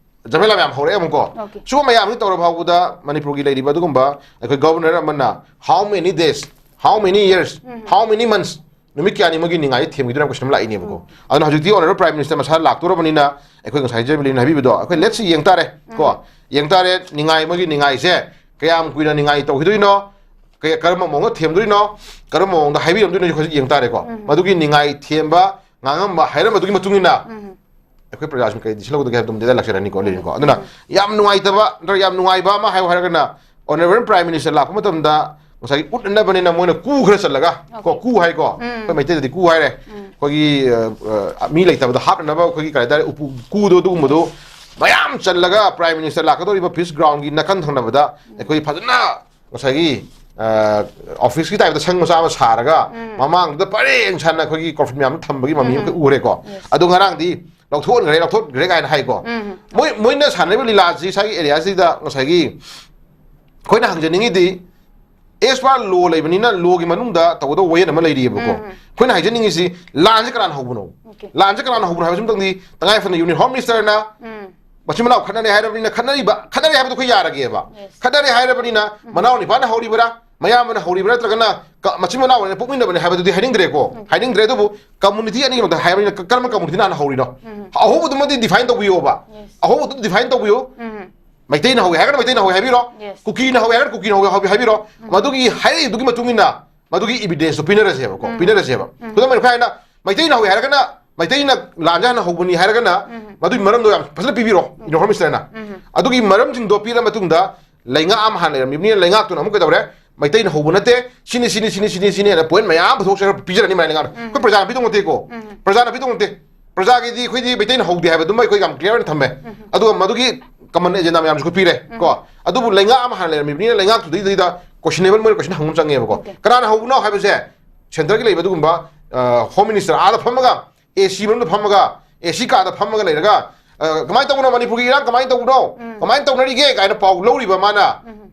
ꯖꯃꯦꯂꯥ ꯃꯌꯥꯝ ꯍꯧꯔꯛꯑꯦ ꯑꯃꯨꯛꯀꯣ꯫ Okay. ꯁꯤꯒꯨꯝꯕ ꯃꯌꯥꯝꯁꯤ ꯇꯧꯔ ꯐꯥꯎꯕꯗ ꯃꯅꯤꯄꯨꯔꯒꯤ ꯂꯩꯔꯤꯕ ꯑꯗꯨꯒꯨꯝꯕ ꯑꯩꯈꯣꯏ ꯒꯣꯕꯔꯅꯔ ꯑꯃꯅ how many days, how many years, um. How many months, ꯅꯨꯃꯤꯠ ꯀꯌꯥꯅꯤ ꯃꯣꯏꯒꯤ ꯅꯤꯡꯉꯥꯏ ꯊꯦꯝꯈꯤꯗꯣꯏꯅꯣ question ꯑꯃ ꯂꯥꯛꯏꯅꯦꯕꯀꯣ꯫ ꯎꯝ꯫ ꯑꯗꯨꯅ ꯍꯧꯖꯤꯛꯇꯤ honourable prime minister ꯃꯁꯥ ꯂꯥꯛꯇꯣꯔꯕꯅꯤꯅ ꯑꯩꯈꯣꯏ ꯉꯁꯥꯏ ꯖꯦꯕꯤꯂꯤꯟ ꯍꯥꯏꯕꯤꯕꯗꯣ ꯑꯩꯈꯣꯏ let's see ꯌꯦꯡ ꯇꯥꯔꯦ ꯀꯣ꯫ ꯎꯝ꯫ ꯌꯦꯡ ꯇꯥꯔꯦ ꯅꯤꯡꯉꯥꯏ, ꯃꯣꯏꯒꯤ ꯅꯤꯡꯉꯥꯏꯁꯦ ꯀꯌꯥꯝ ꯀꯨꯏꯅ ꯅꯤꯡꯉꯥꯏ ꯇꯧꯈꯤꯗꯣꯏꯅꯣ, ꯀꯌꯥ-, ꯀꯔꯝꯕ ꯃꯑꯣꯡꯗ ꯊꯦꯝꯗꯣꯏꯅꯣ, ꯀꯔꯝꯕ ꯃꯑꯣꯡꯗ ꯍꯥꯏꯕꯤꯔꯝꯗꯣꯏꯅꯣ ꯑꯩꯈꯣꯏ ꯍꯧꯖꯤꯛ ꯌꯦꯡ ꯇꯥꯔꯦꯀꯣ꯫ ꯎꯝ꯫ ꯃꯗꯨꯒꯤ ꯅꯤꯡꯉꯥꯏ ꯊꯦꯝꯕ, ꯉꯥꯡꯉꯝꯕ, ꯍꯥꯏꯔꯝꯕꯗꯨꯒꯤ ꯃꯇꯨꯡ ꯏꯟꯅ ꯎꯝ꯫ ꯑꯩꯈꯣꯏ ꯄ꯭ꯔꯖꯥꯁꯤꯡ ꯀꯩ decision ꯂꯧꯒꯗꯒꯦ ꯍꯥꯏꯕꯗꯨꯝꯗꯤ ꯂꯥꯛꯆꯔꯅꯤꯀꯣ, ꯂꯩꯔꯤꯅꯤꯀꯣ꯫ ꯑꯗꯨꯅ ꯎꯝ꯫ ꯌꯥꯝ ꯅꯨꯡꯉꯥꯏꯇꯕ, ꯅꯠꯇ꯭ꯔꯒ ꯌꯥꯝ ꯅꯨꯡꯉꯥꯏꯕ ꯑꯃ ꯍꯥꯏꯌꯨ ꯍꯥꯏꯔꯒꯅ honourable prime minister ꯂꯥꯛꯄ ꯃꯇꯝꯗ ꯉꯁꯥꯏꯒꯤ ꯎꯠꯅꯅꯕꯅꯤꯅ ꯃꯣꯏꯅ ꯀꯨ ꯈꯔ ꯆꯜꯂꯒ, ꯀꯣ, okay, ꯀꯨ ꯍꯥꯏꯀꯣ, ꯎꯝ꯫ ꯑꯩꯈꯣꯏ ꯃꯩꯇꯩꯗꯗꯤ ꯀꯨ ꯍꯥꯏꯔꯦ꯫ ꯎꯝ꯫ ꯑꯩꯈꯣꯏꯒꯤ, ꯑ, ꯑ, ꯃꯤ ꯂꯩꯇꯕꯗ ꯍꯥꯞꯅꯅꯕ ꯑꯩꯈꯣꯏꯒꯤ ꯀꯔꯤ ꯍꯥꯏꯇꯥꯔꯦ, ꯎꯄꯨ ꯀꯨꯗꯣ, ꯑꯗꯨꯒꯨꯝꯕꯗꯣ ꯃꯌꯥꯝ ꯆꯜꯂꯒ prime minister ꯂꯥꯛꯀꯗꯧꯔꯤꯕ peace groundꯒꯤ ꯅꯥꯀꯟ ꯊꯪꯅꯕꯗ ꯎꯝ꯫ ꯑꯩꯈꯣꯏ ꯐꯖꯅ ꯉꯁꯥꯏꯒꯤ, ꯑ, officeꯀꯤ typeꯇ ꯁꯪ ꯃꯆꯥ ꯑꯃ ꯁꯥꯔꯒ ꯎꯝ꯫ ꯃꯃꯥꯡꯗꯨꯗ ꯄꯔꯦꯡ ꯁꯥꯟꯅ ꯑꯩꯈꯣꯏꯒꯤ coffin ꯃꯌꯥꯝꯗꯣ ꯊꯝꯕꯒꯤ ꯃꯃꯤ ꯎꯝ꯫ ꯑꯩꯈꯣꯏ ꯎꯔꯦꯀꯣ꯫ Yes. ꯑꯗꯣ ꯉꯔꯥꯡꯗꯤ ꯂꯧꯊꯣꯛꯍꯟꯈ꯭ꯔꯦ, ꯂꯧꯊꯣꯛꯈ꯭ꯔꯦ ꯀꯥꯏꯅ ꯍꯥꯏꯀꯣ꯫ ꯎꯝ꯫ ꯃꯣꯏ, ꯃꯣꯏꯅ ꯁꯥꯟꯅꯔꯤꯕ ꯂꯤꯂꯥꯁꯤ ꯁ꯭ꯋꯥꯏꯒꯤ areaꯁꯤꯗ ꯉꯁꯥꯏꯒꯤ ꯑꯩꯈꯣꯏꯅ ꯍꯪꯖꯅꯤꯡꯉꯤꯗꯤ, as per law ꯂꯩꯕꯅꯤꯅ lawꯒꯤ ꯃꯅꯨꯡꯗ ꯇꯧꯒꯗꯧꯕ ꯋꯥꯌꯦꯜ ꯑꯃ ꯂꯩꯔꯤꯑꯕꯀꯣ꯫ ꯎꯝ꯫ ꯑꯩꯈꯣꯏꯅ ꯍꯥꯏꯖꯅꯤꯡꯉꯤꯁꯤ ꯂꯥꯟꯁꯦ ꯀꯅꯥꯅ ꯍꯧꯕꯅꯣ? Okay. ꯂꯥꯟꯁꯦ ꯀꯅꯥꯅ ꯍꯧꯕꯅꯣ ꯍꯥꯏꯕꯁꯤꯃꯇꯪꯗꯤ ꯇꯉꯥꯏ ꯐꯗꯅ union home ministerꯅ ꯎꯝ꯫ ꯃꯆꯤꯟ ꯃꯅꯥꯎ ꯈꯠꯅꯔꯦ ꯍꯥꯏꯔꯕꯅꯤꯅ ꯈꯠꯅꯔꯤꯕ, ꯈꯠꯅꯔꯦ ꯍꯥꯏꯕꯗꯣ ꯑꯩꯈꯣꯏ ꯌꯥꯔꯒꯦꯕ꯫ Yes. ꯈꯠꯅꯔꯦ ꯍꯥꯏꯔꯕꯅꯤꯅ ꯎꯝ꯫ ꯃꯅꯥꯎ ꯅꯤꯄꯥꯅ ꯍꯧꯔꯤꯕ꯭ꯔꯥ? ꯃꯌꯥꯝꯕꯅ ꯍꯧꯔꯤꯕ꯭ꯔꯥ ꯅꯠꯇ꯭ꯔꯒꯅ ꯀ- ꯃꯆꯤꯟ ꯃꯅꯥꯎ ꯑꯣꯏꯅ ꯄꯣꯛꯃꯤꯟꯅꯕꯅꯦ ꯍꯥꯏꯕꯗꯨꯗꯤ ꯍꯥꯏꯅꯤꯡꯗ꯭ꯔꯦꯀꯣ꯫ ꯍꯥꯏꯅꯤꯡꯗ꯭ꯔꯦ꯫ ꯑꯗꯨꯕꯨ ꯀꯝꯃꯨꯅꯤꯇꯤ ꯑꯅꯤꯒꯤ ꯃꯔꯛꯇ ꯍꯥꯏꯕꯅꯤꯅ ꯀ- ꯀꯔꯝꯕ ꯀꯝꯃꯨꯅꯤꯇꯤꯅ ꯍꯥꯟꯅ ꯍꯧꯔꯤꯅꯣ? ꯑꯍꯧꯕꯗꯨꯃꯗꯤ ꯗꯤꯐꯥꯏꯟ ꯇꯧꯕꯤꯌꯣꯕ꯫ ꯑꯍꯧꯕꯗꯨ ꯗꯤꯐꯥꯏꯟ ꯇꯧꯕꯤꯌꯨ꯫ ꯃꯩꯇꯩꯅ ꯍꯧꯋꯤ ꯍꯥꯏꯔꯒꯅ ꯃꯩꯇꯩꯅ ꯍꯧꯋꯤ ꯍꯥꯏꯕꯤꯔꯣ꯫ ꯀꯨꯀꯤꯅ ꯍꯧꯋꯤ ꯍꯥꯏꯔꯒꯅ ꯀꯨꯀꯤꯅ ꯍꯧꯋꯤ ꯍꯧꯋꯤ ꯍꯥꯏꯕꯤꯔꯣ꯫ ꯃꯗꯨꯒꯤ ꯍꯥꯏꯔꯛꯏꯗꯨꯒꯤ ꯃꯇꯨꯡ ꯏꯟꯅ ꯃꯗꯨꯒꯤ ꯏꯕꯤꯗꯦꯟꯁꯇꯨ ꯄꯤꯅꯔꯁꯦꯕꯀꯣ꯫ ꯄꯤꯅꯔꯁꯦꯕ꯫ ꯈꯨꯗꯝ ꯑꯣꯏꯅ ꯑꯩꯈꯣꯏ ꯍꯥꯏꯅ ꯃꯩꯇꯩꯅ ꯍꯧꯋꯤ ꯍꯥꯏꯔꯒꯅ, ꯃꯩꯇꯩꯅ ꯂꯥꯟꯁꯦ ꯍꯥꯟꯅ ꯍꯧꯕꯅꯤ ꯍꯥꯏꯔꯒꯅ ꯃꯗꯨꯒꯤ ꯃꯔꯝꯗꯣ ꯌꯥꯝ ꯐꯖꯅ ꯄꯤꯕꯤꯔꯣ, ꯏꯟꯗꯣ ꯍꯣꯝ ꯃꯤꯅꯤꯁꯇꯔꯅ꯫ ꯑꯗꯨꯒꯤ ꯃꯔꯝꯁꯤꯡꯗꯣ ꯄꯤꯔ ꯃꯇꯨꯡꯗ ꯂꯩꯉꯥꯛ ꯑꯃ ꯍꯥꯟꯅ ꯂꯩꯔꯝꯃꯤꯕꯅꯤꯅ ꯂꯩꯉꯥꯛꯇꯨꯅ ꯑꯃꯨꯛ ꯀꯩꯗꯧꯔꯦ? ꯃꯩꯇꯩꯅ ꯍꯧꯕ ꯅꯠꯇꯦ, ꯁꯤꯅꯤ, ꯁꯤꯅꯤ, ꯁꯤꯅꯤ, ꯁꯤꯅꯤ, ꯁꯤꯅꯤ ꯍꯥꯏꯅ ꯄꯣꯏꯟ ꯃꯌꯥꯝ ꯄꯨꯊꯣꯛꯆꯔꯒ ꯄꯤꯖꯔꯅꯤ ꯃꯥꯏ ꯂꯩꯉꯥꯛꯅ꯫ ꯑꯩꯈꯣꯏ ꯄ꯭ꯔꯖꯥꯅ ꯄꯤꯗꯧ ꯅꯠꯇꯦꯀꯣ꯫ ꯄ꯭ꯔꯖꯥꯅ ꯄꯤꯗꯧ ꯅꯠꯇꯦ꯫ ꯄ꯭ꯔꯖꯥꯒꯤꯗꯤ ꯑꯩꯈꯣꯏꯗꯤ ꯃꯩꯇꯩꯅ ꯍꯧꯗꯦ ꯍꯥꯏꯕꯗꯨꯃ ꯑꯩꯈꯣꯏ ꯌꯥꯝ ꯀ꯭ꯂꯤꯌꯥꯔ ꯑꯣꯏꯅ ꯊꯝꯃꯦ꯫ ꯑꯗꯨꯒ ꯃꯗꯨꯒꯤ ꯀꯃꯟ ꯑꯦꯖꯦꯟꯗꯥ ꯃꯌꯥꯝꯁꯨ ꯑꯩꯈꯣꯏ ꯄꯤꯔꯦ ꯀꯣ꯫ ꯑꯗꯨꯕꯨ ꯂꯩꯉꯥꯛ ꯑꯃ ꯍꯥꯟꯅ ꯂꯩꯔꯝꯃꯤꯕꯅꯤꯅ ꯂꯩꯉꯥꯛꯇꯨꯗꯩꯗꯨꯗ ꯀꯣꯏꯁꯟꯅꯦꯕꯜ ꯃꯣꯏꯅ ꯀꯣꯏꯁꯟ ꯍꯪꯕ ꯑꯃ ꯆꯪꯉꯦꯕꯀꯣ꯫ ꯀꯅꯥꯅ ꯍꯧꯕꯅꯣ ꯍꯥꯏꯕꯁꯦ ꯁꯦꯟꯇꯔꯒꯤ ꯂꯩꯕ ꯑꯗꯨꯒꯨꯝꯕ ꯍꯣꯝ ꯃꯤꯅꯤꯁꯇꯔ ꯑꯥꯗ ꯐꯝꯃꯒ, ꯑꯦ ꯁꯤ ꯃꯅꯨꯡꯗ ꯐꯝꯃꯒ, ꯑꯦ ꯁꯤ ꯀꯥꯗ ꯐꯝꯃꯒ ꯂꯩꯔꯒ, ꯑ, "ꯀꯃꯥꯏꯅ ꯇꯧꯕꯅꯣ, ꯃꯅꯤꯄꯨꯔꯒꯤ ꯏꯔꯥꯡ ꯀꯃꯥꯏꯅ ꯇꯧꯕꯅꯣ, ꯀꯃꯥꯏꯅ ꯇꯧꯅꯔꯤꯒꯦ?" ꯀꯥꯏꯅ ꯄꯥꯎ ꯂꯧꯔꯤꯕ ꯃꯥꯅ,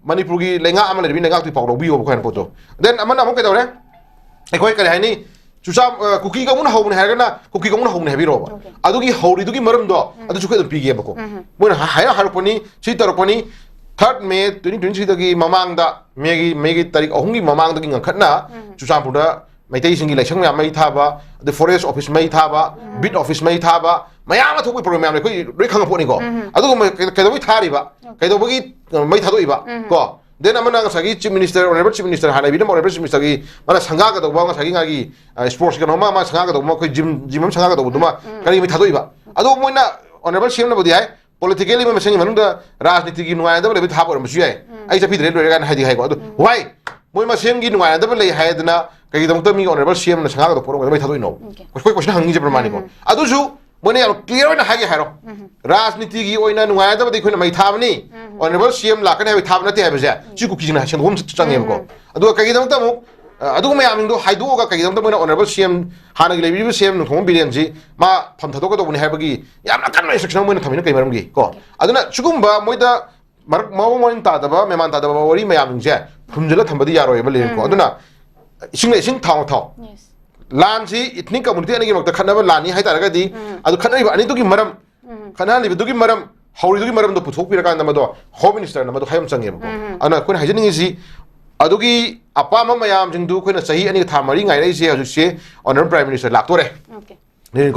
ꯃꯅꯤꯄꯨꯔꯒꯤ ꯂꯩꯉꯥꯛ ꯑꯃ ꯂꯩꯔꯤꯕ ꯂꯩꯉꯥꯛꯇꯨꯒꯤ ꯄꯥꯎ ꯂꯧꯕꯤꯌꯣꯕ ꯑꯩꯈꯣꯏꯅ ꯄꯣꯠꯇꯣ꯫ ꯗꯦꯟ ꯑꯃꯅ ꯑꯃꯨꯛ ꯀꯩꯗꯧꯔꯦ? ꯑꯩꯈꯣꯏ ꯀꯔꯤ ꯍꯥꯏꯅꯤ? ꯆꯨꯆꯥꯝ, ꯑ, ꯀꯨꯀꯤ ꯀꯥꯡꯕꯨꯅ ꯍꯧꯕꯅꯦ ꯍꯥꯏꯔꯒꯅ ꯀꯨꯀꯤ ꯀꯥꯡꯕꯨꯅ ꯍꯧꯕꯅꯦ ꯍꯥꯏꯕꯤꯔꯣꯕ꯫ ꯑꯗꯨꯒꯤ ꯍꯧꯔꯤꯗꯨꯒꯤ ꯃꯔꯝꯗꯣ ꯑꯗꯨꯁꯨ ꯑꯩꯈꯣꯏ ꯑꯗꯨꯝ ꯄꯤꯒꯦꯕꯀꯣ꯫ ꯃꯣꯏꯅ ꯍꯥꯏ-, ꯍꯥꯏꯔ ꯍꯥꯏꯔꯛꯄꯅꯤ, ꯁꯤ ꯇꯧꯔꯛꯄꯅꯤ, ꯊꯥꯔꯠ ꯃꯦ ꯇ꯭ꯋꯦꯟꯇꯤ ꯇ꯭ꯋꯦꯟꯇꯤ ꯊ꯭ꯔꯤꯗꯒꯤ ꯃꯃꯥꯡꯗ, ꯃꯦꯒꯤ, ꯃꯦꯒꯤ ꯇꯥꯔꯤꯛ ꯑꯍꯨꯝꯒꯤ ꯃꯃꯥꯡꯗꯒꯤ ꯉꯟꯈꯠꯅ ꯆꯨꯔꯆꯥꯟꯄꯨꯔꯗ ꯃꯩꯇꯩꯁꯤꯡꯒꯤ ꯂꯥꯏꯁꯪ ꯃꯌꯥꯝ ꯃꯩ ꯊꯥꯕ, ꯑꯗꯩ ꯐꯣꯔꯦꯁ ꯑꯣꯐꯤꯁ ꯃꯩ ꯊꯥꯕ, ꯕꯤꯠ ꯑꯣꯐꯤꯁ ꯃꯩ ꯊꯥꯕ, ꯃꯌꯥꯝ ꯑꯃ ꯊꯣꯛꯄꯒꯤ ꯄ꯭ꯔꯣꯒ꯭ꯔꯥꯝ ꯃꯌꯥꯝ ꯑꯩꯈꯣꯏ ꯂꯣꯏ ꯈꯪꯕ ꯄꯣꯠꯅꯤꯀꯣ꯫ ꯑꯗꯨꯒꯨꯝꯕ ꯀꯩ-, ꯀꯩꯗꯧꯕꯩ ꯊꯥꯔꯤꯕ? ꯀꯩꯗꯧꯕꯒꯤ, ꯑ, ꯃꯩ ꯊꯥꯗꯣꯛꯏꯕ? ꯀꯣ? ꯗꯦꯟ ꯑꯃꯅ ꯉꯁꯥꯏꯒꯤ chief minister, honourable chief minister, ꯍꯥꯟꯅ ꯂꯩꯕꯤꯔꯝꯕ ꯑꯣꯅꯔꯦꯕꯜ ꯆꯤꯐ ꯃꯤꯅꯤꯁꯇꯔꯒꯤ ꯃꯥꯅ ꯁꯪꯒꯥꯒꯗꯧꯕ ꯉꯁꯥꯏꯒꯤ ꯉꯥꯒꯤ, ꯑ, ꯁ꯭ꯄꯣꯔꯠꯁꯀꯤ ꯀꯩꯅꯣ ꯑꯃ, ꯃꯥ ꯁꯪꯒꯥꯒꯗꯧꯕ ꯑꯃ, ꯑꯩꯈꯣꯏ ꯖꯤꯝ, ꯖꯤꯝ ꯑꯃ ꯁꯪꯒꯥꯒꯗꯧꯕꯗꯨꯃ ꯀꯔꯤ ꯃꯩ ꯊꯥꯗꯣꯛꯏꯕ? ꯑꯗꯣ ꯃꯣꯏꯅ ꯑꯣꯅꯔꯦꯕꯜ ꯁꯤ ꯑꯦꯝꯅꯕꯨꯗꯤ ꯍꯥꯏ, ꯄꯣꯂꯤꯇꯤꯀꯦꯜꯂꯤ ꯃꯣꯏ ꯃꯁꯦꯟꯒꯤ ꯃꯅꯨꯡꯗ ꯔꯥꯖꯅꯤꯇꯤꯒꯤ ꯅꯨꯡꯉꯥꯏꯅꯗꯕ ꯂꯩꯕ ꯊꯥꯕ ꯑꯣꯏꯔꯝꯕꯁꯨ ꯌꯥꯏ꯫ ꯑꯩ ꯆꯠꯄꯤꯗ꯭ꯔꯦ ꯂꯣꯏꯔꯦ ꯀꯥꯏꯅ ꯍꯥꯏꯗꯤ ꯍꯥꯏꯀꯣ꯫ ꯑꯗꯨ why? ꯃꯣꯏ ꯃꯁꯦꯟꯒꯤ ꯅꯨꯡꯉꯥꯏꯅꯗꯕ ꯂꯩ ꯍꯥꯏꯗꯅ ꯀꯩꯒꯤꯗꯃꯛꯇ ꯃꯤꯒꯤ ꯑꯣꯅꯔꯦꯕꯜ ꯁꯤ ꯑꯦꯝꯅ ꯁꯪꯒꯥꯒꯗꯧꯕ ꯄꯣꯠ ꯑꯃ ꯃꯩ ꯊꯥꯗꯣꯛꯏꯅꯣ? ꯑꯩꯈꯣꯏ ꯀꯣꯏꯁꯟ ꯍꯪꯉꯤꯁꯦ ꯄ꯭ꯔꯃꯥꯅꯤꯀꯣ꯫ ꯑꯗꯨꯁꯨ ꯃꯣꯏꯅ ꯌꯥꯝ ꯀ꯭ꯂꯤꯌꯥꯔ ꯑꯣꯏꯅ ꯍꯥꯏꯒꯦ ꯍꯥꯏꯔꯣ꯫ ꯔꯥꯖꯅꯤꯇꯤꯒꯤ ꯑꯣꯏꯅ ꯅꯨꯡꯉꯥꯏꯅꯗꯕꯗꯤ ꯑꯩꯈꯣꯏꯅ ꯃꯩ ꯊꯥꯕꯅꯤ, ꯑꯣꯅꯔꯦꯕꯜ ꯁꯤ ꯑꯦꯝ ꯂꯥꯛꯀꯅꯤ ꯍꯥꯏꯕ ꯊꯥꯕ ꯅꯠꯇꯦ ꯍꯥꯏꯕꯁꯦ ꯁꯤ ꯀꯨꯀꯤꯁꯤꯡꯅ ꯁꯦꯡꯗꯣꯛꯐꯝ ꯆꯪꯉꯦꯕꯀꯣ꯫ ꯑꯗꯨꯒ ꯀꯩꯒꯤꯗꯃꯛꯇ ꯑꯃꯨꯛ, ꯑ, ꯑꯗꯨꯒꯨꯝꯕ ꯃꯌꯥꯝꯁꯤꯡꯗꯣ ꯍꯥꯏꯗꯣꯛꯑꯒ ꯀꯩꯒꯤꯗꯃꯛꯇ ꯃꯣꯏꯅ ꯑꯣꯅꯔꯦꯕꯜ ꯁꯤ ꯑꯦꯝ, ꯍꯥꯟꯅꯒꯤ ꯂꯩꯕꯤꯔꯤꯕ ꯁꯤ ꯑꯦꯝ ꯅꯣꯡꯊꯣꯝꯕꯝ ꯕꯤꯔꯦꯟꯁꯤ ꯃꯥ ꯐꯝ ꯊꯥꯗꯣꯛꯀꯗꯧꯕꯅꯤ ꯍꯥꯏꯕꯒꯤ ꯌꯥꯝꯅ ꯑꯀꯟꯕ ꯏꯟꯁꯇ꯭ꯔꯛꯁꯟ ꯑꯃ ꯃꯣꯏꯅ ꯊꯝꯃꯤꯅ ꯀꯩ ꯃꯔꯝꯒꯤ ꯀꯣ? ꯑꯗꯨꯅ ꯁꯤꯒꯨꯝꯕ ꯃꯣꯏꯗ ꯃꯔꯛ, ꯃꯑꯣꯡ ꯃꯔꯤꯟ ꯇꯥꯗꯕ, ꯃꯦꯃꯥꯟ ꯇꯥꯗꯕ ꯋꯥꯔꯤ ꯃꯌꯥꯝꯁꯤꯡꯁꯦ ꯐꯨꯝꯖꯤꯜꯂ ꯊꯝꯕꯗꯤ ꯌꯥꯔꯣꯏꯕ ꯂꯩꯔꯦꯀꯣ꯫ ꯑꯗꯨꯅ ꯏꯁꯤꯡꯅ ꯏꯁꯤꯡ, ꯊꯥꯎꯅ ꯊꯥꯎ꯫ ꯂꯥꯟꯁꯤ ꯏꯊꯅꯤꯛ ꯀꯝꯃꯨꯅꯤꯇꯤ ꯑꯅꯤꯒꯤ ꯃꯔꯛꯇ ꯈꯠꯅꯕ ꯂꯥꯟꯅꯤ ꯍꯥꯏꯇꯥꯔꯒꯗꯤ, ꯑꯗꯨ ꯈꯠꯅꯔꯤꯕ ꯑꯅꯤꯗꯨꯒꯤ ꯃꯔꯝ, ꯈꯠꯅꯍꯜꯂꯤꯕꯗꯨꯒꯤ ꯃꯔꯝ, ꯍꯧꯔꯤꯗꯨꯒꯤ ꯃꯔꯝꯗꯣ ꯄꯨꯊꯣꯛꯄꯤꯔꯀꯥꯟꯗ ꯃꯗꯣ ꯍꯣꯝ ꯃꯤꯅꯤꯁꯇꯔꯅ ꯃꯗꯣ ꯍꯥꯏꯕ ꯑꯃ ꯆꯪꯉꯦꯕꯀꯣ꯫ ꯑꯗꯨꯅ ꯑꯩꯈꯣꯏꯅ ꯍꯥꯏꯖꯅꯤꯡꯉꯤꯁꯤ, ꯑꯗꯨꯒꯤ ꯑꯄꯥꯝꯕ ꯃꯌꯥꯝꯁꯤꯡꯗꯨ ꯑꯩꯈꯣꯏꯅ ꯆꯍꯤ ꯑꯅꯤꯒ ꯊꯥ ꯃꯔꯤ ꯉꯥꯏꯔꯛꯏꯁꯦ꯫ ꯍꯧꯖꯤꯛꯁꯦ Honourable Prime Minister ꯂꯥꯛꯇꯣꯔꯦ꯫ Okay.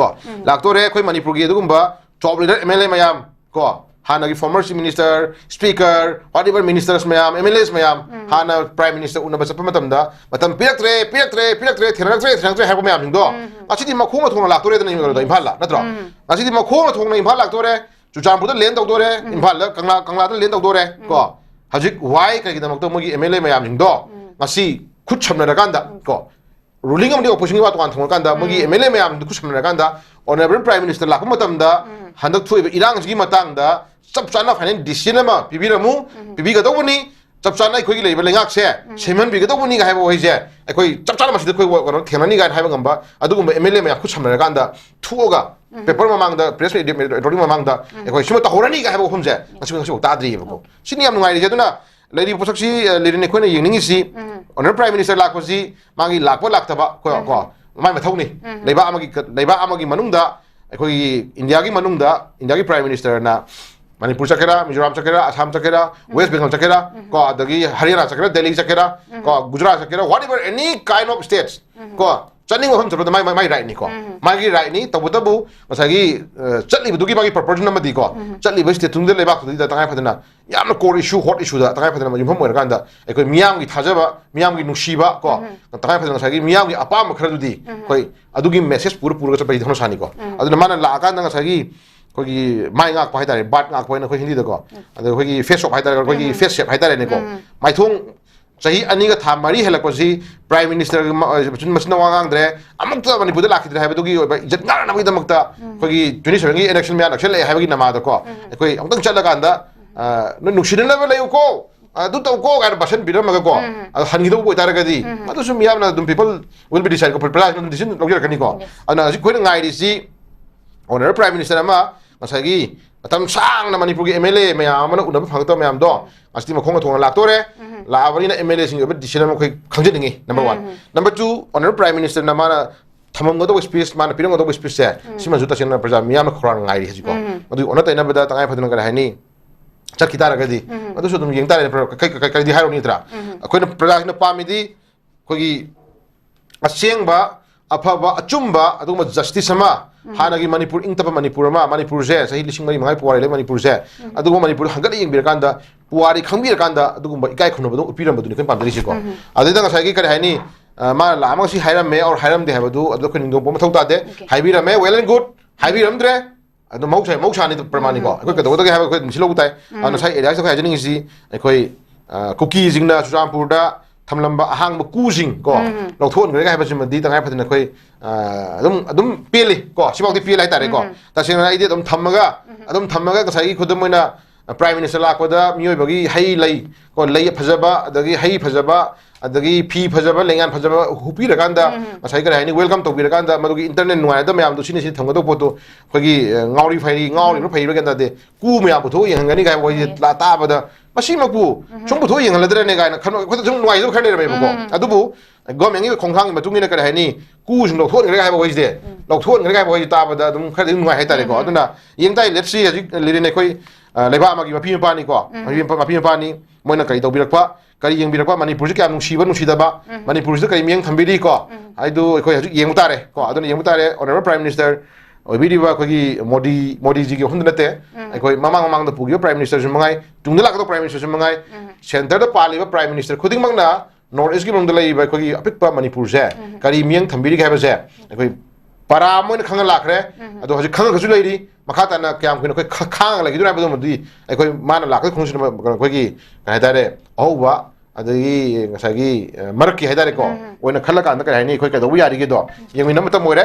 ꯀꯣ, ꯂꯥꯛꯇꯣꯔꯦ꯫ ꯑꯩꯈꯣꯏ ꯃꯅꯤꯄꯨꯔꯒꯤ ꯑꯗꯨꯒꯨꯝꯕ top leader M L A ꯃꯌꯥꯝ, ꯀꯣ, ꯍꯥꯟꯅꯒꯤ former Chief Minister, Speaker, whatever ministers ꯃꯌꯥꯝ, M L As ꯃꯌꯥꯝ, ꯍꯥꯟꯅ Prime Minister ꯎꯅꯕ ꯆꯠꯄ ꯃꯇꯝꯗ ꯃꯇꯝ ꯄꯤꯔꯛꯇ꯭ꯔꯦ, ꯄꯤꯔꯛꯇ꯭ꯔꯦ, ꯄꯤꯔꯛꯇ꯭ꯔꯦ, ꯊꯦꯡꯅꯔꯛꯇ꯭ꯔꯦ, ꯊꯦꯡꯅꯔꯛꯇ꯭ꯔꯦ ꯍꯥꯏꯕ ꯃꯌꯥꯝꯁꯤꯡꯗꯣ ꯉꯁꯤꯗꯤ ꯃꯈꯣꯡꯅ ꯊꯣꯡꯅ ꯂꯥꯛꯇꯣꯔꯦꯗꯅ ꯏꯝꯐꯥꯜꯗ, ꯅꯠꯇ꯭ꯔꯣ? ꯉꯁꯤꯗꯤ ꯃꯈꯣꯡꯅ ꯊꯣꯡꯅ ꯏꯝꯐꯥꯜ ꯂꯥꯛꯇꯣꯔꯦ꯫ ꯆꯨꯔꯆꯥꯟꯄꯨꯔꯗ land ꯇꯧꯗꯣꯔꯦ, ꯏꯝꯐꯥꯜꯗ, ꯀꯪꯂꯥ, ꯀꯪꯂꯥꯗ land ꯇꯧꯗꯣꯔꯦ꯫ ꯀꯣ, ꯍꯧꯖꯤꯛ why, ꯀꯩꯒꯤꯗꯃꯛꯇ ꯃꯣꯏꯒꯤ M L A ꯃꯌꯥꯝꯁꯤꯡꯗꯣ ꯉꯁꯤ ꯈꯨꯠ ꯁꯝꯅꯔꯀꯥꯟꯗ, ꯀꯣ, ruling ꯑꯃꯗꯤ oppositionꯒꯤ ꯋꯥ ꯇꯣꯉꯥꯟ ꯊꯝꯈ꯭ꯔꯀꯥꯟꯗ ꯃꯣꯏꯒꯤ M L A ꯃꯌꯥꯝꯗꯨ ꯈꯨꯠ ꯁꯝꯅꯔꯀꯥꯟꯗ Honourable Prime Minister ꯂꯥꯛꯄ ꯃꯇꯝꯗ ꯍꯟꯗꯛ ꯊꯣꯛꯏꯕ ꯏꯔꯥꯡꯁꯤꯒꯤ ꯃꯇꯥꯡꯗ ꯆꯞ ꯆꯥꯅ final decision ꯑꯃ ꯄꯤꯕꯤꯔꯝꯃꯨ, ꯄꯤꯕꯤꯒꯗꯧꯕꯅꯤ꯫ ꯆꯞ ꯆꯥꯅ ꯑꯩꯈꯣꯏꯒꯤ ꯂꯩꯔꯤꯕ ꯂꯩꯉꯥꯛꯁꯦ ꯁꯦꯝꯍꯟꯕꯤꯒꯗꯧꯕꯅꯤ ꯍꯥꯏꯕ ꯋꯥꯍꯩꯁꯦ ꯑꯩꯈꯣꯏ ꯆꯞ ꯆꯥꯅ ꯃꯁꯤꯗ ꯑꯩꯈꯣꯏ ꯀꯩꯅꯣ ꯊꯦꯡꯅꯅꯤ ꯀꯥꯏꯅ ꯍꯥꯏꯕ ꯉꯝꯕ ꯑꯗꯨꯒꯨꯝꯕ M L A ꯃꯌꯥꯝ ꯈꯨꯠ ꯁꯝꯅꯔꯀꯥꯟꯗ ꯊꯣꯛꯑꯒ paper ꯃꯃꯥꯡꯗ, press meet ꯃꯃꯥꯡꯗ ꯑꯩꯈꯣꯏ ꯁꯤꯃ ꯇꯧꯍꯧꯔꯅꯤ ꯀꯥꯏ ꯍꯥꯏꯕ ꯋꯥꯐꯝꯁꯦ ꯉꯁꯤ, ꯉꯁꯤꯐꯥꯎ ꯇꯥꯗ꯭ꯔꯤꯑꯕꯀꯣ꯫ ꯁꯤꯅꯤ ꯌꯥꯝ ꯅꯨꯡꯉꯥꯏꯔꯤꯁꯦ꯫ ꯑꯗꯨꯅ ꯂꯩꯔꯤꯕ ꯄꯣꯠꯁꯛꯁꯤ, ꯑ, ꯂꯩꯔꯤꯅꯤ ꯑꯩꯈꯣꯏꯅ ꯌꯦꯡꯅꯤꯡꯉꯤꯁꯤ꯫ Honourable Prime Minister ꯂꯥꯛꯄꯁꯤ ꯃꯥꯒꯤ ꯂꯥꯛꯄ ꯂꯥꯛꯇꯕ ꯀꯣ, ꯀꯣ, ꯃꯥꯏ ꯃꯊꯧꯅꯤ꯫ ꯂꯩꯕꯥꯛ ꯑꯃꯒꯤ ꯀ-, ꯂꯩꯕꯥꯛ ꯑꯃꯒꯤ ꯃꯅꯨꯡꯗ, ꯑꯩꯈꯣꯏꯒꯤ ꯏꯟꯗꯤꯌꯥꯒꯤ ꯃꯅꯨꯡꯗ ꯏꯟꯗꯤꯌꯥꯒꯤ Prime Ministerꯅ ꯃꯅꯤꯄꯨꯔ ꯆꯠꯀꯦꯔꯥ, ꯃꯤꯖꯣꯔꯥꯝ ꯆꯠꯀꯦꯔꯥ, ꯑꯁꯥꯝ ꯆꯠꯀꯦꯔꯥ, West Bengal ꯆꯠꯀꯦꯔꯥ, ꯀꯣ, ꯑꯗꯒꯤ ꯍꯔꯤꯌꯥꯅꯥ ꯆꯠꯀꯦꯔꯥ, ꯗꯦꯜꯂꯤ ꯆꯠꯀꯦꯔꯥ, ꯀꯣ, ꯒꯨꯖꯔꯥꯠ ꯆꯠꯀꯦꯔꯥ, whatever any kind of states, ꯀꯣ, ꯆꯠꯅꯤꯡꯕ ꯃꯐꯝ ꯆꯠꯄꯗ ꯃꯥꯏ, ꯃꯥꯏ, ꯃꯥꯏ rightꯅꯤꯀꯣ꯫ ꯃꯥꯒꯤ rightꯅꯤ꯫ ꯇꯧꯕꯇꯕꯨ ꯉꯁꯥꯏꯒꯤ, ꯑ, ꯆꯠꯂꯤꯕꯗꯨꯒꯤ ꯃꯥꯒꯤ purpose ꯑꯃꯗꯤ ꯀꯣ, ꯆꯠꯂꯤꯕ stateꯇꯨꯗ, ꯂꯩꯕꯥꯛꯇꯨꯗ ꯇꯉꯥꯏ ꯐꯗꯅ ꯌꯥꯝꯅ core issue, hot issueꯗ ꯇꯉꯥꯏ ꯐꯗꯅ ꯌꯨꯝꯐꯝ ꯑꯣꯏꯔꯀꯥꯟꯗ ꯑꯩꯈꯣꯏ ꯃꯤꯌꯥꯝꯒꯤ ꯊꯥꯖꯕ, ꯃꯤꯌꯥꯝꯒꯤ ꯅꯨꯡꯁꯤꯕ ꯀꯣ, ꯇꯉꯥꯏ ꯐꯗꯅ ꯉꯁꯥꯏꯒꯤ ꯃꯤꯌꯥꯝꯒꯤ ꯑꯄꯥꯝꯕ ꯈꯔꯗꯨꯗꯤ ꯑꯩꯈꯣꯏ ꯑꯗꯨꯒꯤ message ꯄꯨꯔ ꯄꯨꯔꯒ ꯆꯠꯄꯒꯤꯗꯤ ꯍꯧꯅ ꯁꯥꯅꯤꯀꯣ꯫ ꯑꯗꯨꯅ ꯃꯥꯅ ꯂꯥꯛꯑꯀꯥꯟꯗ ꯉꯁꯥꯏꯒꯤ ꯑꯩꯈꯣꯏꯒꯤ ꯃꯥꯏ ꯉꯥꯛꯄ ꯍꯥꯏꯇꯥꯔꯦ, bird ꯉꯥꯛꯄ ꯍꯥꯏꯅ ꯑꯩꯈꯣꯏ ꯍꯤꯟꯗꯤꯗꯀꯣ, ꯑꯗ ꯑꯩꯈꯣꯏꯒꯤ face off ꯍꯥꯏꯇꯥꯔꯦ, ꯑꯩꯈꯣꯏꯒꯤ face shape ꯍꯥꯏꯇꯥꯔꯦꯅꯦꯀꯣ, ꯃꯥꯏꯊꯣꯡ ꯆꯍꯤ ꯑꯅꯤꯒ ꯊꯥ ꯃꯔꯤ ꯍꯦꯜꯂꯛꯄꯁꯤ Prime Ministerꯒꯤ ꯃ-, ꯃꯆꯤꯟ, ꯃꯆꯤꯟ ꯋꯥ ꯉꯥꯡꯗ꯭ꯔꯦ, ꯑꯃꯨꯛꯇ ꯃꯅꯤꯄꯨꯔꯗ ꯂꯥꯛꯈꯤꯗ꯭ꯔꯦ ꯍꯥꯏꯕꯗꯨꯒꯤ ꯑꯣꯏꯕ ꯏꯖꯠ ꯉꯥꯛꯅꯅꯕꯒꯤꯗꯃꯛꯇ ꯑꯩꯈꯣꯏꯒꯤ twenty sevenꯒꯤ electionꯒꯤ ꯃꯌꯥ ꯅꯛꯁꯜꯂꯛꯑꯦ ꯍꯥꯏꯕꯒꯤ ꯅꯃꯥꯗꯀꯣ, ꯑꯩꯈꯣꯏ ꯑꯃꯨꯛꯇꯪ ꯆꯠꯂꯀꯥꯟꯗ, ꯑ, "ꯅꯣꯏ ꯅꯨꯡꯁꯤꯅꯅꯕ ꯂꯩꯌꯨꯀꯣ, ꯑꯗꯨ ꯇꯧꯀꯣ" ꯀꯥꯏꯅ ꯚꯥꯁꯟ ꯄꯤꯔꯝꯃꯒꯀꯣ, ꯑꯗꯣ ꯍꯟꯈꯤꯗꯧꯕ ꯑꯣꯏꯇꯥꯔꯒꯗꯤ, ꯑꯗꯨꯁꯨ ꯃꯤꯌꯥꯝꯅ ꯑꯗꯨꯝ, people will be decide, ꯄ꯭ꯔꯖꯥꯁꯤꯡꯅ ꯑꯗꯨꯝ decision ꯂꯧꯖꯔꯛꯀꯅꯤꯀꯣ꯫ ꯑꯗꯨꯅ ꯍꯧꯖꯤꯛ ꯑꯩꯈꯣꯏꯅ ꯉꯥꯏꯔꯤꯁꯤ Honourable Prime Minister ꯑꯃ ꯉꯁꯥꯏꯒꯤ ꯃꯇꯝ ꯁꯥꯡꯅ ꯃꯅꯤꯄꯨꯔꯒꯤ M L A ꯃꯌꯥꯝ ꯑꯃꯅ ꯎꯅꯕ ꯐꯪꯉꯛꯇꯕ ꯃꯌꯥꯝꯗꯣ ꯉꯁꯤꯗꯤ ꯃꯈꯣꯡꯅ ꯊꯣꯡꯅ ꯂꯥꯛꯇꯣꯔꯦ꯫ ꯂꯥꯛꯑꯕꯅꯤꯅ M L Aꯁꯤꯡꯒꯤ ꯑꯣꯏꯕ decision ꯑꯃ ꯑꯩꯈꯣꯏ ꯈꯪꯖꯅꯤꯡꯉꯤ, number one꯫ Number two, Honourable Prime Ministerꯅ ꯃꯥꯅ ꯊꯝꯃꯝꯒꯗꯧꯕ speech, ꯃꯥꯅ ꯄꯤꯔꯝꯒꯗꯧꯕ speechꯁꯦ, ꯁꯤꯃꯁꯨ ꯇꯁꯦꯡꯅ ꯄ꯭ꯔꯖꯥ ꯃꯤꯌꯥꯝꯅ ꯈꯧꯔꯥꯡꯅ ꯉꯥꯏꯔꯤ ꯍꯧꯖꯤꯛꯀꯣ꯫ ꯃꯗꯨꯒꯤ ꯑꯣꯟꯅ ꯇꯩꯅꯕꯗ ꯇꯉꯥꯏ ꯐꯗꯅ ꯀꯔꯤ ꯍꯥꯏꯅꯤ, ꯆꯠꯈꯤ ꯇꯥꯔꯒꯗꯤ, ꯑꯗꯨꯁꯨ ꯑꯗꯨꯝ ꯌꯦꯡ ꯇꯥꯔꯦ꯫ ꯀꯔꯤꯗꯤ ꯍꯥꯏꯔꯨꯅꯤ ꯅꯠꯇ꯭ꯔꯥ? ꯑꯩꯈꯣꯏꯅ ꯄ꯭ꯔꯖꯥꯁꯤꯡꯅ ꯄꯥꯝꯃꯤꯗꯤ ꯑꯩꯈꯣꯏꯒꯤ ꯑꯁꯦꯡꯕ, ꯑꯐꯕ, ꯑꯆꯨꯝꯕ, ꯑꯗꯨꯒꯨꯝꯕ ꯖꯁꯇꯤꯁ ꯑꯃ, ꯍꯥꯟꯅꯒꯤ ꯃꯅꯤꯄꯨꯔ, ꯏꯪ ꯇꯞꯄ ꯃꯅꯤꯄꯨꯔ ꯑꯃ, ꯃꯅꯤꯄꯨꯔꯁꯦ ꯆꯍꯤ ꯂꯤꯁꯤꯡ ꯃꯔꯤ ꯃꯉꯥ ꯄꯨꯋꯥꯔꯤ ꯂꯩꯕ ꯃꯅꯤꯄꯨꯔꯁꯦ, ꯑꯗꯨꯒꯨꯝꯕ ꯃꯅꯤꯄꯨꯔ ꯍꯟꯒꯠꯅ ꯌꯦꯡꯕꯤꯔꯀꯥꯟꯗ, ꯄꯨꯋꯥꯔꯤ ꯈꯪꯕꯤꯔꯀꯥꯟꯗ ꯑꯗꯨꯒꯨꯝꯕ ꯏꯀꯥꯏ ꯈꯨꯝꯅꯕꯗꯣ ꯎꯠꯄꯤꯔꯝꯕꯗꯨꯅꯤ ꯑꯩꯈꯣꯏꯅ ꯄꯥꯝꯖꯔꯤꯁꯤꯀꯣ꯫ ꯑꯗꯨꯗ ꯉꯁꯥꯏꯒꯤ ꯀꯔꯤ ꯍꯥꯏꯅꯤ, ꯑ, ꯃꯥꯅ ꯂꯥꯛꯑꯝꯃꯒ ꯁꯤ ꯍꯥꯏꯔꯝꯃꯦ or ꯍꯥꯏꯔꯝꯗꯦ ꯍꯥꯏꯕꯗꯨ ꯑꯗꯨ ꯑꯩꯈꯣꯏ ꯅꯤꯡꯗꯧꯕ ꯃꯊꯧ ꯇꯥꯗꯦ꯫ ꯍꯥꯏꯕꯤꯔꯝꯃꯦ, well and good꯫ ꯍꯥꯏꯕꯤꯔꯝꯗ꯭ꯔꯦ, ꯑꯗꯨ ꯃꯍꯧꯁꯥ, ꯃꯍꯧꯁꯥꯅꯤ, ꯄ꯭ꯔꯃꯥꯅꯤꯀꯣ꯫ ꯑꯩꯈꯣꯏ ꯀꯩꯗꯧꯒꯗꯒꯦ ꯍꯥꯏꯕ ꯑꯩꯈꯣꯏ ꯑꯗꯨꯝ ꯁꯤꯜꯍꯧꯕ ꯇꯥꯏ꯫ ꯑꯗꯨꯅ ꯉꯁꯥꯏ ꯑꯦꯂꯤꯌꯥꯁꯇ ꯑꯩꯈꯣꯏ ꯍꯥꯏꯖꯅꯤꯡꯉꯤꯁꯤ, ꯑꯩꯈꯣꯏ, ꯑ, ꯀꯨꯀꯤꯁꯤꯡꯅ ꯆꯨꯔꯆꯥꯟꯄꯨꯔꯗ ꯊꯝꯂꯝꯕ ꯑꯍꯥꯡꯕ ꯀꯨꯁꯤꯡ ꯀꯣ, ꯂꯧꯊꯣꯛꯍꯟꯈ꯭ꯔꯒ ꯍꯥꯏꯕꯁꯤꯃꯗꯤ ꯇꯉꯥꯏ ꯐꯗꯅ ꯑꯩꯈꯣꯏ, ꯑ, ꯑꯗꯨꯝ, ꯑꯗꯨꯝ ꯄꯦꯜꯂꯤ ꯀꯣ, ꯁꯤꯐꯥꯎꯗꯤ ꯄꯦꯜꯂꯦ ꯍꯥꯏꯇꯥꯔꯦꯀꯣ꯫ ꯇꯁꯦꯡꯅ ꯑꯩꯗꯤ ꯑꯗꯨꯝ ꯊꯝꯃꯒ, ꯑꯗꯨꯝ ꯊꯝꯃꯒ ꯉꯁꯥꯏꯒꯤ ꯈꯨꯗꯝ ꯑꯣꯏꯅ, ꯑ, Prime Minister ꯂꯥꯛꯄꯗ ꯃꯤꯑꯣꯏꯕꯒꯤ ꯍꯩ ꯂꯩ ꯀꯣ, ꯂꯩ ꯐꯖꯕ, ꯑꯗꯒꯤ ꯍꯩ ꯐꯖꯕ, ꯑꯗꯒꯤ ꯐꯤ ꯐꯖꯕ, ꯂꯩꯉꯥꯟ ꯐꯖꯕ ꯍꯨꯞꯄꯤꯔꯀꯥꯟꯗ, ꯉꯁꯥꯏ ꯀꯔꯤ ꯍꯥꯏꯅꯤ, welcome ꯇꯧꯕꯤꯔꯀꯥꯟꯗ ꯃꯗꯨꯒꯤ internal ꯅꯨꯡꯉꯥꯏꯅꯗꯕ ꯃꯌꯥꯝꯗꯣ ꯁꯤꯅ ꯁꯤ ꯊꯝꯒꯗꯧꯕ ꯄꯣꯠꯇꯣ ꯑꯩꯈꯣꯏꯒꯤ, ꯑ, ꯉꯥꯎꯔꯤ ꯐꯩꯔꯤ, ꯉꯥꯎꯔꯤꯕ꯭ꯔꯥ ꯐꯩꯔꯤꯕ꯭ꯔꯥ ꯒ꯭ꯌꯥꯟ ꯇꯥꯗꯦ, ꯀꯨ ꯃꯌꯥꯝ ꯄꯨꯊꯣꯛꯑ ꯌꯦꯡꯍꯟꯒꯅꯤ ꯀꯥꯏ ꯋꯥꯍꯩꯁꯦ ꯂꯥ-, ꯇꯥꯕꯗ, ꯃꯁꯤꯃꯛꯄꯨ ꯁꯨꯝ ꯄꯨꯊꯣꯛꯑ ꯌꯦꯡꯍꯜꯂꯗ꯭ꯔꯅꯦ ꯀꯥꯏꯅ ꯈꯟꯕ, ꯑꯩꯈꯣꯏꯗ ꯁꯨꯝ ꯅꯨꯡꯉꯥꯏꯖꯕ ꯈꯔ ꯂꯩꯔꯝꯃꯦꯕꯀꯣ꯫ ꯑꯗꯨꯕꯨ governmentꯀꯤ ꯈꯣꯡꯊꯥꯡꯒꯤ ꯃꯇꯨꯡ ꯏꯟꯅ ꯀꯔꯤ ꯍꯥꯏꯅꯤ, ꯀꯨꯁꯤꯡ ꯂꯧꯊꯣꯛꯍꯟꯈ꯭ꯔꯦ ꯍꯥꯏꯕ ꯋꯥꯍꯩꯁꯦ, ꯂꯧꯊꯣꯛꯍꯟꯈ꯭ꯔꯦ ꯍꯥꯏꯕ ꯋꯥꯍꯩꯁꯦ ꯇꯥꯕꯗ ꯑꯗꯨꯝ ꯈꯔꯗꯤ ꯅꯨꯡꯉꯥꯏ ꯍꯥꯏꯇꯥꯔꯦꯀꯣ꯫ ꯑꯗꯨꯅ ꯌꯦꯡ ꯇꯥꯏ, let's see, ꯍꯧꯖꯤꯛ ꯂꯤꯔꯤꯅꯦ ꯑꯩꯈꯣꯏ, ꯑ, ꯂꯩꯕꯥꯛ ꯑꯃꯒꯤ ꯃꯄꯤ ꯃꯄꯥꯅꯤꯀꯣ, ꯃꯄꯤ ꯃꯄꯥ-, ꯃꯄꯤ ꯃꯄꯥꯅꯤ, ꯃꯣꯏꯅ ꯀꯔꯤ ꯇꯧꯕꯤꯔꯛꯄ, ꯀꯔꯤ ꯌꯦꯡꯕꯤꯔꯛꯄ, ꯃꯅꯤꯄꯨꯔꯁꯤ ꯀꯌꯥꯝ ꯅꯨꯡꯁꯤꯕ ꯅꯨꯡꯁꯤꯗꯕ, ꯃꯅꯤꯄꯨꯔꯁꯤꯗ ꯀꯔꯤ ꯃꯤꯠꯌꯦꯡ ꯊꯝꯕꯤꯔꯤ ꯀꯣ ꯍꯥꯏꯗꯨ ꯑꯩꯈꯣꯏ ꯍꯧꯖꯤꯛ ꯌꯦꯡꯕ ꯇꯥꯔꯦ ꯀꯣ꯫ ꯑꯗꯨꯅ ꯌꯦꯡꯕ ꯇꯥꯔꯦ, Honourable Prime Minister ꯑꯣꯏꯕꯤꯔꯤꯕ ꯑꯩꯈꯣꯏꯒꯤ ꯃꯣꯗꯤ, ꯃꯣꯗꯤꯖꯤꯒꯤ ꯋꯥꯐꯝꯗ ꯅꯠꯇꯦ, ꯑꯩꯈꯣꯏ ꯃꯃꯥꯡ ꯃꯃꯥꯡꯗ ꯄꯨꯈꯤꯕ Prime Ministerꯁꯨ ꯃꯉꯥꯏ, ꯇꯨꯡꯗ ꯂꯥꯛꯀꯗꯧꯕ Prime Ministerꯁꯨ ꯃꯉꯥꯏ, centreꯗ ꯄꯥꯜꯂꯤꯕ Prime Minister ꯈꯨꯗꯤꯡꯃꯛꯅ North Eastꯀꯤ ꯃꯅꯨꯡꯗ ꯂꯩꯔꯤꯕ ꯑꯩꯈꯣꯏꯒꯤ ꯑꯄꯤꯛꯄ ꯃꯅꯤꯄꯨꯔꯁꯦ ꯀꯔꯤ ꯃꯤꯠꯌꯦꯡ ꯊꯝꯕꯤꯔꯤꯒꯦ ꯍꯥꯏꯕꯁꯦ ꯑꯩꯈꯣꯏ ꯄꯔꯥ ꯑꯃ ꯑꯣꯏꯅ ꯈꯪꯉ ꯂꯥꯛꯈ꯭ꯔꯦ꯫ ꯑꯗꯣ ꯍꯧꯖꯤꯛ ꯈꯪꯉꯒꯁꯨ ꯂꯩꯔꯤ, ꯃꯈꯥ ꯇꯥꯅ ꯀꯌꯥꯝ ꯀꯨꯏꯅ ꯑꯩꯈꯣꯏ ꯈ-, ꯈꯥꯡꯉ ꯂꯩꯈꯤꯗꯣꯏꯅꯣ ꯍꯥꯏꯕꯗꯨꯃꯗꯤ ꯑꯩꯈꯣꯏ ꯃꯥꯅ ꯂꯥꯛꯄꯒꯤ ꯈꯣꯡꯁꯤꯗ ꯑꯩꯈꯣꯏꯒꯤ ꯀꯩ ꯍꯥꯏꯇꯥꯔꯦ, ꯑꯍꯧꯕ ꯑꯗꯒꯤ ꯉꯁꯥꯏꯒꯤ, ꯑ, ꯃꯔꯛꯀꯤ ꯍꯥꯏꯇꯥꯔꯦꯀꯣ, ꯑꯣꯏꯅ ꯈꯜꯂꯀꯥꯟꯗ ꯀꯔꯤ ꯍꯥꯏꯅꯤ, ꯑꯩꯈꯣꯏ ꯀꯩꯗꯧꯕ ꯌꯥꯔꯤꯒꯦꯗꯣ ꯌꯦꯡꯃꯤꯟꯅꯕ ꯃꯇꯝ ꯑꯣꯏꯔꯦ꯫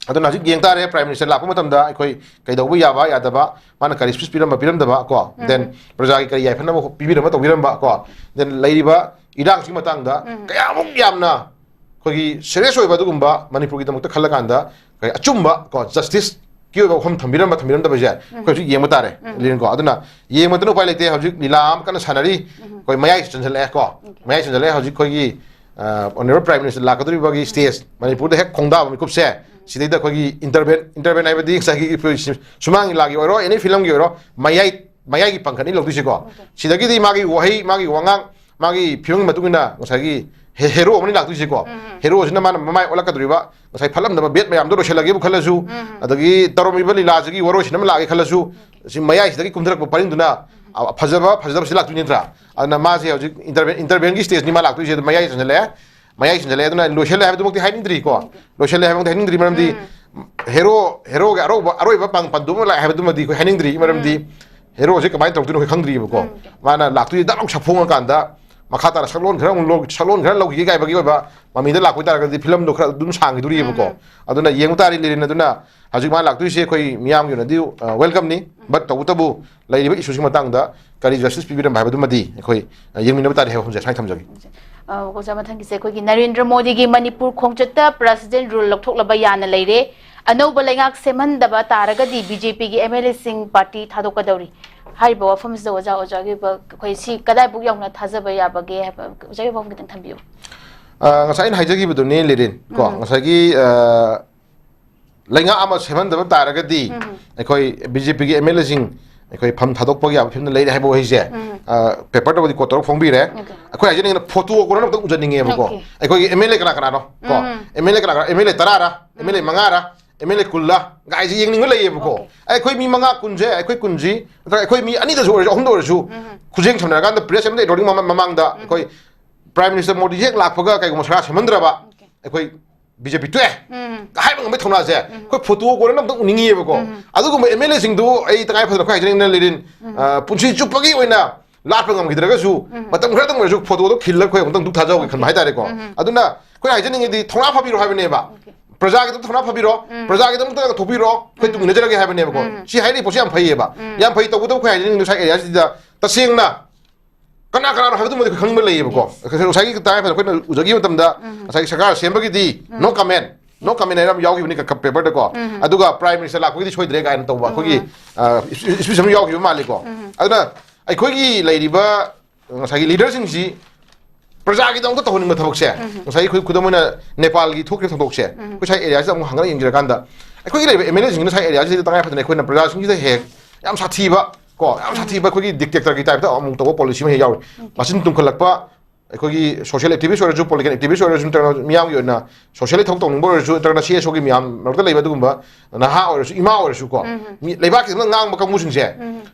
ꯑꯗꯨꯅ ꯍꯧꯖꯤꯛ ꯌꯦꯡ ꯇꯥꯔꯦ, Prime Minister ꯂꯥꯛꯄ ꯃꯇꯝꯗ ꯑꯩꯈꯣꯏ ꯀꯩꯗꯧꯕ ꯌꯥꯕ ꯌꯥꯗꯕ, ꯃꯥꯅ ꯀꯔꯤ speech ꯄꯤꯔꯝꯕ ꯄꯤꯔꯝꯗꯕ ꯀꯣ, then ꯄ꯭ꯔꯖꯥꯒꯤ ꯀꯔꯤ ꯌꯥꯏꯐꯅꯕ ꯄꯤꯕꯤꯔꯝꯕ ꯇꯧꯕꯤꯔꯝꯕ ꯀꯣ, then ꯂꯩꯔꯤꯕ ꯏꯔꯥꯡꯁꯤꯒꯤ ꯃꯇꯥꯡꯗ ꯀꯌꯥꯃꯨꯛ ꯌꯥꯝꯅ ꯑꯩꯈꯣꯏꯒꯤ serious ꯑꯣꯏꯕ ꯑꯗꯨꯒꯨꯝꯕ ꯃꯅꯤꯄꯨꯔꯒꯤꯗꯃꯛꯇ ꯈꯜꯂꯀꯥꯟꯗ ꯑꯩꯈꯣꯏ ꯑꯆꯨꯝꯕ ꯀꯣ, justiceꯀꯤ ꯑꯣꯏꯕ ꯋꯥꯐꯝ ꯊꯝꯕꯤꯔꯝꯕ ꯊꯝꯕꯤꯔꯝꯗꯕꯁꯦ ꯑꯩꯈꯣꯏ ꯍꯧꯖꯤꯛ ꯌꯦꯡꯕ ꯇꯥꯔꯦ, ꯂꯤꯔꯦꯀꯣ꯫ ꯑꯗꯨꯅ ꯌꯦꯡꯕꯗꯅ ꯎꯄꯥꯏ ꯂꯩꯇꯦ꯫ ꯍꯧꯖꯤꯛ ꯂꯤꯂꯥ ꯑꯃ ꯀꯟꯅ ꯁꯥꯟꯅꯔꯤ, ꯑꯩꯈꯣꯏ ꯃꯌꯥꯏ ꯆꯟꯁꯤꯜꯂꯛꯑꯦ ꯀꯣ, ꯃꯌꯥꯏ ꯆꯟꯁꯤꯜꯂꯛꯑꯦ꯫ ꯍꯧꯖꯤꯛ ꯑꯩꯈꯣꯏꯒꯤ, ꯑ, Honourable Prime Minister ꯂꯥꯛꯀꯗꯧꯔꯤꯕꯒꯤ stage, ꯃꯅꯤꯄꯨꯔꯗ ꯍꯦꯛ ꯈꯣꯡꯗꯥꯕ ꯃꯤꯀꯨꯞꯁꯦ, ꯁꯤꯗꯩꯗ ꯑꯩꯈꯣꯏꯒꯤ intervene, intervene ꯍꯥꯏꯕꯗꯤ ꯉꯁꯥꯏꯒꯤ ꯑꯩꯈꯣꯏ ꯁꯨꯃꯥꯡ ꯂꯤꯂꯥꯒꯤ ꯑꯣꯏꯔꯣ, any filmꯒꯤ ꯑꯣꯏꯔꯣ, ꯃꯌꯥꯏ ꯃꯌꯥꯏꯒꯤ ꯄꯥꯡꯒꯠꯅꯤ ꯂꯧꯗꯣꯏꯁꯦꯀꯣ꯫ ꯁꯤꯗꯒꯤꯗꯤ ꯃꯥꯒꯤ ꯋꯥꯍꯩ, ꯃꯥꯒꯤ ꯋꯥꯉꯥꯡ, ꯃꯥꯒꯤ ꯐꯤꯕꯝꯒꯤ ꯃꯇꯨꯡ ꯏꯟꯅ ꯉꯁꯥꯏꯒꯤ ꯍꯦ-, ꯍꯦꯔꯣ ꯑꯃꯅꯤ ꯂꯥꯛꯇꯣꯏꯁꯦꯀꯣ꯫ ꯍꯦꯔꯣꯁꯤꯅ ꯃꯥꯅ ꯃꯃꯥꯏ ꯑꯣꯜꯂꯛꯀꯗꯧꯔꯤꯕ ꯉꯁꯥꯏ ꯐꯠꯂꯝꯗꯕ ꯕꯦꯠ ꯃꯌꯥꯝꯗꯣ ꯂꯣꯏꯁꯤꯜꯂꯒꯦꯕꯨ ꯈꯜꯂꯁꯨ, ꯑꯗꯒꯤ ꯇꯧꯔꯝꯃꯤꯕ ꯂꯤꯂꯥꯁꯤꯒꯤ ꯋꯥꯔꯣꯏꯁꯤꯟ ꯑꯃ ꯂꯥꯛꯑꯦ ꯈꯜꯂꯁꯨ, ꯁꯤ ꯃꯌꯥꯏꯁꯤꯗꯒꯤ ꯀꯨꯝꯊꯔꯛꯄ ꯄꯔꯤꯡꯗꯨꯅ ꯑ-, ꯐꯖꯕ ꯐꯖꯗꯕꯁꯤ ꯂꯥꯛꯇꯣꯏ ꯅꯠꯇ꯭ꯔꯥ? ꯑꯗꯨꯅ ꯃꯥꯁꯦ ꯍꯧꯖꯤꯛ ꯏꯟꯇꯔꯚꯦꯟ-, ꯏꯟꯇꯔꯚꯦꯟꯒꯤ ꯁ꯭ꯇꯦꯖꯅꯤ ꯃꯥ ꯂꯥꯛꯇꯣꯏꯁꯦ꯫ ꯑꯗꯨ ꯃꯌꯥꯏ ꯆꯟꯁꯤꯜꯂꯛꯑꯦ꯫ ꯃꯌꯥꯏ ꯆꯟꯁꯤꯜꯂꯛꯑꯦ꯫ ꯑꯗꯨꯅ ꯂꯣꯏꯁꯤꯜꯂꯦ ꯍꯥꯏꯕꯗꯨꯃꯛꯇꯤ ꯍꯥꯏꯅꯤꯡꯗ꯭ꯔꯤꯀꯣ꯫ ꯂꯣꯏꯁꯤꯜꯂꯦ ꯍꯥꯏꯕꯃꯛꯇꯤ ꯍꯥꯏꯅꯤꯡꯗ꯭ꯔꯤ꯫ ꯃꯔꯝꯗꯤ ꯍꯦꯔꯣ, ꯍꯦꯔꯣꯒꯤ ꯑꯔꯧꯕ, ꯑꯔꯣꯏꯕ ꯄꯥꯡ-, ꯄꯟꯗꯨ ꯑꯃ ꯂꯥꯛꯑꯦ ꯍꯥꯏꯕꯗꯨꯃꯗꯤ ꯑꯩꯈꯣꯏ ꯍꯥꯏꯅꯤꯡꯗ꯭ꯔꯤ꯫ ꯃꯔꯝꯗꯤ ꯍꯦꯔꯣꯁꯦ ꯀꯃꯥꯏꯅ ꯇꯧꯔꯛꯇꯣꯏꯅꯣ ꯑꯩꯈꯣꯏ ꯈꯪꯗ꯭ꯔꯤꯕꯀꯣ꯫ ꯃꯥꯅ ꯂꯥꯛꯇꯣꯏꯁꯦ ꯗꯛ ꯂꯥꯎ ꯁꯥꯐꯣꯡꯉꯀꯥꯟꯗ ꯃꯈꯥ ꯇꯥꯅ ꯁꯛꯂꯣꯟ ꯈꯔ ꯑꯃꯨꯛ ꯂꯧ-, ꯁꯛꯂꯣꯟ ꯈꯔ ꯂꯧꯈꯤꯒꯦ ꯀꯥꯏꯕꯒꯤ ꯑꯣꯏꯕ ꯃꯃꯤꯗ ꯂꯥꯛꯄ ꯑꯣꯏꯇꯥꯔꯒꯗꯤ ꯐꯤꯂꯝꯗꯣ ꯈꯔ ꯑꯗꯨꯝ ꯁꯥꯡꯈꯤꯗꯣꯔꯤꯕꯀꯣ꯫ ꯑꯗꯨꯅ ꯌꯦꯡꯕ ꯇꯥꯔꯦ ꯂꯤꯔꯤꯟ꯫ ꯑꯗꯨꯅ ꯍꯧꯖꯤꯛ ꯃꯥ ꯂꯥꯛꯇꯣꯏꯁꯦ ꯑꯩꯈꯣꯏ ꯃꯤꯌꯥꯝꯒꯤ ꯑꯣꯏꯅꯗꯤ, ꯑ, welcome ꯅꯤ꯫ But ꯇꯧꯕꯇꯕꯨ ꯂꯩꯔꯤꯕ issue ꯁꯤꯒꯤ ꯃꯇꯥꯡꯗ ꯀꯔꯤ justice ꯄꯤꯕꯤꯔꯝꯕ ꯍꯥꯏꯕꯗꯨꯃꯗꯤ ꯑꯩꯈꯣꯏ, ꯑ, ꯌꯦꯡꯃꯤꯟꯅꯕ ꯇꯥꯔꯦ ꯍꯥꯏꯕ ꯋꯥꯐꯝꯁꯦ ꯁꯨꯃꯥꯏꯅ ꯊꯝꯖꯒꯦ꯫ ꯑ, ꯑꯣꯖꯥ, ꯃꯊꯪꯒꯤꯁꯦ ꯑꯩꯈꯣꯏꯒꯤ ꯅꯔꯦꯟꯗ꯭ꯔ ꯃꯣꯗꯤꯒꯤ ꯃꯅꯤꯄꯨꯔ ꯈꯣꯡꯆꯠꯇ President rule ꯂꯧꯊꯣꯛꯂꯕ ꯌꯥꯅ ꯂꯩꯔꯦ꯫ ꯑꯅꯧꯕ ꯂꯩꯉꯥꯛ ꯁꯦꯝꯍꯟꯗꯕ ꯇꯥꯔꯒꯗꯤ BJPꯒꯤ MLAꯁꯤꯡ party ꯊꯥꯗꯣꯛꯀꯗꯧꯔꯤ ꯍꯥꯏꯔꯤꯕ ꯋꯥꯐꯝꯁꯤꯗ ꯑꯣꯖꯥ, ꯑꯣꯖꯥꯒꯤ ꯑꯣꯏꯕ ꯑꯩꯈꯣꯏ ꯁꯤ ꯀꯗꯥꯏꯕꯨꯛ ꯌꯧꯅ ꯊꯥꯖꯕ ꯌꯥꯕꯒꯦ ꯍꯥꯏꯕ ꯑꯣꯖꯥꯒꯤ ꯋꯥꯐꯝ ꯈꯤꯇꯪ ꯊꯝꯕꯤꯌꯨ꯫ ꯑ, ꯉꯁꯥꯏ ꯑꯩꯅ ꯍꯥꯏꯖꯈꯤꯕꯗꯨꯅꯤ ꯂꯤꯔꯤꯟ ꯀꯣ꯫ ꯉꯁꯥꯏꯒꯤ, ꯑ, ꯂꯩꯉꯥꯛ ꯑꯃ ꯁꯦꯝꯍꯟꯗꯕ ꯇꯥꯔꯒꯗꯤ ꯑꯩꯈꯣꯏ BJPꯒꯤ MLAꯁꯤꯡ ꯑꯩꯈꯣꯏ ꯐꯝ ꯊꯥꯗꯣꯛꯄ ꯌꯥꯕ ꯐꯤꯕꯝꯗ ꯂꯩꯔꯦ ꯍꯥꯏꯕ ꯋꯥꯍꯩꯁꯦ, ꯑ, paper ꯇꯕꯨꯗꯤ quote ꯇꯧꯔꯒ ꯐꯣꯡꯕꯤꯔꯦ꯫ ꯑꯩꯈꯣꯏ ꯍꯥꯏꯖꯅꯤꯡꯉꯤꯅ photo ꯀꯣꯟꯅ ꯑꯃꯨꯛꯇꯪ ꯎꯖꯅꯤꯡꯉꯦꯕꯀꯣ꯫ ꯑꯩꯈꯣꯏꯒꯤ MLA ꯀꯅꯥ ꯀꯅꯥꯅꯣ ꯀꯣ? MLA ꯀꯅꯥ ꯀꯅꯥ? MLA ꯇꯔꯥꯔ? MLA ꯃꯉꯥꯔ? MLA ꯀꯨꯜꯂ? ꯒꯥꯏꯁꯦ ꯌꯦꯡꯅꯤꯡꯕ ꯂꯩꯌꯦꯕꯀꯣ꯫ ꯑꯩꯈꯣꯏ ꯃꯤ ꯃꯉꯥ, ꯀꯨꯟꯁꯦ, ꯑꯩꯈꯣꯏ ꯀꯨꯟꯁꯤ ꯅꯠꯇ꯭ꯔꯒ ꯑꯩꯈꯣꯏ ꯃꯤ ꯑꯅꯤꯗꯁꯨ ꯑꯣꯏꯔꯁꯨ, ꯑꯍꯨꯝꯗ ꯑꯣꯏꯔꯁꯨ, ꯈꯨꯖꯦꯡ ꯁꯝꯅꯔꯀꯥꯟꯗ press ꯑꯃꯗ ꯏꯟꯇꯔꯚ꯭ꯌꯨ ꯃꯃꯥꯡꯗ ꯑꯩꯈꯣꯏ Prime Minister ꯃꯣꯗꯤ ꯍꯦꯛ ꯂꯥꯛꯄꯒ ꯀꯩꯒꯨꯝꯕ ꯁꯔꯀꯥꯔ ꯁꯦꯝꯍꯟꯗ꯭ꯔꯕ ꯑꯩꯈꯣꯏ BJP ꯇꯣꯛꯑꯦ ꯍꯥꯏꯕ ꯉꯝꯕꯒꯤ ꯊꯧꯅꯥꯁꯦ ꯑꯩꯈꯣꯏ photo ꯀꯣꯟꯅ ꯑꯝꯇꯪ ꯎꯅꯤꯡꯉꯤꯑꯕꯀꯣ꯫ ꯑꯗꯨꯒꯨꯝꯕ MLAꯁꯤꯡꯗꯨ ꯑꯩ ꯇꯉꯥꯏ ꯐꯗꯅ ꯑꯩꯈꯣꯏ ꯍꯥꯏꯖꯅꯤꯡꯉꯤꯅ ꯂꯤꯔꯤꯟ, ꯑ, ꯄꯨꯟꯁꯤ ꯆꯨꯞꯄꯒꯤ ꯑꯣꯏꯅ ꯂꯥꯠꯄ ꯉꯝꯈꯤꯗ꯭ꯔꯒꯁꯨ ꯃꯇꯝ ꯈꯔꯇꯪ ꯑꯣꯏꯔꯁꯨ photoꯗꯣ ꯈꯤꯜꯂꯒ ꯑꯩꯈꯣꯏ ꯑꯃꯨꯛꯇꯪ ꯙꯨꯞ ꯊꯥꯖꯍꯧꯒꯦ ꯈꯟꯕ ꯍꯥꯏꯇꯥꯔꯦꯀꯣ꯫ ꯑꯗꯨꯅ ꯑꯩꯈꯣꯏ ꯍꯥꯏꯖꯅꯤꯡꯉꯤꯗꯤ ꯊꯧꯅꯥ ꯐꯕꯤꯔꯣ ꯍꯥꯏꯕꯅꯦꯕ꯫ ꯄ꯭ꯔꯖꯥꯒꯤꯗꯃꯛꯇ ꯊꯧꯅꯥ ꯐꯕꯤꯔꯣ, ꯄ꯭ꯔꯖꯥꯒꯤꯗꯃꯛꯇ ꯊꯣꯛꯄꯤꯔꯣ, ꯑꯩꯈꯣꯏ ꯇꯨꯡ ꯏꯟꯅꯖꯔꯒꯦ ꯍꯥꯏꯕꯅꯦꯕꯀꯣ꯫ ꯁꯤ ꯍꯥꯏꯔꯤꯕ ꯄꯣꯠꯁꯤ ꯌꯥꯝ ꯐꯩꯌꯦꯕ꯫ ꯌꯥꯝ ꯐꯩ꯫ ꯇꯧꯕꯇꯕꯨ ꯑꯩꯈꯣꯏ ꯍꯥꯏꯖꯅꯤꯡꯉꯤꯗꯤ ꯉꯁꯥꯏ area ꯁꯤꯗ ꯇꯁꯦꯡꯅ ꯀꯅꯥ ꯀꯅꯥꯅꯣ ꯍꯥꯏꯕꯗꯨꯃꯗꯤ ꯑꯩꯈꯣꯏ ꯈꯪꯕ ꯂꯩꯌꯦꯕꯀꯣ꯫ ꯉꯁꯥꯏꯒꯤ ꯇꯉꯥꯏ ꯐꯗꯅ ꯑꯩꯈꯣꯏꯅ ꯎꯖꯈꯤꯕ ꯃꯇꯝꯗ ꯉꯁꯥꯏꯒꯤ ꯁꯔꯀꯥꯔ ꯁꯦꯝꯕꯒꯤꯗꯤ no comment, no comment ꯍꯥꯏꯅ ꯑꯃ ꯌꯥꯎꯈꯤꯕꯅꯤ ꯀ-, ꯀ-, paperꯗꯀꯣ꯫ ꯑꯗꯨꯒ Prime Minister ꯂꯥꯛꯄꯒꯤꯗꯤ ꯁꯣꯏꯗ꯭ꯔꯦ ꯀꯥꯏꯅ ꯇꯧꯕ ꯑꯩꯈꯣꯏꯒꯤ, ꯑ, speech ꯑꯃ ꯌꯥꯎꯈꯤꯕ ꯃꯥꯜꯂꯤꯀꯣ꯫ ꯑꯗꯨꯅ ꯑꯩꯈꯣꯏꯒꯤ ꯂꯩꯔꯤꯕ ꯉꯁꯥꯏꯒꯤ leaderꯁꯤꯡꯁꯤ ꯄ꯭ꯔꯖꯥꯒꯤꯗꯃꯛꯇ ꯇꯧꯍꯟꯅꯤꯡꯕ ꯊꯕꯛꯁꯦ, ꯉꯁꯥꯏꯒꯤ ꯑꯩꯈꯣꯏ ꯈꯨꯗꯝ ꯑꯣꯏꯅ ꯅꯦꯄꯥꯜꯒꯤ ꯊꯣꯛꯈꯤꯕ ꯊꯧꯗꯣꯛꯁꯦ, ꯑꯩꯈꯣꯏ ꯁ꯭ꯋꯥꯏ areaꯁꯤꯗ ꯑꯃꯨꯛ ꯍꯪꯒꯠꯂ ꯌꯦꯡꯖꯔꯀꯥꯟꯗ ꯑꯩꯈꯣꯏꯒꯤ ꯂꯩꯔꯤꯕ MLAꯁꯤꯡꯁꯤꯅ ꯁ꯭ꯋꯥꯏ areaꯁꯤꯗ ꯇꯉꯥꯏ ꯐꯗꯅ ꯑꯩꯈꯣꯏꯅ ꯄ꯭ꯔꯖꯥꯁꯤꯡꯁꯤꯗ ꯍꯦꯛ ꯌꯥꯝ ꯁꯥꯊꯤꯕ ꯀꯣ, ꯌꯥꯝ ꯁꯥꯊꯤꯕ ꯑꯩꯈꯣꯏꯒꯤ dictator ꯒꯤ type ꯇ ꯑꯃꯨꯛ ꯇꯧꯕ policy ꯑꯃ ꯍꯦꯛ ꯌꯥꯎꯔꯤ꯫ ꯃꯆꯤꯟ ꯇꯨꯝꯈꯠꯂꯛꯄ, ꯑꯩꯈꯣꯏꯒꯤ social activist ꯑꯣꯏꯔꯁꯨ, political activist ꯑꯣꯏꯔꯁꯨ, ꯅꯠꯇ꯭ꯔꯒ ꯃꯤꯌꯥꯝꯒꯤ ꯑꯣꯏꯅ social ꯒꯤ ꯊꯕꯛ ꯇꯧꯅꯤꯡꯕ ꯑꯣꯏꯔꯁꯨ, ꯅꯠꯇ꯭ꯔꯒꯅ C S O ꯒꯤ ꯃꯌꯥꯝ ꯃꯔꯛꯇ ꯂꯩꯕ ꯑꯗꯨꯒꯨꯝꯕ ꯅꯍꯥ ꯑꯣꯏꯔꯁꯨ, ꯏꯃꯥ ꯑꯣꯏꯔꯁꯨ ꯀꯣ, ꯃꯤ ꯂꯩꯕꯥꯛꯀꯤꯗꯃꯛ ꯉꯥꯡꯕ ꯀꯥꯡꯕꯨꯁꯤꯡꯁꯦ,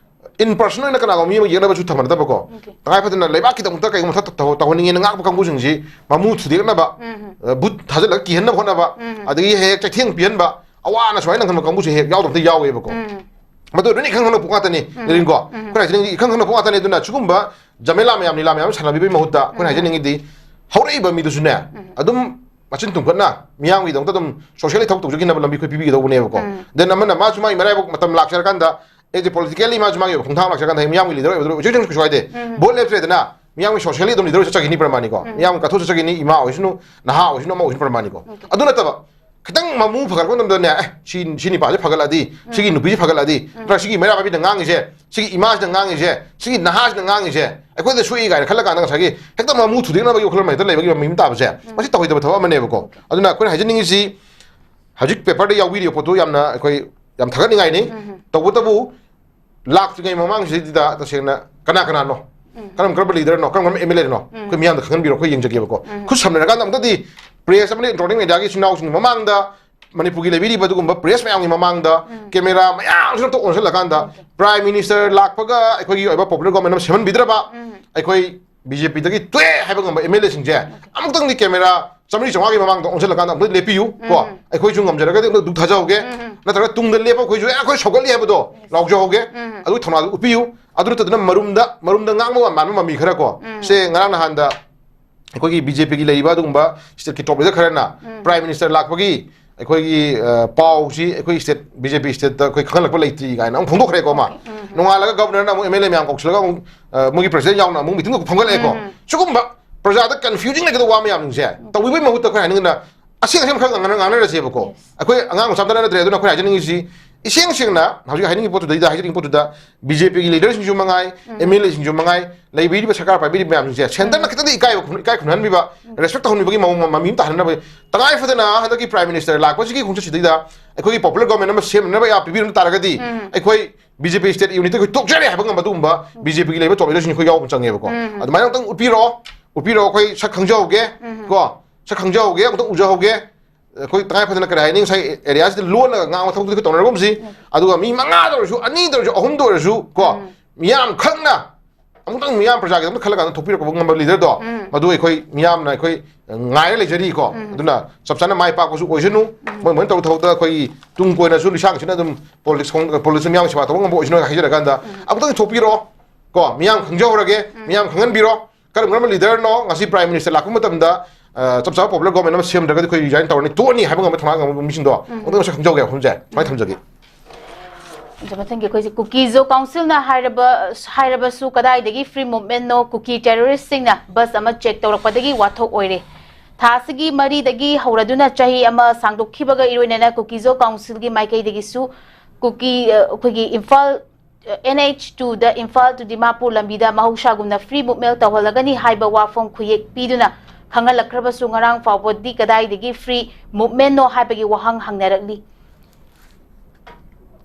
in person ꯑꯣꯏꯅ ꯀꯅꯥꯒꯨꯝꯕ ꯃꯤ ꯑꯃ ꯌꯦꯛꯅꯕꯁꯨ ꯊꯝꯅꯗꯕꯀꯣ, ꯇꯉꯥꯏ ꯐꯗꯅ ꯂꯩꯕꯥꯛꯀꯤꯗꯃꯛꯇ ꯀꯩꯒꯨꯝꯕ ꯊꯕꯛ ꯇꯧ-, ꯇꯧꯍꯟꯅꯤꯡꯉꯦꯅ ꯉꯥꯡꯕ ꯀꯥꯡꯕꯨꯁꯤꯡꯁꯤ ꯃꯃꯨ ꯊꯨꯗꯦꯛꯅꯕ, ꯑ, ꯕꯨꯠ ꯊꯥꯖꯤꯜꯂꯒ ꯀꯤꯍꯟꯅꯕ ꯍꯣꯠꯅꯕ, ꯑꯗꯒꯤ ꯍꯦꯛ ꯍꯦꯛ ꯆꯩꯊꯦꯡ ꯄꯤꯍꯟꯕ, ꯑꯋꯥ ꯑꯅꯥ ꯁꯨꯃꯥꯏꯅ ꯅꯪꯍꯟꯕ ꯀꯥꯡꯕꯨꯁꯦ ꯍꯦꯛ ꯌꯥꯎꯗꯕꯗꯤ ꯌꯥꯎꯋꯦꯕꯀꯣ꯫ ꯃꯗꯨ ꯂꯣꯏꯅ ꯏꯈꯪ ꯈꯪꯅ ꯄꯣꯠ ꯉꯥꯛꯇꯅꯤ, ꯂꯩꯔꯤꯡꯒꯣ꯫ ꯑꯩꯈꯣꯏꯅ ꯍꯥꯏꯖꯅꯤꯡꯉꯤ, ꯏꯈꯪ ꯈꯪꯅ ꯄꯣꯠ ꯉꯥꯛꯇꯅꯤ꯫ ꯑꯗꯨꯅ ꯁꯤꯒꯨꯝꯕ ꯖꯃꯦꯂꯥ ꯃꯌꯥꯝ, ꯂꯤꯂꯥ ꯃꯌꯥꯝ ꯁꯥꯟꯅꯕꯤꯕꯒꯤ ꯃꯍꯨꯠꯇ ꯑꯩꯈꯣꯏꯅ ꯍꯥꯏꯖꯅꯤꯡꯉꯤꯗꯤ, ꯍꯧꯔꯛꯏꯕ ꯃꯤꯗꯨꯁꯨꯅꯦ, ꯑꯗꯨꯝ ꯃꯆꯤꯟ ꯇꯨꯝꯈꯠꯅ ꯃꯤꯌꯥꯝꯒꯤꯗꯃꯛꯇ ꯑꯗꯨꯝ social ꯒꯤ ꯊꯕꯛ ꯇꯧꯖꯈꯤꯅꯕ ꯂꯝꯕꯤ ꯑꯩꯈꯣꯏ ꯄꯤꯕꯤꯒꯗꯧꯕꯅꯦꯕꯀꯣ꯫ Then ꯑꯃꯅ ꯃꯥꯁꯨ ꯃꯥꯒꯤ ꯃꯔꯥꯏꯕꯛ ꯃꯇꯝ ꯂꯥꯛꯆꯔꯀꯥꯟꯗ, ꯑꯩꯁꯦ politically ꯃꯥꯁꯨ ꯃꯥꯒꯤ ꯑꯣꯏꯕ ꯈꯣꯡꯊꯥꯡ ꯂꯥꯛꯆꯔꯀꯥꯟꯗ ꯍꯌꯦꯡ ꯃꯤꯌꯥꯝꯒꯤ leader ꯑꯣꯏꯕꯗ ꯑꯣꯏꯖꯔꯁꯅꯨ ꯀꯩꯁꯨ ꯀꯥꯏꯗꯦ꯫ Vote ꯂꯦꯞꯇ꯭ꯔꯦꯗꯅ, ꯃꯤꯌꯥꯝꯒꯤ socially ꯑꯗꯨꯝ leader ꯑꯣꯏ ꯆꯠꯆꯈꯤꯅꯤ ꯄ꯭ꯔꯃꯥꯅꯤꯀꯣ꯫ ꯃꯤꯌꯥꯝꯒꯤ ꯀꯠꯊꯣꯛ ꯆꯠꯆꯈꯤꯅꯤ, ꯏꯃꯥ ꯑꯣꯏꯁꯅꯨ, ꯅꯍꯥ ꯑꯣꯏꯁꯅꯨ, ꯑꯃ ꯑꯣꯏꯁꯅꯨ ꯄ꯭ꯔꯃꯥꯅꯤꯀꯣ꯫ ꯑꯗꯨ ꯅꯠꯇꯕ, ꯈꯤꯇꯪ ꯃꯃꯨ ꯐꯒꯠꯂꯛꯄ ꯃꯇꯝꯗꯅꯦ, "ꯑꯦ, ꯁꯤ, ꯁꯤ ꯅꯤꯄꯥꯁꯦ ꯐꯒꯠꯂꯛꯑꯗꯤ, ꯁꯤꯒꯤ ꯅꯨꯄꯤꯁꯦ ꯐꯒꯠꯂꯛꯑꯗꯤ, ꯅꯠꯇ꯭ꯔꯒ ꯁꯤꯒꯤ ꯃꯩꯔꯥ ꯄꯥꯏꯕꯤꯅ ꯉꯥꯡꯉꯤꯁꯦ, ꯁꯤꯒꯤ ꯏꯃꯥꯁꯤꯅ ꯉꯥꯡꯉꯤꯁꯦ, ꯁꯤꯒꯤ ꯅꯍꯥꯁꯤꯅ ꯉꯥꯡꯉꯤꯁꯦ ꯑꯩꯈꯣꯏꯗ ꯁꯣꯛꯏ" ꯀꯥꯏꯅ ꯈꯜꯂ ꯀꯥꯟꯗ ꯉꯁꯥꯏꯒꯤ ꯍꯦꯛꯇ ꯃꯃꯨ ꯊꯨꯗꯦꯛꯅꯕꯒꯤ ꯋꯥꯈꯜꯂꯣꯟ ꯍꯦꯛꯇ ꯂꯩꯕꯒꯤ ꯃꯃꯤ ꯑꯃ ꯇꯥꯕꯁꯦ, ꯃꯁꯤ ꯇꯧꯍꯩꯗꯕ ꯊꯕꯛ ꯑꯃꯅꯦꯕꯀꯣ꯫ ꯑꯗꯨꯅ ꯑꯩꯈꯣꯏꯅ ꯍꯥꯏꯖꯅꯤꯡꯉꯤꯁꯤ, ꯍꯧꯖꯤꯛ paper ꯗ ꯌꯥꯎꯕꯤꯔꯤꯕ ꯄꯣꯠꯇꯨ ꯌꯥꯝꯅ ꯑꯩꯈꯣꯏ ꯌꯥꯝ ꯊꯥꯒꯠꯅꯤꯡꯉꯥꯏꯅꯤ꯫ ꯇꯧꯕꯇꯕꯨ ꯂꯥꯛꯇ꯭ꯔꯤꯉꯩ ꯃꯃꯥꯡꯁꯤꯗ ꯇꯁꯦꯡꯅ ꯀꯅꯥ ꯀꯅꯥꯅꯣ, ꯀꯔꯝ ꯀꯔꯝꯕ leader ꯅꯣ, ꯀꯔꯝ ꯀꯔꯝꯕ M L A ꯅꯣ, ꯑꯩꯈꯣꯏ ꯃꯤꯌꯥꯝꯗ ꯈꯪꯍꯟꯕꯤꯔꯣ, ꯑꯩꯈꯣꯏ ꯌꯦꯡꯖꯒꯦꯕꯀꯣ꯫ ꯈꯨꯠ ꯁꯝꯅꯔꯀꯥꯟꯗ ꯑꯃꯨꯛꯇꯗꯤ press ꯑꯃꯗꯤ electronic media ꯒꯤ ꯏꯆꯤꯟ ꯏꯅꯥꯎꯁꯤꯡꯒꯤ ꯃꯃꯥꯡꯗ, ꯃꯅꯤꯄꯨꯔꯒꯤ ꯂꯩꯕꯤꯔꯤꯕ ꯑꯗꯨꯒꯨꯝꯕ press ꯃꯌꯥꯝꯒꯤ ꯃꯃꯥꯡꯗ camera ꯃꯌꯥꯝꯁꯤꯅ ꯑꯝꯇ ꯑꯣꯟꯁꯤꯜꯂꯀꯥꯟꯗ, Prime Minister ꯂꯥꯛꯄꯒ ꯑꯩꯈꯣꯏꯒꯤ ꯑꯣꯏꯕ popular government ꯑꯃ ꯁꯦꯝꯍꯟꯕꯤꯗ꯭ꯔꯕ, ꯑꯩꯈꯣꯏ B J P ꯗꯒꯤ ꯇꯣꯛꯑꯦ ꯍꯥꯏꯕ ꯉꯝꯕ M L A ꯁꯤꯡꯁꯦ ꯑꯃꯨꯛꯇꯪꯗꯤ camera ꯆꯥꯝꯃꯔꯤ ꯆꯥꯝꯃꯉꯥꯒꯤ ꯃꯃꯥꯡꯗ ꯑꯣꯟꯁꯤꯜꯂꯀꯥꯟꯗ ꯑꯃꯨꯛꯇ ꯂꯦꯞꯄꯤꯌꯨ ꯀꯣ꯫ ꯑꯩꯈꯣꯏꯁꯨ ꯉꯝꯖꯔꯒꯗꯤ ꯑꯃꯨꯛꯇ ꯗꯨꯛ ꯊꯥꯖꯍꯧꯒꯦ꯫ ꯅꯠꯇ꯭ꯔꯒ ꯇꯨꯡꯗ ꯂꯦꯞꯄ ꯑꯩꯈꯣꯏꯁꯨ, "ꯑꯦ, ꯑꯩꯈꯣꯏ ꯁꯧꯒꯠꯂꯤ" ꯍꯥꯏꯕꯗꯣ ꯂꯥꯎꯖꯍꯧꯒꯦ꯫ ꯑꯗꯨꯒꯤ ꯊꯧꯅꯥꯗꯨ ꯎꯠꯄꯤꯌꯨ꯫ ꯑꯗꯨ ꯅꯠꯇꯗꯅ ꯃꯔꯨꯝꯗ, ꯃꯔꯨꯝꯗ ꯉꯥꯡꯕ ꯃꯥꯟꯕ ꯃꯃꯤ ꯈꯔ ꯀꯣ꯫ ꯁꯦ, ꯉꯔꯥꯡ ꯅꯍꯥꯟꯗ ꯑꯩꯈꯣꯏꯒꯤ B J P ꯒꯤ ꯂꯩꯔꯤꯕ ꯑꯗꯨꯒꯨꯝꯕ state ꯀꯤ top leader ꯈꯔꯅ Prime Minister ꯂꯥꯛꯄꯒꯤ ꯑꯩꯈꯣꯏꯒꯤ, ꯑ, ꯄꯥꯎꯁꯤ ꯑꯩꯈꯣꯏ state, B J P state ꯇ ꯑꯩꯈꯣꯏ ꯈꯪꯍꯜꯂꯛꯄ ꯂꯩꯇ꯭ꯔꯤ ꯀꯥꯏꯅ ꯑꯃꯨꯛ ꯐꯣꯡꯗꯣꯛꯈ꯭ꯔꯦꯀꯣ ꯑꯃ꯫ ꯅꯣꯡꯉꯥꯜꯂꯒ governor ꯅ ꯑꯃꯨꯛ M L A ꯃꯌꯥꯝ ꯀꯧꯁꯤꯜꯂꯒ ꯑꯃꯨꯛ, ꯑ, ꯃꯣꯏꯒꯤ president ꯌꯥꯎꯅ ꯑꯃꯨꯛ meeting ꯐꯝꯒꯠꯂꯛꯑꯦꯀꯣ꯫ ꯁꯤꯒꯨꯝꯕ ꯄ꯭ꯔꯖꯥꯗ confusing ꯂꯩꯒꯗꯕ ꯋꯥ ꯃꯌꯥꯝꯁꯦ ꯇꯧꯕꯤꯕꯒꯤ ꯃꯍꯨꯠꯇ ꯑꯩꯈꯣꯏ ꯍꯥꯏꯅꯤꯡꯉꯤꯅ ꯑꯁꯦꯡ ꯑꯁꯦꯡꯕ ꯈꯔ ꯉꯥꯡꯅ-, ꯉꯥꯡꯅꯔꯁꯦꯕꯀꯣ꯫ ꯑꯩꯈꯣꯏ ꯑꯉꯥꯡ ꯃꯆꯥ ꯑꯝꯇ ꯅꯠꯇ꯭ꯔꯦ꯫ ꯑꯗꯨꯅ ꯑꯩꯈꯣꯏ ꯍꯥꯏꯖꯅꯤꯡꯉꯤꯁꯤ, ꯏꯁꯦꯡ ꯁꯦꯡꯅ ꯍꯧꯖꯤꯛ ꯍꯥꯏꯅꯤꯡꯉꯤ ꯄꯣꯠꯇꯨꯗꯩꯗ, ꯍꯥꯏꯖꯅꯤꯡꯉꯤ ꯄꯣꯠꯇꯨꯗ, ꯕꯤ ꯖꯦ ꯄꯤꯒꯤ ꯂꯤꯗꯔꯁꯤꯡꯁꯨ ꯃꯉꯥꯏ, ꯑꯦꯝ ꯑꯦꯜ ꯑꯦꯁꯤꯡꯁꯨ ꯃꯉꯥꯏ, ꯂꯩꯕꯤꯔꯤꯕ ꯁꯔꯀꯥꯔ ꯄꯥꯏꯕꯤꯔꯤꯕ ꯃꯌꯥꯝꯁꯤꯡꯁꯦ ꯁꯦꯟꯇꯔꯅ ꯈꯤꯇꯪꯗꯤ ꯏꯀꯥꯏꯕ ꯈꯨꯝ-, ꯏꯀꯥꯏ ꯈꯨꯝꯅꯍꯟꯕꯤꯕ, ꯔꯦꯁꯄꯦꯛ ꯇꯧꯍꯟꯕꯤꯕꯒꯤ ꯃꯑꯣꯡ ꯃꯃꯤ ꯑꯃ ꯇꯥꯍꯟꯅꯕ, ꯇꯉꯥꯏ ꯐꯗꯅ ꯍꯟꯗꯛꯀꯤ ꯄ꯭ꯔꯥꯏꯝ ꯃꯤꯅꯤꯁꯇꯔ ꯂꯥꯛꯄꯁꯤꯒꯤ ꯈꯣꯡꯆꯠꯁꯤꯗꯩꯗ ꯑꯩꯈꯣꯏꯒꯤ ꯄꯣꯄꯨꯂꯔ ꯒꯣꯔꯃꯦꯟ ꯑꯃ ꯁꯦꯝꯅꯅꯕ ꯑꯌꯥ ꯄꯤꯕꯤꯔꯝꯕ ꯇꯥꯔꯒꯗꯤ, ꯑꯩꯈꯣꯏ ꯕꯤ ꯖꯦ ꯄꯤ ꯁ꯭ꯇꯦꯠ ꯌꯨꯅꯤꯠꯇ ꯑꯩꯈꯣꯏ ꯇꯣꯛꯆꯔꯦ ꯍꯥꯏꯕ ꯉꯝꯕ ꯑꯗꯨꯒꯨꯝꯕ ꯕꯤ ꯖꯦ ꯄꯤꯒꯤ ꯂꯩꯕ ꯇꯣꯞ ꯂꯤꯗꯔꯁꯤꯡ ꯑꯩꯈꯣꯏ ꯌꯥꯎꯕ ꯆꯪꯉꯦꯕꯀꯣ꯫ ꯑꯗꯨꯃꯥꯏꯅ ꯑꯃꯨꯛꯇꯪ ꯎꯠꯄꯤꯔꯛꯑꯣ, ꯎꯠꯄꯤꯔꯛꯑꯣ, ꯑꯩꯈꯣꯏ ꯁꯛ ꯈꯪꯖꯍꯧꯒꯦ ꯀꯣ, ꯁꯛ ꯈꯪꯖꯍꯧꯒꯦ, ꯑꯃꯨꯛꯇꯪ ꯎꯖꯍꯧꯒꯦ꯫ ꯑꯩꯈꯣꯏ ꯇꯉꯥꯏ ꯐꯗꯅ ꯀꯔꯤ ꯍꯥꯏꯅꯤ, ꯉꯁꯥꯏ ꯑꯦꯔꯤꯌꯥꯁꯤꯗ ꯂꯣꯜꯂꯒ ꯉꯥꯡꯕ ꯊꯕꯛꯇꯨꯗꯤ ꯑꯩꯈꯣꯏ ꯇꯧꯅꯔꯒꯨꯝꯁꯤ꯫ ꯑꯗꯨꯒ ꯃꯤ ꯃꯉꯥꯗ ꯑꯣꯏꯔꯁꯨ, ꯑꯅꯤꯗ ꯑꯣꯏꯔꯁꯨ, ꯑꯍꯨꯝꯗ ꯑꯣꯏꯔꯁꯨ ꯀꯣ, ꯃꯤꯌꯥꯝ ꯈꯪꯅ ꯑꯃꯨꯛꯇꯪ ꯃꯤꯌꯥꯝ ꯄ꯭ꯔꯖꯥꯒꯤꯗꯃꯛꯇ ꯈꯜꯂ ꯀꯥꯟꯗ ꯊꯣꯛꯄꯤꯔꯛꯄ ꯉꯝꯕ ꯂꯤꯗꯔꯗꯣ, ꯃꯗꯨ ꯑꯩꯈꯣꯏ ꯃꯤꯌꯥꯝꯅ ꯑꯩꯈꯣꯏ ꯉꯥꯏꯔ ꯂꯩꯖꯔꯤꯀꯣ꯫ ꯑꯗꯨꯅ ꯆꯞ ꯆꯥꯅ ꯃꯥꯏ ꯄꯥꯛꯄꯁꯨ ꯑꯣꯏꯁꯅꯨ꯫ ꯃꯣꯏ ꯃꯣꯏꯅ ꯇꯧ ꯊꯕꯛꯇ ꯑꯩꯈꯣꯏꯒꯤ ꯇꯨꯡ ꯀꯣꯏꯅꯁꯨ ꯂꯤꯁꯥꯡꯁꯤꯠꯅ ꯑꯗꯨꯝ ꯄꯣꯂꯤꯇꯤꯛꯁ ꯈꯣꯡ-, ꯄꯣꯂꯤꯇꯤꯛꯁ ꯃꯤꯌꯥꯝꯒꯤ ꯁꯦꯕꯥ ꯇꯧꯕ ꯉꯝꯕ ꯑꯣꯏꯁꯅꯨ ꯍꯥꯏꯖꯔꯀꯥꯟꯗ, ꯑꯃꯨꯛꯇꯪ ꯊꯣꯛꯄꯤꯔꯛꯑꯣ ꯀꯣ, ꯃꯤꯌꯥꯝ ꯈꯪꯖꯍꯧꯔꯒꯦ, ꯃꯤꯌꯥꯝ ꯈꯪꯍꯟꯕꯤꯔꯣ꯫ ꯀꯔꯝ ꯀꯔꯝꯕ ꯂꯤꯗꯔꯅꯣ ꯉꯁꯤ ꯄ꯭ꯔꯥꯏꯝ ꯃꯤꯅꯤꯁꯇꯔ ꯂꯥꯛꯄ ꯃꯇꯝꯗ, ꯑ, ꯆꯞ ꯆꯥꯕ ꯄꯣꯄꯨꯂꯔ ꯒꯣꯔꯃꯦꯟ ꯑꯃ ꯁꯦꯝꯗ꯭ꯔꯒꯗꯤ ꯑꯩꯈꯣꯏ ꯔꯤꯖꯥꯏꯟ ꯇꯧꯔꯅꯤ, ꯇꯣꯛꯑꯅꯤ ꯍꯥꯏꯕ ꯉꯝꯕ ꯊꯧꯅꯥ ꯉꯝꯕ ꯃꯤꯁꯤꯡꯗꯣ ꯑꯃꯨꯛꯇꯪ ꯃꯁꯛ ꯈꯪꯖꯍꯧꯒꯦ ꯍꯥꯏꯕ ꯃꯐꯝꯁꯦ ꯁꯨꯃꯥꯏꯅ ꯊꯝꯖꯒꯦ꯫ ꯑꯗꯨ ꯃꯊꯪꯒꯤ ꯑꯩꯈꯣꯏꯁꯦ ꯀꯨꯀꯤꯖꯣ ꯀꯥꯎꯟꯁꯤꯜꯅ ꯍꯥꯏꯔꯕ, ꯍꯥꯏꯔꯕꯁꯨ ꯀꯗꯥꯏꯗꯒꯤ ꯐ꯭ꯔꯤ ꯃꯨꯚꯃꯦꯟꯠꯅꯣ? ꯀꯨꯀꯤ ꯇꯦꯔꯣꯔꯤꯁꯁꯤꯡꯅ ꯕꯁ ꯑꯃ ꯆꯦꯛ ꯇꯧꯔꯛꯄꯗꯒꯤ ꯋꯥꯊꯣꯛ ꯑꯣꯏꯔꯦ꯫ ꯊꯥ ꯑꯁꯤꯒꯤ ꯃꯔꯤꯗꯒꯤ ꯍꯧꯔꯗꯨꯅ ꯆꯍꯤ ꯑꯃ ꯁꯥꯡꯗꯣꯛꯈꯤꯕꯒ ꯏꯔꯣꯏꯅꯅ ꯀꯨꯀꯤꯖꯣ ꯀꯥꯎꯟꯁꯤꯜꯒꯤ ꯃꯥꯏꯀꯩꯗꯒꯤꯁꯨ ꯀꯨꯀꯤ, ꯑ, ꯑꯩꯈꯣꯏꯒꯤ ꯏꯝꯐꯥꯜ, ꯑꯦꯟ ꯑꯩꯆ ꯇꯨꯗ ꯏꯝꯐꯥꯜ to ꯗꯤꯃꯥꯄꯨꯔ ꯂꯝꯕꯤꯗ ꯃꯍꯧꯁꯥꯒꯨꯝꯅ ꯐ꯭ꯔꯤ ꯃꯨꯚꯃꯦꯟꯠ ꯇꯧꯍꯜꯂꯒꯅꯤ ꯍꯥꯏꯕ ꯋꯥꯐꯝ ꯈꯨꯌꯦꯛ ꯄꯤꯗꯨꯅ ꯈꯪꯍꯜꯂꯛꯈ꯭ꯔꯕꯁꯨ ꯉꯔꯥꯡ ꯐꯥꯎꯕꯗꯤ ꯀꯗꯥꯏꯗꯒꯤ ꯐ꯭ꯔꯤ ꯃꯨꯚꯃꯦꯟꯠꯅꯣ ꯍꯥꯏꯕꯒꯤ ꯋꯥꯍꯪ ꯍꯪꯅꯔꯛꯂꯤ꯫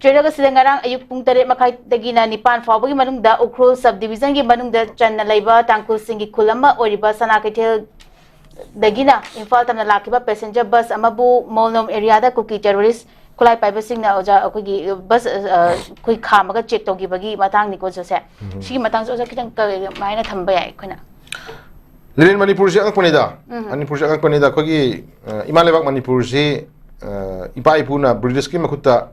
ꯆꯩꯔꯛ ꯑꯁꯤꯗ ꯉꯔꯥꯡ ꯑꯌꯨꯛ ꯄꯨꯡ ꯇꯔꯦꯠ ꯃꯈꯥꯏꯗꯒꯤꯅ ꯅꯤꯄꯥꯟ ꯐꯥꯎꯕꯒꯤ ꯃꯅꯨꯡꯗ ꯎꯈ꯭ꯔꯨꯜ ꯁꯕ ꯗꯤꯕꯤꯖꯟꯒꯤ ꯃꯅꯨꯡꯗ ꯆꯟꯅ ꯂꯩꯕ ꯇꯥꯡꯈꯨꯜꯁꯤꯡꯒꯤ ꯈꯨꯜ ꯑꯃ ꯑꯣꯏꯔꯤꯕ ꯁꯅꯥ ꯀꯩꯊꯦꯜꯗꯒꯤꯅ ꯏꯝꯐꯥꯜ ꯇꯝꯅ ꯂꯥꯛꯈꯤꯕ ꯄꯦꯁꯦꯟꯖꯔ ꯕꯁ ꯑꯃꯕꯨ ꯃꯣꯜꯅꯣꯝ ꯑꯦꯔꯤꯌꯥꯗ ꯀꯨꯀꯤ ꯇꯦꯔꯣꯔꯤꯁ ꯈꯨꯠꯂꯥꯏ ꯄꯥꯏꯕꯁꯤꯡꯅ ꯑꯣꯖꯥ ꯑꯩꯈꯣꯏꯒꯤ ꯕꯁ, ꯑ, ꯑꯩꯈꯣꯏ ꯈꯥꯝꯃꯒ ꯆꯦꯛ ꯇꯧꯈꯤꯕꯒꯤ ꯃꯇꯥꯡꯅꯤꯀꯣ, ꯑꯣꯖꯥꯁꯦ꯫ ꯁꯤꯒꯤ ꯃꯇꯥꯡꯁꯦ ꯑꯣꯖꯥ ꯈꯤꯇꯪ ꯀꯃꯥꯏꯅ ꯊꯝꯕ ꯌꯥꯏ ꯑꯩꯈꯣꯏꯅ? ꯂꯤꯂꯦꯟ, ꯃꯅꯤꯄꯨꯔꯁꯤ ꯑꯉꯛꯄꯅꯤꯗ꯫ ꯃꯅꯤꯄꯨꯔꯁꯤ ꯑꯉꯛꯄꯅꯤꯗ꯫ ꯑꯩꯈꯣꯏꯒꯤ, ꯑ, ꯏꯃꯥ ꯂꯩꯕꯥꯛ ꯃꯅꯤꯄꯨꯔꯁꯤ, ꯑ, ꯏꯄꯥ ꯏꯄꯨꯅ ꯕ꯭ꯔꯤꯇꯤꯁꯀꯤ ꯃꯈꯨꯠꯇ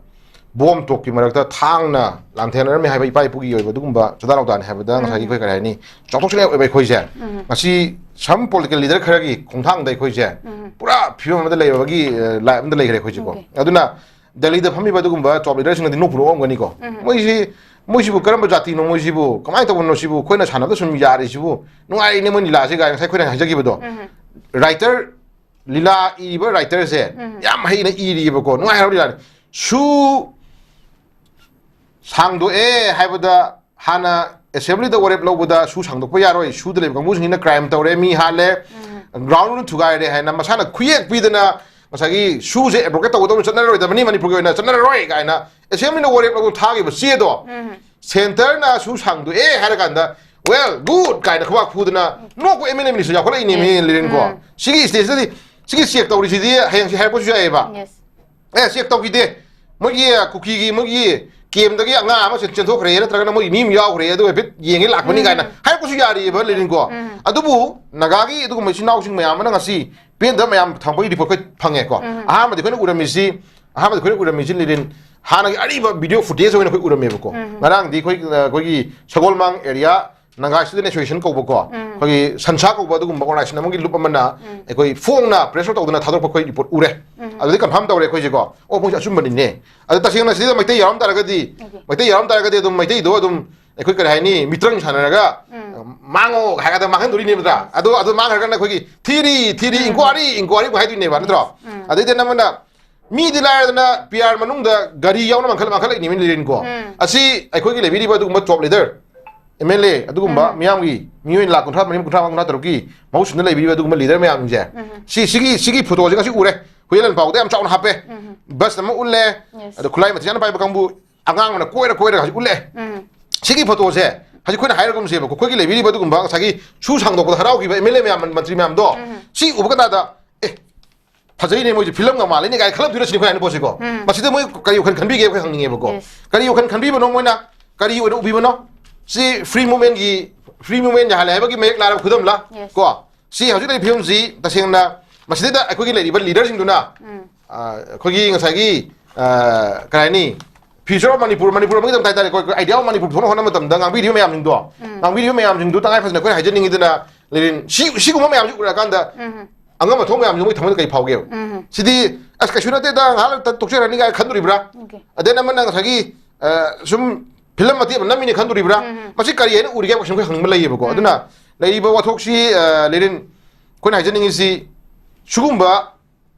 ꯕꯣꯝ ꯇꯣꯛꯀꯤ ꯃꯔꯛꯇ ꯊꯥꯡꯅ ꯂꯥꯟꯊꯦꯡꯅꯔꯝꯃꯤ ꯍꯥꯏꯕ ꯏꯄꯥ ꯏꯄꯨꯒꯤ ꯑꯣꯏꯕ ꯑꯗꯨꯒꯨꯝꯕ ꯆꯥꯗꯥ ꯂꯧꯗꯥꯅꯤ ꯍꯥꯏꯕꯗ ꯉꯁꯥꯏꯒꯤ ꯑꯩꯈꯣꯏ ꯀꯔꯤ ꯍꯥꯏꯅꯤ, ꯆꯥꯎꯊꯣꯛꯆꯅꯤꯡꯉꯥꯏ ꯑꯣꯏꯕ ꯑꯩꯈꯣꯏꯁꯦ꯫ ꯉꯁꯤ some political leader ꯈꯔꯒꯤ ꯈꯣꯡꯊꯥꯡꯗ ꯑꯩꯈꯣꯏꯁꯦ ꯄꯨꯔꯥ ꯐꯤꯕꯝ ꯑꯃꯗ ꯂꯩꯔꯕꯒꯤ, ꯑ, ꯂꯥꯏꯞ ꯑꯃꯗ ꯂꯩꯈ꯭ꯔꯦ ꯑꯩꯈꯣꯏꯁꯦꯀꯣ꯫ ꯑꯗꯨꯅ ꯗꯦꯜꯂꯤꯗ ꯐꯝꯃꯤꯕ ꯑꯗꯨꯒꯨꯝꯕ ꯇꯣꯞ ꯂꯤꯗꯔꯁꯤꯡꯅꯗꯤ ꯅꯣꯛꯄꯨ ꯅꯣꯛꯑꯝꯒꯅꯤꯀꯣ꯫ ꯃꯣꯏꯁꯤ, ꯃꯣꯏꯁꯤꯕꯨ ꯀꯔꯝꯕ ꯖꯥꯇꯤꯅꯣ, ꯃꯣꯏꯁꯤꯕꯨ ꯀꯃꯥꯏꯅ ꯇꯧꯕꯅꯣ, ꯁꯤꯕꯨ ꯑꯩꯈꯣꯏꯅ ꯁꯥꯟꯅꯕꯗ ꯁꯨꯝ ꯌꯥꯔꯤꯁꯤꯕꯨ, ꯅꯨꯡꯉꯥꯏꯔꯤꯅꯦ ꯃꯣꯏ ꯂꯤꯂꯥꯁꯦ ꯀꯥꯏꯅ ꯉꯁꯥꯏ ꯑꯩꯈꯣꯏꯅ ꯍꯥꯏꯖꯈꯤꯕꯗꯣ꯫ ꯔꯥꯏꯇꯔ, ꯂꯤꯂꯥ ꯏꯔꯤꯕ ꯔꯥꯏꯇꯔꯁꯦ ꯌꯥꯝ ꯍꯩꯅ ꯏꯔꯤꯑꯕꯀꯣ, ꯅꯨꯡꯉꯥꯏ ꯍꯥꯏꯕ ꯂꯤꯂꯥꯅꯤ꯫ ꯁꯨ ꯁꯥꯡꯗꯣꯛꯑꯦ ꯍꯥꯏꯕꯗ, ꯍꯥꯟꯅ ꯑꯦꯁꯦꯝꯕ꯭ꯂꯤꯗ ꯋꯥꯔꯦꯞ ꯂꯧꯕꯗ ꯁꯨ ꯁꯥꯡꯗꯣꯛꯄ ꯌꯥꯔꯣꯏ, ꯁꯨꯗ ꯂꯩꯕ ꯀꯥꯡꯕꯨꯁꯤꯡꯁꯤꯅ ꯀ꯭ꯔꯥꯏꯝ ꯇꯧꯔꯦ, ꯃꯤ ꯍꯥꯠꯂꯦ, ꯒ꯭ꯔꯥꯎꯟ ꯊꯨꯒꯥꯏꯔꯦ ꯍꯥꯏꯅ ꯃꯁꯥꯅ ꯈꯨꯌꯦꯛ ꯄꯤꯗꯅ ꯉꯁꯥꯏꯒꯤ ꯁꯨꯁꯦ ꯑꯦꯕ꯭ꯔꯣꯒꯦꯠ ꯇꯧꯒꯗꯧꯅꯤ, ꯆꯠꯅꯔꯔꯣꯏꯗꯕꯅꯤ, ꯃꯅꯤꯄꯨꯔꯒꯤ ꯑꯣꯏꯅ ꯆꯠꯅꯔꯔꯣꯏ ꯀꯥꯏꯅ ꯑꯦꯁꯦꯝꯕ꯭ꯂꯤꯅ ꯋꯥꯔꯦꯞ ꯂꯧꯗꯨꯅ ꯊꯥꯈꯤꯕ ꯆꯦꯗꯣ, ꯁꯦꯟꯇꯔꯅ ꯁꯨ ꯁꯥꯡꯗꯣꯛꯑꯦ ꯍꯥꯏꯔ ꯀꯥꯟꯗ, "ꯋꯦꯜ, ꯒꯨꯗ" ꯀꯥꯏꯅ ꯈꯨꯕꯥꯛ ꯈꯨꯗꯅ ꯅꯣꯛꯄ ꯑꯦꯝ ꯑꯦꯜ ꯑꯦ ꯃꯤꯅꯤꯁꯇꯔ ꯌꯥꯎꯈꯠꯂꯛꯏꯅꯦꯃꯤ, ꯂꯤꯔꯦꯟꯀꯣ꯫ ꯁꯤꯒꯤ ꯁ꯭ꯇꯦꯖꯇꯗꯤ, ꯁꯤꯒꯤ ꯆꯦꯛ ꯇꯧꯔꯤꯁꯤꯗꯤ ꯍꯌꯦꯡꯁꯤ ꯍꯥꯏꯔꯛꯄꯁꯨ ꯌꯥꯏꯑꯕ꯫ ꯑꯦ, ꯆꯦꯛ ꯇꯧꯈꯤꯗꯦ꯫ ꯃꯣꯏꯒꯤ ꯀꯨꯀꯤꯒꯤ, ꯃꯣꯏꯒꯤ ꯀꯦꯝꯗꯒꯤ ꯑꯉꯥꯡ ꯑꯃ ꯆꯦꯟ-, ꯆꯦꯟꯊꯣꯛꯈ꯭ꯔꯦ, ꯅꯠꯇ꯭ꯔꯒꯅ ꯃꯣꯏꯒꯤ ꯃꯤ ꯑꯃ ꯌꯥꯎꯈ꯭ꯔꯦ, ꯑꯗꯨ ꯍꯥꯏꯐꯦꯠ ꯌꯦꯡꯉꯦ ꯂꯥꯛꯄꯅꯤ ꯀꯥꯏꯅ ꯍꯥꯏꯔꯛꯄꯁꯨ ꯌꯥꯔꯤꯑꯕ, ꯂꯤꯔꯦꯟꯀꯣ꯫ ꯑꯗꯨꯕꯨ ꯅꯥꯒꯥꯒꯤ ꯑꯗꯨꯒꯨꯝꯕ ꯏꯆꯤꯟ ꯏꯅꯥꯎꯁꯤꯡ ꯃꯌꯥꯝ ꯑꯃꯅ ꯉꯁꯤ ꯄꯦꯟꯗꯕ ꯃꯌꯥꯝ ꯊꯝꯕꯒꯤ ꯔꯤꯄꯣꯔꯠ ꯑꯩꯈꯣꯏ ꯐꯪꯉꯦꯀꯣ꯫ ꯑꯍꯥꯟꯕꯗꯤ ꯑꯩꯈꯣꯏꯅ ꯎꯔꯝꯃꯤꯁꯤ, ꯑꯍꯥꯟꯕꯗꯤ ꯑꯩꯈꯣꯏꯅ ꯎꯔꯝꯃꯤꯁꯤ, ꯂꯤꯔꯦꯟ, ꯍꯥꯟꯅꯒꯤ ꯑꯔꯤꯕ ꯚꯤꯗꯤꯑꯣ ꯐꯨꯇꯦꯖ ꯑꯣꯏꯅ ꯑꯩꯈꯣꯏ ꯎꯔꯝꯃꯦꯕꯀꯣ꯫ ꯉꯔꯥꯡꯗꯤ ꯑꯩꯈꯣꯏ, ꯑꯩꯈꯣꯏꯒꯤ ꯁꯒꯣꯜꯃꯥꯡ ꯑꯦꯔꯤꯌꯥ ꯅꯥꯒꯥ ꯁ꯭ꯇꯨꯗꯦꯟ ꯑꯦꯁꯣꯁꯤꯌꯦꯁꯟ ꯀꯧꯕꯀꯣ, ꯑꯩꯈꯣꯏꯒꯤ ꯁꯟꯁꯥ ꯀꯧꯕ ꯑꯗꯨꯒꯨꯝꯕ ꯑꯣꯔꯒꯅꯥꯏꯖꯦꯁꯟ ꯑꯃꯒꯤ ꯂꯨꯞ ꯑꯃꯅ ꯑꯩꯈꯣꯏ ꯐꯣꯡꯅ ꯄ꯭ꯔꯦꯁ ꯑꯥꯎꯠ ꯇꯧꯗꯅ ꯊꯥꯗꯣꯔꯛꯄ ꯑꯩꯈꯣꯏ ꯔꯤꯄꯣꯔꯠ ꯎꯔꯦ꯫ ꯑꯗꯨꯗꯤ ꯀꯟꯐꯥꯔꯝ ꯇꯧꯔꯦ ꯑꯩꯈꯣꯏꯁꯦꯀꯣ, ꯑꯣ, ꯃꯣꯏꯁꯦ ꯑꯆꯨꯝꯕꯅꯤꯅꯦ꯫ ꯑꯗꯨ ꯇꯁꯦꯡꯅ ꯁꯤꯗ ꯃꯩꯇꯩ ꯌꯥꯎꯔꯝ ꯇꯥꯔꯒꯗꯤ, ꯃꯩꯇꯩ ꯌꯥꯎꯔꯝ ꯇꯥꯔꯒꯗꯤ ꯑꯗꯨꯝ ꯃꯩꯇꯩꯗꯣ ꯑꯗꯨꯝ ꯑꯩꯈꯣꯏ ꯀꯔꯤ ꯍꯥꯏꯅꯤ, ꯃꯤꯇ꯭ꯔꯪ ꯁꯥꯟꯅꯔꯒ ꯃꯥꯡꯉꯣ ꯍꯥꯏꯔꯒ ꯃꯥꯡꯍꯟꯗꯣꯔꯤꯅꯦꯕ, ꯅꯠꯇ꯭ꯔꯥ? ꯑꯗꯣ, ꯑꯗꯨ ꯃꯥꯡꯈ꯭ꯔꯒꯅ ꯑꯩꯈꯣꯏꯒꯤ ꯊꯤꯔꯤ, ꯊꯤꯔꯤ, ꯏꯟꯀ꯭ꯋꯥꯔꯤ, ꯏꯟꯀ꯭ꯋꯥꯔꯤꯕꯨ ꯍꯥꯏꯗꯣꯏꯅꯦꯕ, ꯅꯠꯇ꯭ꯔꯣ? ꯑꯗꯩꯗꯤ ꯅꯪꯉꯣꯟꯗ ꯃꯤꯗꯤ ꯂꯥꯏꯔꯗꯅ ꯄꯤ ꯑꯥꯔ ꯃꯅꯨꯡꯗ ꯒꯥꯔꯤ ꯌꯥꯎꯅ ꯃꯥꯡꯈꯠ-, ꯃꯥꯡꯈꯠꯂꯛꯏꯅꯦ ꯂꯤꯔꯦꯟꯀꯣ꯫ ꯑꯁꯤ ꯑꯩꯈꯣꯏꯒꯤ ꯂꯩꯕꯤꯔꯤꯕ ꯑꯗꯨꯒꯨꯝꯕ ꯇꯣꯞ ꯂꯤꯗꯔ, ꯑꯦꯝ ꯑꯦꯜ ꯑꯦ, ꯑꯗꯨꯒꯨꯝꯕ ꯃꯤꯌꯥꯝꯒꯤ ꯃꯤꯑꯣꯏ ꯂꯥꯈ ꯀꯨꯟꯊ꯭ꯔꯥ ꯃꯔꯤ, ꯀꯨꯟꯊ꯭ꯔꯥ ꯃꯉꯥ, ꯀꯨꯟꯊ꯭ꯔꯥ ꯇꯔꯨꯛꯀꯤ ꯃꯍꯨꯠ ꯁꯤꯟꯅ ꯂꯩꯕꯤꯔꯤꯕ ꯑꯗꯨꯒꯨꯝꯕ ꯂꯤꯗꯔ ꯃꯌꯥꯝꯁꯤꯡꯁꯦ, ꯁꯤ, ꯁꯤꯒꯤ, ꯁꯤꯒꯤ ꯐꯣꯇꯣꯁꯦ ꯉꯁꯤ ꯎꯔꯦ꯫ ꯍꯨꯏꯌꯦꯟ ꯂꯥꯟꯐꯥꯎꯗ ꯌꯥꯝ ꯆꯥꯎꯅ ꯍꯥꯞꯄꯦ꯫ ꯕꯁ ꯑꯃ ꯎꯠꯂꯦ꯫ ꯑꯗꯣ ꯈꯨꯠꯂꯥꯏ ꯃꯊꯦꯜ ꯌꯥꯝꯅ ꯄꯥꯏꯕ ꯀꯥꯡꯕꯨ, ꯑꯉꯥꯡ ꯑꯃꯅ ꯀꯣꯏꯔ ꯀꯣꯏꯔꯒ ꯍꯧꯖꯤꯛ ꯎꯠꯂꯦ꯫ ꯁꯤꯒꯤ ꯐꯣꯇꯣꯁꯦ ꯍꯧꯖꯤꯛ ꯑꯩꯈꯣꯏꯅ ꯍꯥꯏꯔꯒꯨꯝꯁꯦꯕꯀꯣ, ꯑꯩꯈꯣꯏꯒꯤ ꯂꯩꯕꯤꯔꯤꯕ ꯑꯗꯨꯒꯨꯝꯕ ꯉꯁꯥꯏꯒꯤ ꯁꯨ ꯁꯥꯡꯗꯣꯛꯄꯗ ꯍꯔꯥꯎꯈꯤꯕ ꯑꯦꯝ ꯑꯦꯜ ꯑꯦ ꯃꯌꯥꯝ, ꯃꯟꯇ꯭ꯔꯤ ꯃꯌꯥꯝꯗꯣ, ꯁꯤ ꯎꯕ ꯀꯥꯟꯗ, "ꯑꯦ, ꯐꯖꯩꯅꯦ, ꯃꯣꯏꯁꯦ ꯐꯤꯂꯝꯒ ꯃꯥꯜꯂꯤꯅꯦ" ꯀꯥꯏꯅ ꯈꯜꯂꯝꯗꯣꯏꯔ ꯁꯤꯅꯤ ꯑꯩꯈꯣꯏ ꯍꯥꯏꯅ ꯄꯣꯠꯁꯦꯀꯣ꯫ ꯃꯁꯤꯗ ꯃꯣꯏ ꯀꯔꯤ ꯋꯥꯈꯜ ꯈꯟꯕꯤꯒꯦ ꯑꯩꯈꯣꯏ ꯈꯪꯅꯤꯡꯉꯦꯕꯀꯣ꯫ ꯀꯔꯤ ꯋꯥꯈꯜ ꯈꯟꯕꯤꯕꯅꯣ ꯃꯣꯏꯅ? ꯀꯔꯤ ꯑꯣꯏꯅ ꯎꯕꯤꯕꯅꯣ? ꯁꯤ ꯐ꯭ꯔꯤ ꯃꯨꯚꯃꯦꯟꯒꯤ, ꯐ꯭ꯔꯤ ꯃꯨꯚꯃꯦꯟ ꯍꯥꯏ ꯍꯥꯏꯕꯒꯤ ꯃꯌꯦꯛ ꯂꯥꯔꯕ ꯈꯨꯗꯝꯂ? ꯀꯣ? ꯁꯤ ꯍꯧꯖꯤꯛ ꯂꯩꯔꯤꯕ ꯐꯤꯕꯝꯁꯤ ꯇꯁꯦꯡꯅ ꯃꯁꯤꯗꯩꯗ ꯑꯩꯈꯣꯏꯒꯤ ꯂꯩꯔꯤꯕ ꯂꯤꯗꯔꯁꯤꯡꯗꯨꯅ, ꯑ, ꯑꯩꯈꯣꯏꯒꯤ ꯉꯁꯥꯏꯒꯤ, ꯑ, ꯀꯔꯤ ꯍꯥꯏꯅꯤ, future of ꯃꯅꯤꯄꯨꯔ, ꯃꯅꯤꯄꯨꯔ ꯑꯃꯒꯤꯗꯃꯛ ꯍꯥꯏꯇꯥꯔꯦꯀꯣ, ꯑꯩꯈꯣꯏ idea of ꯃꯅꯤꯄꯨꯔ ꯄꯨꯊꯣꯛꯅꯕ ꯍꯣꯠꯅꯕ ꯃꯇꯝꯗ ꯉꯥꯡꯕꯤꯔꯤꯕ ꯃꯌꯥꯝꯁꯤꯡꯗꯣ, ꯉꯥꯡꯕꯤꯔꯤꯕ ꯃꯌꯥꯝꯁꯤꯡꯗꯣ ꯇꯉꯥꯏ ꯐꯗꯅ ꯑꯩꯈꯣꯏꯅ ꯍꯥꯏꯖꯅꯤꯡꯉꯤꯗꯅ, ꯂꯤꯔꯦꯟ, ꯁꯤ, ꯁꯤꯒꯨꯝꯕ ꯃꯌꯥꯝꯁꯤ ꯎꯔꯀꯥꯟꯗ ꯑꯉꯝꯕ ꯊꯣꯛ ꯃꯌꯥꯝꯁꯤ ꯃꯣꯏ ꯊꯃꯣꯏꯗ ꯀꯔꯤ ꯐꯥꯎꯒꯦꯕ? ꯁꯤꯗꯤ, "ꯑꯁ, ꯀꯩꯁꯨ ꯅꯠꯇꯦꯗ, ꯉꯥꯏꯍꯥꯛ ꯂꯩꯇ ꯇꯣꯛꯆꯔꯅꯤ" ꯀꯥꯏꯅ ꯈꯟꯗꯣꯔꯤꯕ꯭ꯔꯥ? ꯑꯗꯩ ꯑꯃꯅ ꯉꯁꯥꯏꯒꯤ, ꯑ, ꯁꯨꯝ ꯐꯤꯂꯝ ꯃꯇꯦꯛ ꯑꯃ ꯅꯝꯃꯤꯅꯦ ꯈꯟꯗꯣꯔꯤꯕ꯭ꯔꯥ? ꯃꯁꯤ ꯀꯔꯤ ꯍꯥꯏꯅ ꯎꯔꯤꯒꯦ ꯍꯥꯏꯕ ꯀꯣꯏꯁꯟ ꯑꯩꯈꯣꯏ ꯍꯪꯅꯤꯡꯕ ꯂꯩꯌꯦꯕꯀꯣ꯫ ꯑꯗꯨꯅ ꯂꯩꯔꯤꯕ ꯋꯥꯊꯣꯛꯁꯤ, ꯑ, ꯂꯤꯔꯦꯟ, ꯑꯩꯈꯣꯏꯅ ꯍꯥꯏꯖꯅꯤꯡꯉꯤꯁꯤ, ꯁꯤꯒꯨꯝꯕ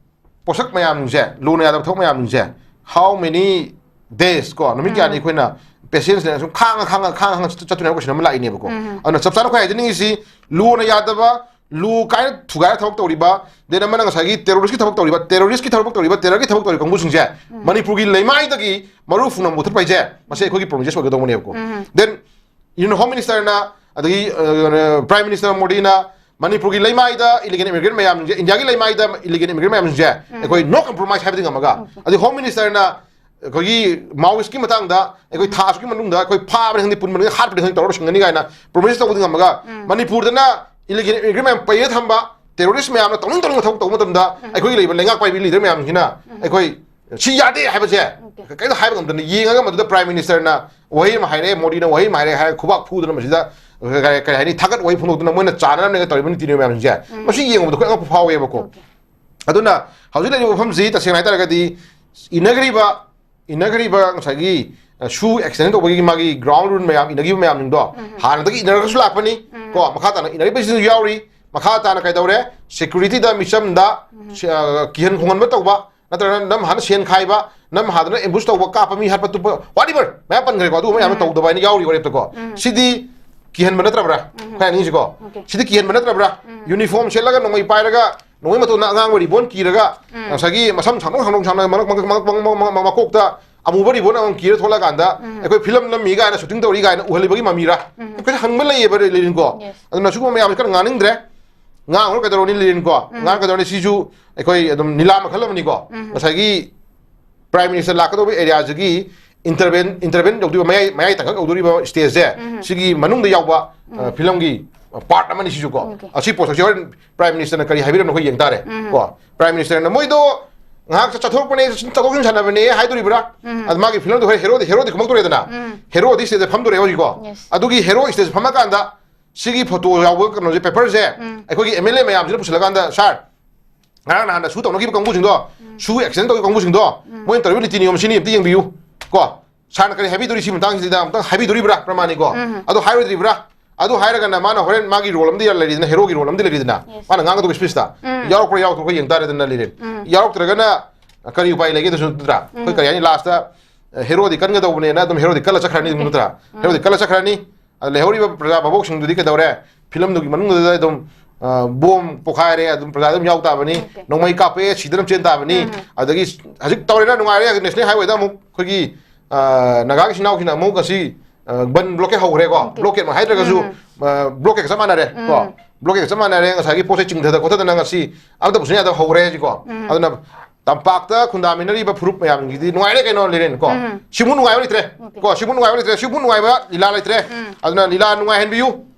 ꯄꯣꯠꯁꯛ ꯃꯌꯥꯝꯁꯦ, ꯂꯨꯅ ꯌꯥꯗꯕ ꯊꯕꯛ ꯃꯌꯥꯝꯁꯦ, how many days ꯀꯣ, ꯅꯨꯃꯤꯠ ꯀꯌꯥꯅꯤ ꯑꯩꯈꯣꯏꯅ patience ꯂꯩꯅ ꯁꯨꯝ ꯈꯥꯡꯉ ꯈꯥꯡꯉ ꯈꯥꯡꯉ ꯈꯥꯡꯉ ꯆꯠ- ꯆꯠꯇꯣꯏꯅꯦ ꯍꯥꯏꯕ question ꯑꯃ ꯂꯥꯛꯏꯅꯦꯕꯀꯣ꯫ ꯑꯗꯨꯅ ꯆꯞ ꯆꯥꯅ ꯑꯩꯈꯣꯏ ꯍꯥꯏꯖꯅꯤꯡꯉꯤꯁꯤ, ꯂꯣꯅ ꯌꯥꯗꯕ, ꯂꯣ ꯀꯥꯏꯅ ꯊꯨꯒꯥꯏꯔ ꯊꯕꯛ ꯇꯧꯔꯤꯕ, then ꯑꯃꯅ ꯉꯁꯥꯏꯒꯤ terrorist ꯀꯤ ꯊꯕꯛ ꯇꯧꯔꯤꯕ, terrorist ꯀꯤ ꯊꯕꯛ ꯇꯧꯔꯤꯕ, terror ꯒꯤ ꯊꯕꯛ ꯇꯧꯔꯤꯕ ꯀꯥꯡꯕꯨꯁꯤꯡꯁꯦ ꯃꯅꯤꯄꯨꯔꯒꯤ ꯂꯩꯃꯥꯏꯗꯒꯤ ꯃꯔꯨ ꯐꯨꯅ ꯃꯨꯊꯠꯄ ꯍꯥꯏꯁꯦ, ꯃꯁꯤ ꯑꯩꯈꯣꯏꯒꯤ promises ꯑꯣꯏꯒꯗꯧꯕꯅꯦꯕꯀꯣ꯫ Then ꯌꯨꯅꯤꯌꯟ ꯍꯣꯝ ꯃꯤꯅꯤꯁꯇꯔꯅ, ꯑꯗꯒꯤ ꯄ꯭ꯔꯥꯏꯝ ꯃꯤꯅꯤꯁꯇꯔ ꯃꯣꯗꯤꯅ ꯃꯅꯤꯄꯨꯔꯒꯤ ꯂꯩꯃꯥꯏꯗ illegal immigrant ꯃꯌꯥꯝꯁꯦ, ꯏꯟꯗꯤꯌꯥꯒꯤ ꯂꯩꯃꯥꯏꯗ illegal immigrant ꯃꯌꯥꯝꯁꯦ ꯑꯩꯈꯣꯏ no compromise ꯍꯥꯏꯕꯗꯤ ꯉꯝꯃꯒ, ꯑꯗꯩ ꯍꯣꯝ ꯃꯤꯅꯤꯁꯇꯔꯅ ꯑꯩꯈꯣꯏꯒꯤ ꯃꯥꯑꯣꯏꯁꯀꯤ ꯃꯇꯥꯡꯗ ꯑꯩꯈꯣꯏ ꯊꯥ ꯑꯁꯨꯛꯀꯤ ꯃꯅꯨꯡꯗ ꯑꯩꯈꯣꯏ ꯐꯥꯕꯅꯤ ꯈꯪꯗꯦ, ꯄꯨꯟꯕꯅꯤ ꯈꯪꯗꯦ, ꯍꯥꯠꯄꯅꯤ ꯈꯪꯗꯦ ꯇꯧꯔ ꯂꯣꯏꯁꯤꯟꯒꯅꯤ ꯀꯥꯏꯅ promise ꯇꯧꯕꯗꯤ ꯉꯝꯃꯒ, ꯃꯅꯤꯄꯨꯔꯗꯅ illegal immigrant ꯃꯌꯥꯝ ꯄꯩꯔ ꯊꯝꯕ, terrorist ꯃꯌꯥꯝꯅ ꯇꯧꯅꯤꯡ ꯇꯧꯅꯤꯡꯕ ꯊꯕꯛ ꯇꯧꯕ ꯃꯇꯝꯗ ꯑꯩꯈꯣꯏꯒꯤ ꯂꯩꯔꯤꯕ ꯂꯩꯉꯥꯛ ꯄꯥꯏꯕꯤ leader ꯃꯌꯥꯝꯁꯤꯅ ꯑꯩꯈꯣꯏ ꯁꯤ ꯌꯥꯗꯦ ꯍꯥꯏꯕꯁꯦ ꯀꯩꯝꯇ ꯍꯥꯏꯕ ꯉꯝꯗꯅ ꯌꯦꯡꯉꯒ ꯃꯗꯨꯗ ꯄ꯭ꯔꯥꯏꯝ ꯃꯤꯅꯤꯁꯇꯔꯅ ꯋꯥꯍꯩ ꯑꯃ ꯍꯥꯏꯔꯛꯑꯦ, ꯃꯣꯗꯤꯅ ꯋꯥꯍꯩ ꯑꯃ ꯍꯥꯏꯔꯛꯑꯦ ꯍꯥꯏꯔꯒ ꯈꯨꯕꯥꯛ ꯐꯨꯗꯅ ꯃꯁꯤꯗ ꯀꯔꯤ ꯀꯔꯤ ꯍꯥꯏꯅꯤ, ꯊꯥꯒꯠ ꯋꯥꯍꯩ ꯐꯣꯡꯗꯣꯛꯇꯨꯅ ꯃꯣꯏꯅ ꯆꯥꯅꯅꯕꯅꯦꯒ ꯇꯧꯔꯤꯕ ꯅꯤꯇꯤ ꯅꯤꯌꯣꯝ ꯃꯌꯥꯝꯁꯤꯡꯁꯦ, ꯃꯁꯤ ꯌꯦꯡꯕꯗ ꯑꯩꯈꯣꯏ ꯑꯉꯛꯄ ꯐꯥꯎꯋꯦꯕꯀꯣ꯫ ꯑꯗꯨꯅ ꯍꯧꯖꯤꯛ ꯂꯩꯔꯤꯕ ꯃꯐꯝꯁꯤ ꯇꯁꯦꯡꯅ ꯍꯥꯏꯇꯥꯔꯒꯗꯤ ꯏꯟꯅꯈ꯭ꯔꯤꯕ ꯏꯟꯅꯈ꯭ꯔꯤꯕ ꯉꯁꯥꯏꯒꯤ, ꯑ, ꯁꯨ extend ꯇꯧꯕꯒꯤ ꯃꯥꯒꯤ ground rule ꯃꯌꯥꯝ ꯏꯟꯅꯈꯤꯕ ꯃꯌꯥꯝꯁꯤꯡꯗꯣ ꯍꯥꯟꯅꯗꯒꯤ ꯏꯟꯅꯔꯒꯁꯨ ꯂꯥꯛꯄꯅꯤ ꯀꯣ꯫ ꯃꯈꯥ ꯇꯥꯅ ꯏꯟꯅꯔꯤꯕꯁꯤꯡꯁꯨ ꯌꯥꯎꯔꯤ꯫ ꯃꯈꯥ ꯇꯥꯅ ꯀꯩꯗꯧꯔꯦ? Security ꯗ, ꯃꯤꯆꯝꯗ ꯁꯤ-, ꯑ, ꯀꯤꯍꯟ ꯈꯣꯡꯍꯟꯕ ꯇꯧꯕ, ꯅꯠꯇ꯭ꯔꯒꯅ ꯅꯝ ꯍꯥꯟꯅ ꯁꯦꯟ ꯈꯥꯏꯕ, ꯅꯝ ꯍꯥꯟꯅ ambush ꯇꯧꯕ, ꯀꯥꯞꯄ, ꯃꯤ ꯍꯥꯠꯄ ꯇꯨꯞꯄ, whatever ꯃꯌꯥꯝ ꯄꯟꯈ꯭ꯔꯦꯀꯣ꯫ ꯑꯗꯨꯒꯨꯝꯕ ꯃꯌꯥꯝ ꯇꯧꯗꯕ ꯍꯥꯏꯅ ꯌꯥꯎꯔꯤ ꯋꯥꯔꯦꯞꯇꯀꯣ꯫ ꯁꯤꯗꯤ ꯀꯤꯍꯟꯕ ꯅꯠꯇ꯭ꯔꯕ꯭ꯔꯥ? ꯑꯩꯈꯣꯏ ꯍꯥꯏꯅꯤꯡꯉꯤꯁꯤꯀꯣ꯫ ꯁꯤꯗꯤ ꯀꯤꯍꯟꯕ ꯅꯠꯇ꯭ꯔꯕ꯭ꯔꯥ? ꯌꯨꯅꯤꯐꯣꯔꯝ ꯁꯦꯠꯂꯒ ꯅꯣꯡꯃꯩ ꯄꯥꯏꯔꯒ ꯅꯣꯡꯃꯩ ꯃꯇꯣꯟꯗ ꯑꯉꯥꯡꯕ ꯔꯤꯕꯣꯟ ꯀꯤꯔꯒ ꯉꯁꯥꯏꯒꯤ ꯃꯁꯝ ꯁꯥꯡꯗꯣꯛ ꯁꯥꯡꯗꯣꯛ ꯁꯥꯡꯅ ꯃꯔꯛ-, ꯃꯔꯛ-, ꯃꯔꯛ-, ꯃꯔꯛ-, ꯃꯔꯛ-, ꯃꯔꯛ-, ꯃꯀꯣꯛꯇ ꯑꯃꯨꯕ ꯔꯤꯕꯣꯟ ꯑꯃꯃꯝ ꯀꯤꯔ ꯊꯣꯛꯂꯛꯑꯀꯥꯟꯗ ꯑꯩꯈꯣꯏ ꯐꯤꯂꯝ ꯅꯝꯃꯤ ꯀꯥꯏꯅ ꯁꯨꯇꯤꯡ ꯇꯧꯔꯤ ꯀꯥꯏꯅ ꯎꯍꯜꯂꯤꯕꯒꯤ ꯃꯃꯤꯔꯥ? ꯑꯩꯈꯣꯏꯁꯦ ꯍꯪꯕ ꯂꯩꯌꯦꯕ, ꯂꯦꯅꯤꯟꯀꯣ꯫ ꯑꯗꯨꯅ ꯁꯤꯒꯨꯝꯕ ꯃꯌꯥꯝꯁꯦ ꯀꯟꯅ ꯉꯥꯡꯅꯤꯡꯗ꯭ꯔꯦ꯫ ꯉꯥꯡꯉꯨꯔ ꯀꯩꯗꯧꯔꯅꯤ, ꯂꯦꯅꯤꯟꯀꯣ? ꯉꯥꯡ ꯀꯩꯗꯧꯔꯅꯤ? ꯁꯤꯁꯨ ꯑꯩꯈꯣꯏ ꯑꯗꯨꯝ ꯅꯤꯂꯥ ꯃꯈꯜ ꯑꯃꯅꯤꯀꯣ꯫ ꯉꯁꯥꯏꯒꯤ ꯄ꯭ꯔꯥꯏꯝ ꯃꯤꯅꯤꯁꯇꯔ ꯂꯥꯛꯀꯗꯧꯕ ꯑꯦꯔꯤꯌꯥꯁꯤꯒꯤ intervene, intervene ꯌꯧꯗꯣꯏꯕ, ꯃꯌꯥꯏ, ꯃꯌꯥꯏ ꯇꯪꯈꯛ ꯌꯧꯗꯣꯔꯤꯕ stageꯁꯦ, ꯁꯤꯒꯤ ꯃꯅꯨꯡꯗ ꯌꯥꯎꯕ, ꯑ, ꯐꯤꯂꯝꯒꯤ part ꯑꯃꯅꯤ ꯁꯤꯁꯨꯀꯣ꯫ ꯑꯁꯤ ꯄꯣꯠꯁꯛꯁꯦ ꯍꯣꯔꯦꯟ ꯄ꯭ꯔꯥꯏꯝ ꯃꯤꯅꯤꯁꯇꯔꯅ ꯀꯔꯤ ꯍꯥꯏꯕꯤꯔꯝꯅꯣ ꯑꯩꯈꯣꯏ ꯌꯦꯡ ꯇꯥꯔꯦ ꯀꯣ꯫ ꯄ꯭ꯔꯥꯏꯝ ꯃꯤꯅꯤꯁꯇꯔꯅ ꯃꯣꯏꯗꯣ ꯉꯥꯏꯍꯥꯛ ꯆꯠꯊꯣꯛꯄꯅꯦ, ꯆꯠꯊꯣꯛ ꯆꯠꯁꯤꯟ ꯁꯥꯟꯅꯕꯅꯦ ꯍꯥꯏꯗꯣꯔꯤꯕ꯭ꯔꯥ? ꯑꯗ ꯃꯥꯒꯤ ꯐꯤꯂꯝꯗꯣ ꯍꯣꯔꯦꯟ ꯍꯦꯔꯣꯗꯤ, ꯍꯦꯔꯣꯗꯤ ꯈꯨꯝꯃꯛꯇꯣꯔꯦꯗꯅ꯫ ꯍꯦꯔꯣꯗꯤ stageꯇ ꯐꯝꯗꯣꯔꯦ ꯍꯧꯖꯤꯛꯀꯣ꯫ ꯑꯗꯨꯒꯤ ꯍꯦꯔꯣ stageꯇ ꯐꯝꯃꯀꯥꯟꯗ ꯁꯤꯒꯤ photo ꯌꯥꯎꯕ ꯀꯩꯅꯣꯁꯦ, paperꯁꯦ ꯑꯩꯈꯣꯏꯒꯤ M L A ꯃꯌꯥꯝꯁꯤꯅ ꯄꯨꯁꯤꯜꯂꯀꯥꯟꯗ, "ꯁꯥꯔ, ꯉꯔꯥꯡ ꯅꯍꯥꯟꯗ ꯁꯨ ꯇꯧꯅꯈꯤꯕ ꯀꯥꯡꯕꯨꯁꯤꯡꯗꯣ, ꯁꯨ accident ꯇꯧꯈꯤꯕ ꯀꯥꯡꯕꯨꯁꯤꯡꯗꯣ, ꯃꯣꯏꯅ ꯇꯧꯔꯤꯕ ꯅꯤꯇꯤ ꯅꯤꯌꯣꯝꯁꯤꯅꯤ ꯑꯝꯇ ꯌꯦꯡꯕꯤꯌꯨ ꯀꯣ꯫ ꯁꯥꯔꯅ ꯀꯔꯤ ꯍꯥꯏꯕꯤꯗꯣꯔꯤ ꯁꯤ ꯃꯇꯥꯡꯁꯤꯗ ꯑꯝꯇꯪ ꯍꯥꯏꯕꯤꯗꯣꯔꯤꯕ꯭ꯔꯥ ꯄ꯭ꯔꯃꯥꯅꯤꯀꯣ?" ꯑꯗꯨ ꯍꯥꯏꯔꯣꯏꯗ꯭ꯔꯤꯕ꯭ꯔꯥ? ꯑꯗꯨ ꯍꯥꯏꯔꯒꯅ ꯃꯥꯅ ꯍꯣꯔꯦꯟ ꯃꯥꯒꯤ role ꯑꯃꯗꯤ ꯂꯩꯔꯤꯗꯅ, ꯍꯦꯔꯣꯒꯤ role ꯑꯃꯗꯤ ꯂꯩꯔꯤꯗꯅ, ꯃꯥꯅ ꯉꯥꯡꯒꯗꯧꯕ speechꯇ꯫ ꯌꯥꯎꯔꯛꯄ꯭ꯔꯥ ꯌꯥꯎꯔꯛꯇ꯭ꯔꯥ ꯑꯩꯈꯣꯏ ꯌꯦꯡ ꯇꯥꯔꯦꯗꯅ, ꯂꯤꯔꯦꯟ꯫ ꯌꯥꯎꯔꯛꯇ꯭ꯔꯒꯅ ꯀꯔꯤ ꯎꯄꯥꯏ ꯂꯩꯒꯦ? ꯑꯗꯨꯁꯨ ꯅꯠꯇ꯭ꯔꯥ? ꯑꯩꯈꯣꯏ ꯀꯔꯤ ꯍꯥꯏꯅꯤ, lastꯇ ꯍꯦꯔꯣꯗꯤ ꯀꯟꯒꯗꯧꯕꯅꯦꯅ ꯑꯗꯨꯝ ꯍꯦꯔꯣꯗꯤ ꯀꯜꯂ ꯆꯠꯈ꯭ꯔꯅꯤ, ꯑꯗꯨꯝ ꯅꯠꯇ꯭ꯔꯥ? ꯍꯦꯔꯣꯗꯤ ꯀꯜꯂ ꯆꯠꯈ꯭ꯔꯅꯤ꯫ ꯑꯗ ꯂꯩꯍꯧꯔꯤꯕ ꯄ꯭ꯔꯖꯥ ꯚꯥꯕꯣꯛꯁꯤꯡꯗꯨꯗꯤ ꯀꯩꯗꯧꯔꯦ? ꯐꯤꯂꯝꯗꯨꯒꯤ ꯃꯅꯨꯡꯗꯨꯗ ꯑꯗꯨꯝ, ꯑ, ꯕꯣꯝ ꯄꯣꯈꯥꯏꯔꯦ, ꯑꯗꯨꯝ ꯄ꯭ꯔꯖꯥ ꯑꯗꯨꯝ ꯌꯥꯎ ꯇꯥꯕꯅꯤ꯫ ꯅꯣꯡꯃꯩ ꯀꯥꯞꯄꯛꯑꯦ, ꯁꯤꯗꯅ ꯆꯦꯟ ꯇꯥꯕꯅꯤ꯫ ꯑꯗꯒꯤ ꯍꯧꯖꯤꯛ ꯇꯧꯔꯦꯅ ꯅꯨꯡꯉꯥꯏꯔꯦ, ꯅꯦꯁꯅꯦꯜ ꯍꯥꯏꯋꯦꯗ ꯑꯃꯨꯛ ꯑꯩꯈꯣꯏꯒꯤ, ꯑ, ꯅꯥꯒꯥꯒꯤ ꯏꯆꯤꯟ ꯏꯅꯥꯎꯁꯤꯡꯅ ꯑꯃꯨꯛ ꯉꯁꯤ, ꯑ, ꯕꯟ ꯕ꯭ꯂꯣꯀꯦꯠ ꯍꯧꯈ꯭ꯔꯦꯀꯣ꯫ ꯕ꯭ꯂꯣꯀꯦꯠꯃꯛ ꯍꯥꯏꯗ꯭ꯔꯒꯁꯨ, ꯑ, ꯕ꯭ꯂꯣꯀꯦꯠꯀ ꯆꯞ ꯃꯥꯟꯅꯔꯦ ꯀꯣ꯫ ꯕ꯭ꯂꯣꯀꯦꯠꯀ ꯆꯞ ꯃꯥꯟꯅꯔꯦ꯫ ꯉꯁꯥꯏꯒꯤ ꯄꯣꯠ ꯆꯩ ꯆꯤꯡꯊꯗ ꯈꯣꯠꯊꯗꯅ ꯉꯁꯤ ꯑꯃꯠꯇ ꯄꯨꯁꯤꯟ ꯌꯥꯗꯕ ꯍꯧꯔꯦ ꯍꯧꯖꯤꯛꯀꯣ꯫ ꯑꯗꯨꯅ ꯇꯝꯄꯥꯛꯇ ꯈꯨꯟꯗꯥꯃꯤꯟꯅꯔꯤꯕ ꯐꯨꯔꯨꯞ ꯃꯌꯥꯝꯒꯤꯗꯤ ꯅꯨꯡꯉꯥꯏꯔꯦ ꯀꯩꯅꯣ, ꯂꯤꯔꯦꯟ ꯀꯣ꯫ ꯁꯤꯃꯨꯛ ꯅꯨꯡꯉꯥꯏꯕ ꯂꯩꯇ꯭ꯔꯦ ꯀꯣ, ꯁꯤꯃꯨꯛ ꯅꯨꯡꯉꯥꯏꯕ ꯂꯩꯇ꯭ꯔꯦ, ꯁꯤꯃꯨꯛ ꯅꯨꯡꯉꯥꯏꯕ ꯂꯤꯂꯥ ꯂꯩꯇ꯭ꯔꯦ꯫ ꯑꯗꯨꯅ ꯂꯤꯂꯥ ꯅꯨꯡꯉꯥꯏꯍꯟꯕꯤꯌꯨ,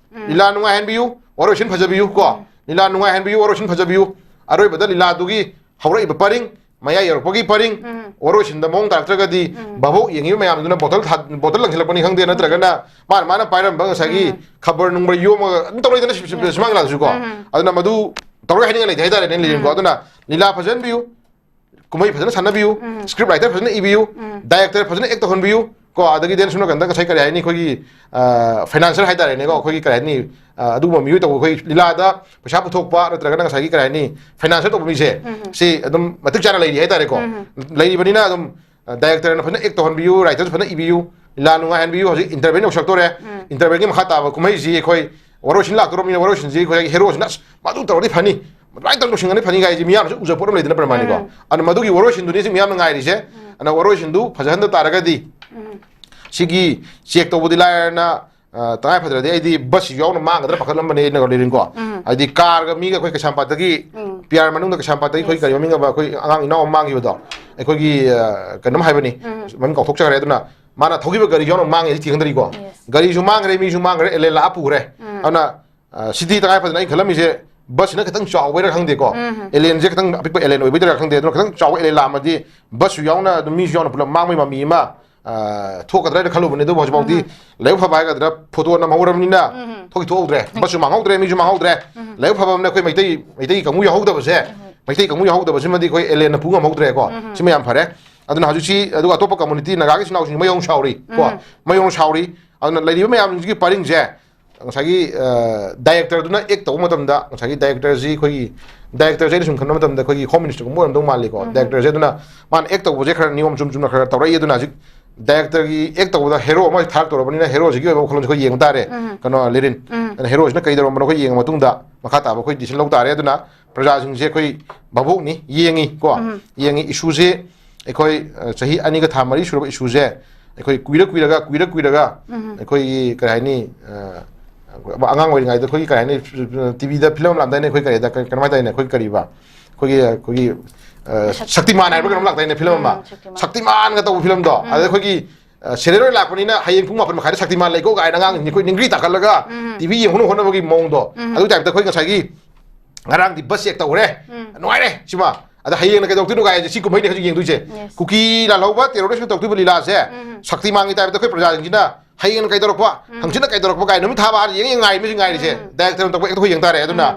ꯂꯤꯂꯥ ꯅꯨꯡꯉꯥꯏꯍꯟꯕꯤꯌꯨ, ꯋꯥꯔꯣꯏꯁꯤꯟ ꯐꯖꯕꯤꯌꯨ ꯀꯣ꯫ ꯂꯤꯂꯥ ꯅꯨꯡꯉꯥꯏꯍꯟꯕꯤꯌꯨ, ꯋꯥꯔꯣꯏꯁꯤꯟ ꯐꯖꯕꯤꯌꯨ꯫ ꯑꯔꯣꯏꯕꯗ ꯂꯤꯂꯥꯗꯨꯒꯤ ꯍꯧꯔꯛꯏꯕ ꯄꯔꯤꯡ, ꯃꯌꯥꯏ ꯌꯧꯔꯛꯄꯒꯤ ꯄꯔꯤꯡ, ꯋꯥꯔꯣꯏꯁꯤꯟꯗ ꯃꯑꯣꯡ ꯇꯥꯔꯛꯇ꯭ꯔꯒꯗꯤ ꯚꯥꯕꯣꯛ ꯌꯦꯡꯉꯤꯕ ꯃꯌꯥꯝꯗꯨꯅ ꯕꯣꯇꯜ ꯊꯥ-, ꯕꯣꯇꯜ ꯂꯪꯁꯤꯜꯂꯛꯄꯅꯤ ꯈꯪꯗꯦ, ꯅꯠꯇ꯭ꯔꯒꯅ ꯃꯥꯅ, ꯃꯥꯅ ꯄꯥꯏꯔꯝꯕ ꯉꯁꯥꯏꯒꯤ ꯈꯕꯔ ꯅꯨꯡꯕꯔ ꯌꯣꯝꯃꯒ ꯑꯗꯨꯝ ꯇꯧꯔꯛꯏꯗꯅ ꯁꯤ-, ꯁꯤ-, ꯁꯤ-, ꯁꯨꯃꯥꯡ ꯂꯤꯂꯥꯗꯨꯁꯨ ꯀꯣ꯫ ꯑꯗꯨꯅ ꯃꯗꯨ ꯇꯧꯔꯣꯏ ꯍꯥꯏꯅꯤꯡꯉꯥꯏ ꯂꯩꯇꯦ ꯍꯥꯏꯇꯥꯔꯦꯅꯦ, ꯂꯤꯔꯦꯟ ꯀꯣ꯫ ꯑꯗꯨꯅ ꯂꯤꯂꯥ ꯐꯖꯍꯟꯕꯤꯌꯨ, ꯀꯨꯝꯍꯩ ꯐꯖꯅ ꯁꯥꯟꯅꯕꯤꯌꯨ, ꯁ꯭ꯀ꯭ꯔꯤꯞ ꯔꯥꯏꯇꯔ ꯐꯖꯅ ꯏꯕꯤꯌꯨ, ꯗꯥꯏꯔꯦꯛꯇꯔ ꯐꯖꯅ ꯑꯦꯛ ꯇꯧꯍꯟꯕꯤꯌꯨ ꯀꯣ꯫ ꯑꯗꯒꯤ ꯗꯦꯟ ꯁꯣꯝ ꯅꯥꯀꯟꯗ ꯉꯁꯥꯏ ꯀꯔꯤ ꯍꯥꯏꯅꯤ, ꯑꯩꯈꯣꯏꯒꯤ, ꯑ, ꯐꯥꯏꯅꯥꯟꯁꯤꯌꯔ ꯍꯥꯏꯇꯥꯔꯦꯅꯦꯀꯣ, ꯑꯩꯈꯣꯏꯒꯤ ꯀꯔꯤ ꯍꯥꯏꯅꯤ, ꯑ, ꯑꯗꯨꯒꯨꯝꯕ ꯃꯤꯑꯣꯏ ꯇꯧꯕ, ꯑꯩꯈꯣꯏ ꯂꯤꯂꯥꯗ ꯄꯩꯁꯥ ꯄꯨꯊꯣꯛꯄ ꯅꯠꯇ꯭ꯔꯒꯅ ꯉꯁꯥꯏꯒꯤ ꯀꯔꯤ ꯍꯥꯏꯅꯤ, ꯐꯥꯏꯅꯥꯟꯁꯤꯌꯔ ꯇꯧꯕ ꯃꯤꯁꯦ, ꯁꯤ ꯑꯗꯨꯝ ꯃꯇꯤꯛ ꯆꯥꯅ ꯂꯩꯔꯤ ꯍꯥꯏꯇꯥꯔꯦꯀꯣ꯫ ꯂꯩꯔꯤꯕꯅꯤꯅ ꯑꯗꯨꯝ, ꯑ, ꯗꯥꯏꯔꯦꯛꯇꯔꯅ ꯐꯖꯅ ꯑꯦꯛ ꯇꯧꯍꯟꯕꯤꯌꯨ, ꯔꯥꯏꯇꯔꯁꯨ ꯐꯖꯅ ꯏꯕꯤꯌꯨ, ꯂꯤꯂꯥ ꯅꯨꯡꯉꯥꯏꯍꯟꯕꯤꯌꯨ꯫ ꯍꯧꯖꯤꯛ ꯏꯟꯇꯔꯚꯦꯜ ꯌꯧꯁꯤꯜꯂꯛꯇꯣꯔꯦ꯫ ꯏꯟꯇꯔꯚꯦꯜꯒꯤ ꯃꯈꯥ ꯇꯥꯕ ꯀꯨꯝꯍꯩꯁꯤ ꯑꯩꯈꯣꯏ ꯋꯥꯔꯣꯏꯁꯤꯟ ꯂꯥꯛꯇꯣꯔꯕꯅꯤꯅ, ꯋꯥꯔꯣꯏꯁꯤꯟꯁꯤ ꯑꯩꯈꯣꯏꯒꯤ ꯍꯦꯔꯣꯁꯤꯅ, "ꯑꯁ, ꯃꯗꯨ ꯇꯧꯔꯗꯤ ꯐꯅꯤ, ꯑꯗꯨꯃꯥꯏꯅ ꯇꯧꯔ ꯂꯣꯏꯁꯤꯟꯒꯅꯤ ꯐꯅꯤ" ꯀꯥꯏꯁꯦ ꯃꯤꯌꯥꯝꯅꯁꯨ ꯎꯖ ꯄꯣꯠ ꯑꯃ ꯂꯩꯗꯅ, ꯄ꯭ꯔꯃꯥꯅꯤꯀꯣ꯫ ꯑꯗꯨꯅ ꯃꯗꯨꯒꯤ ꯋꯥꯔꯣꯏꯁꯤꯟꯗꯨꯅꯤ ꯍꯧꯖꯤꯛ ꯃꯤꯌꯥꯝꯅ ꯉꯥꯏꯔꯤꯁꯦ꯫ ꯑꯗꯨꯅ ꯋꯥꯔꯣꯏꯁꯤꯟꯗꯨ ꯐꯖꯍꯟꯗ ꯇꯥꯔꯒꯗꯤ ꯁꯤꯒꯤ ꯆꯦꯛ ꯇꯧꯕꯗꯤ ꯂꯥꯏꯔꯅ, ꯑ, ꯇꯉꯥꯏ ꯐꯗ꯭ꯔꯗꯤ ꯑꯩꯗꯤ ꯕꯁꯁꯤ ꯌꯥꯎꯅ ꯃꯥꯡꯒꯗ꯭ꯔꯥ ꯄꯥꯈꯠꯂꯝꯕꯅꯦ ꯑꯩꯅ, ꯂꯤꯔꯦꯟ ꯀꯣ꯫ ꯍꯥꯏꯗꯤ ꯀꯥꯔꯒ ꯃꯤꯒ ꯑꯩꯈꯣꯏ ꯀꯩꯁꯥꯝꯄꯥꯠꯇꯒꯤ, ꯄꯤ ꯑꯥꯔ ꯃꯅꯨꯡꯗ ꯀꯩꯁꯥꯝꯄꯥꯠꯇꯒꯤ ꯑꯩꯈꯣꯏ ꯀꯔꯤ ꯃꯃꯤꯡ ꯑꯃ, ꯑꯩꯈꯣꯏ ꯑꯉꯥꯡ ꯏꯅꯥꯎ ꯑꯃ ꯃꯥꯡꯈꯤꯕꯗꯣ, ꯑꯩꯈꯣꯏꯒꯤ, ꯑ, ꯀꯩꯅꯣꯝ ꯍꯥꯏꯕꯅꯤ, ꯃꯃꯤꯡ ꯀꯥꯎꯊꯣꯛꯆꯈ꯭ꯔꯦ꯫ ꯑꯗꯨꯅ ꯃꯥꯅ ꯊꯧꯈꯤꯕ ꯒꯥꯔꯤ ꯌꯥꯎꯅ ꯃꯥꯡꯉꯦ ꯍꯧꯖꯤꯛ ꯊꯤꯈꯪꯗ꯭ꯔꯤꯀꯣ꯫ ꯒꯥꯔꯤꯁꯨ ꯃꯥꯡꯈ꯭ꯔꯦ, ꯃꯤꯁꯨ ꯃꯥꯡꯈ꯭ꯔꯦ, ꯑꯦꯂꯦꯟ ꯂꯥꯛꯑ ꯄꯨꯈ꯭ꯔꯦ꯫ ꯑꯗꯨꯅ, ꯑ, ꯁꯤꯗꯤ ꯇꯉꯥꯏ ꯐꯗꯅ ꯑꯩꯅ ꯈꯜꯂꯝꯃꯤꯁꯦ, ꯕꯁꯁꯤꯅ ꯈꯤꯇꯪ ꯆꯥꯎꯕꯩꯔꯥ ꯈꯪꯗꯦꯀꯣ, ꯑꯦꯂꯦꯟꯁꯦ ꯈꯤꯇꯪ ꯑꯄꯤꯛꯄ ꯑꯦꯂꯦꯟ ꯑꯣꯏꯕꯩꯗꯔꯥ ꯈꯪꯗꯦ, ꯑꯗꯨꯅ ꯈꯤꯇꯪ ꯆꯥꯎꯕ ꯑꯦꯂꯦꯟ ꯂꯥꯛꯑꯝꯃꯗꯤ ꯕꯁꯁꯨ ꯌꯥꯎꯅ ꯑꯗꯨꯝ ꯃꯤꯁꯨ ꯌꯥꯎꯅ ꯄꯨꯂꯞ ꯃꯥꯡꯕꯩ ꯃꯃꯤ ꯑꯃ, ꯑ, ꯊꯣꯛꯀꯗ꯭ꯔꯥ ꯍꯥꯏꯅ ꯈꯜꯂꯨꯕꯅꯦ꯫ ꯑꯗꯨꯕꯨ ꯍꯧꯖꯤꯛꯐꯥꯎꯗꯤ ꯂꯥꯏꯕꯛ ꯐꯕ ꯍꯥꯏꯒꯗ꯭ꯔꯥ, ꯐꯣꯇꯣ ꯅꯝꯍꯧꯔꯕꯅꯤꯅ ꯊꯣꯛꯇꯤ ꯊꯣꯛꯍꯧꯗ꯭ꯔꯦ, ꯕꯁꯁꯨ ꯃꯥꯡꯍꯧꯗ꯭ꯔꯦ, ꯃꯤꯁꯨ ꯃꯥꯡꯍꯧꯗ꯭ꯔꯦ꯫ ꯂꯥꯏꯕꯛ ꯐꯕ ꯑꯃꯅ ꯑꯩꯈꯣꯏ ꯃꯩꯇꯩ, ꯃꯩꯇꯩ ꯀꯥꯡꯕꯨ ꯌꯥꯎꯍꯧꯗꯕꯁꯦ, ꯃꯩꯇꯩ ꯀꯥꯡꯕꯨ ꯌꯥꯎꯍꯧꯗꯕꯁꯤꯃꯗꯤ ꯑꯩꯈꯣꯏ ꯑꯦꯂꯦꯟꯅ ꯄꯨ ꯉꯝꯍꯧꯗ꯭ꯔꯦꯀꯣ꯫ ꯁꯤꯃ ꯌꯥꯝ ꯐꯔꯦ꯫ ꯑꯗꯨꯅ ꯍꯧꯖꯤꯛꯁꯤ, ꯑꯗꯨꯒ ꯑꯇꯣꯞꯄ ꯀꯝꯃꯨꯅꯤꯇꯤ, ꯅꯥꯒꯥꯒꯤ ꯏꯆꯤꯟ ꯏꯅꯥꯎꯁꯤꯡ ꯃꯌꯣꯡ ꯁꯥꯎꯔꯤ ꯀꯣ, ꯃꯌꯣꯡ ꯁꯥꯎꯔꯤ꯫ ꯑꯗꯨꯅ ꯂꯩꯔꯤꯕ ꯃꯌꯥꯝꯁꯤꯒꯤ ꯄꯔꯤꯡꯁꯦ ꯉꯁꯥꯏꯒꯤ ꯗꯥꯏꯔꯦꯛꯇꯔꯗꯨꯅ ꯑꯦꯛ ꯇꯧꯕ ꯃꯇꯝꯗ, ꯉꯁꯥꯏꯒꯤ ꯗꯥꯏꯔꯦꯛꯇꯔꯁꯤ ꯑꯩꯈꯣꯏꯒꯤ, ꯗꯥꯏꯔꯦꯛꯇꯔꯁꯦ ꯑꯩꯅ ꯁꯨꯝ ꯈꯟꯕ ꯃꯇꯝꯗ ꯑꯩꯈꯣꯏꯒꯤ ꯍꯣꯝ ꯃꯤꯅꯤꯁꯇꯔꯒꯨꯝꯕ ꯑꯣꯏꯔꯝꯗꯧ ꯃꯥꯜꯂꯤꯀꯣ꯫ ꯗꯥꯏꯔꯦꯛꯇꯔꯁꯦ ꯑꯗꯨꯅ ꯃꯥꯅ ꯑꯦꯛ ꯇꯧꯕꯁꯦ ꯈꯔ ꯅꯤꯌꯣꯝ ꯆꯨꯝ ꯆꯨꯝꯅ ꯈꯔ ꯈꯔ ꯇꯧꯔꯛꯏ꯫ ꯑꯗꯨꯅ ꯍꯧꯖꯤꯛ ꯗꯥꯏꯔꯦꯛꯇꯔꯒꯤ ꯑꯦꯛ ꯇꯧꯕꯗ ꯍꯦꯔꯣ ꯑꯃ ꯊꯥꯔꯛꯇꯧꯔꯕꯅꯤꯅ ꯍꯦꯔꯣꯁꯤꯒꯤ ꯑꯣꯏꯕ ꯋꯥꯈꯜꯂꯣꯟꯁꯦ ꯑꯩꯈꯣꯏ ꯌꯦꯡꯕ ꯇꯥꯔꯦ꯫ ꯀꯩꯅꯣ, ꯂꯤꯔꯤꯟ꯫ ꯑꯗꯨꯅ ꯍꯦꯔꯣꯁꯤꯅ ꯀꯩꯗꯧꯔꯝꯕꯅꯣ ꯑꯩꯈꯣꯏ ꯌꯦꯡꯉ ꯃꯇꯨꯡꯗ ꯃꯈꯥ ꯇꯥꯕ ꯑꯩꯈꯣꯏ ꯗꯤꯁꯤꯖꯟ ꯂꯧ ꯇꯥꯔꯦ꯫ ꯑꯗꯨꯅ ꯄ꯭ꯔꯖꯥꯁꯤꯡꯁꯦ ꯑꯩꯈꯣꯏ ꯚꯥꯕꯣꯛꯅꯤ, ꯌꯦꯡꯉꯤ ꯀꯣ꯫ ꯌꯦꯡꯉꯤ, ꯏꯁꯨꯁꯦ ꯑꯩꯈꯣꯏ, ꯑ, ꯆꯍꯤ ꯑꯅꯤꯒ ꯊꯥ ꯃꯔꯤ ꯁꯨꯔꯕ ꯏꯁꯨꯁꯦ ꯑꯩꯈꯣꯏ ꯀꯨꯏꯔ ꯀꯨꯏꯔꯒ, ꯀꯨꯏꯔ ꯀꯨꯏꯔꯒ ꯑꯩꯈꯣꯏꯒꯤ, ꯀꯔꯤ ꯍꯥꯏꯅꯤ, ꯑ, ꯑꯉꯥꯡ ꯑꯣꯏꯔꯤꯉꯩꯗ ꯑꯩꯈꯣꯏꯒꯤ, ꯀꯔꯤ ꯍꯥꯏꯅꯤ, ꯇꯤꯚꯤꯗ ꯐꯤꯂꯝ ꯑꯃ ꯂꯥꯛꯇꯥꯏꯅꯦ, ꯑꯩꯈꯣꯏ ꯀꯔꯤꯗ, ꯀꯔꯤ, ꯀꯔꯝ ꯍꯥꯏ ꯇꯥꯏꯅꯦ, ꯑꯩꯈꯣꯏ ꯀꯔꯤꯕ, ꯑꯩꯈꯣꯏꯒꯤ, ꯑꯩꯈꯣꯏꯒꯤ, ꯑ, ꯁꯛ- ꯁꯛꯇꯤꯃꯥꯟ ꯍꯥꯏꯕ꯭ꯔꯥ ꯀꯩꯅꯣꯝ ꯂꯥꯛꯇꯥꯏꯅꯦ, ꯐꯤꯂꯝ ꯑꯃ? ꯎꯝ, ꯁꯛꯇꯤꯃꯥꯟ꯫ ꯁꯛꯇꯤꯃꯥꯟꯒ ꯇꯧꯕ ꯐꯤꯂꯝꯗꯣ꯫ ꯑꯗ ꯑꯩꯈꯣꯏꯒꯤ, ꯑ, ꯁꯦꯔꯦꯜ ꯑꯣꯏꯅ ꯂꯥꯛꯄꯅꯤꯅ ꯍꯌꯦꯡ ꯄꯨꯡ ꯃꯥꯄꯟ ꯃꯈꯥꯏꯗ ꯁꯛꯇꯤꯃꯥꯟ ꯂꯩꯀꯣ ꯀꯥꯏꯅ ꯑꯉꯥꯡꯁꯤꯡꯁꯦ ꯑꯩꯈꯣꯏ ꯅꯤꯡꯒ꯭ꯔꯤ ꯇꯥꯈꯠꯂꯒ ꯇꯤꯚꯤ ꯌꯦꯡꯍꯧꯅꯕ ꯍꯣꯠꯅꯕꯒꯤ ꯃꯑꯣꯡꯗꯣ꯫ ꯑꯗꯨ ꯇꯥꯏꯞꯇ ꯑꯩꯈꯣꯏ ꯉꯁꯥꯏꯒꯤ ꯉꯔꯥꯡꯗꯤ ꯕꯁ ꯆꯦꯛ ꯇꯧꯔꯦ, ꯅꯨꯡꯉꯥꯏꯔꯦ ꯁꯤꯃ꯫ ꯑꯗ ꯍꯌꯦꯡꯅ ꯀꯩꯗꯧꯔꯛꯇꯣꯏꯅꯣ ꯀꯥꯏꯁꯦ, ꯁꯤ ꯀꯨꯝꯍꯩꯅꯤ ꯍꯧꯖꯤꯛ ꯌꯦꯡꯗꯣꯏꯁꯦ꯫ ꯀꯨꯀꯤ ꯂꯥꯜꯍꯧꯕ ꯇꯦꯔꯣꯔꯤꯁ ꯇꯧꯗꯣꯏꯕ ꯂꯤꯂꯥꯁꯦ ꯁꯛꯇꯤꯃꯥꯟꯒꯤ ꯇꯥꯏꯞꯇ ꯑꯩꯈꯣꯏ ꯄ꯭ꯔꯖꯥꯁꯤꯡꯁꯤꯅ ꯍꯌꯦꯡꯅ ꯀꯩꯗꯧꯔꯛꯄ, ꯍꯪꯆꯤꯠꯅ ꯀꯩꯗꯧꯔꯛꯄ ꯀꯥꯏꯅ ꯅꯨꯃꯤꯠ ꯊꯥ ꯐꯥꯅ ꯌꯦꯡ ꯌꯦꯡ ꯉꯥꯏꯔꯤꯕꯁꯤꯡ ꯉꯥꯏꯔꯤꯁꯦ꯫ ꯗꯥꯏꯔꯦꯛꯇꯔ ꯇꯧꯕ ꯑꯦꯛꯇ ꯑꯩꯈꯣꯏ ꯌꯦꯡ ꯇꯥꯔꯦ꯫ ꯑꯗꯨꯅ,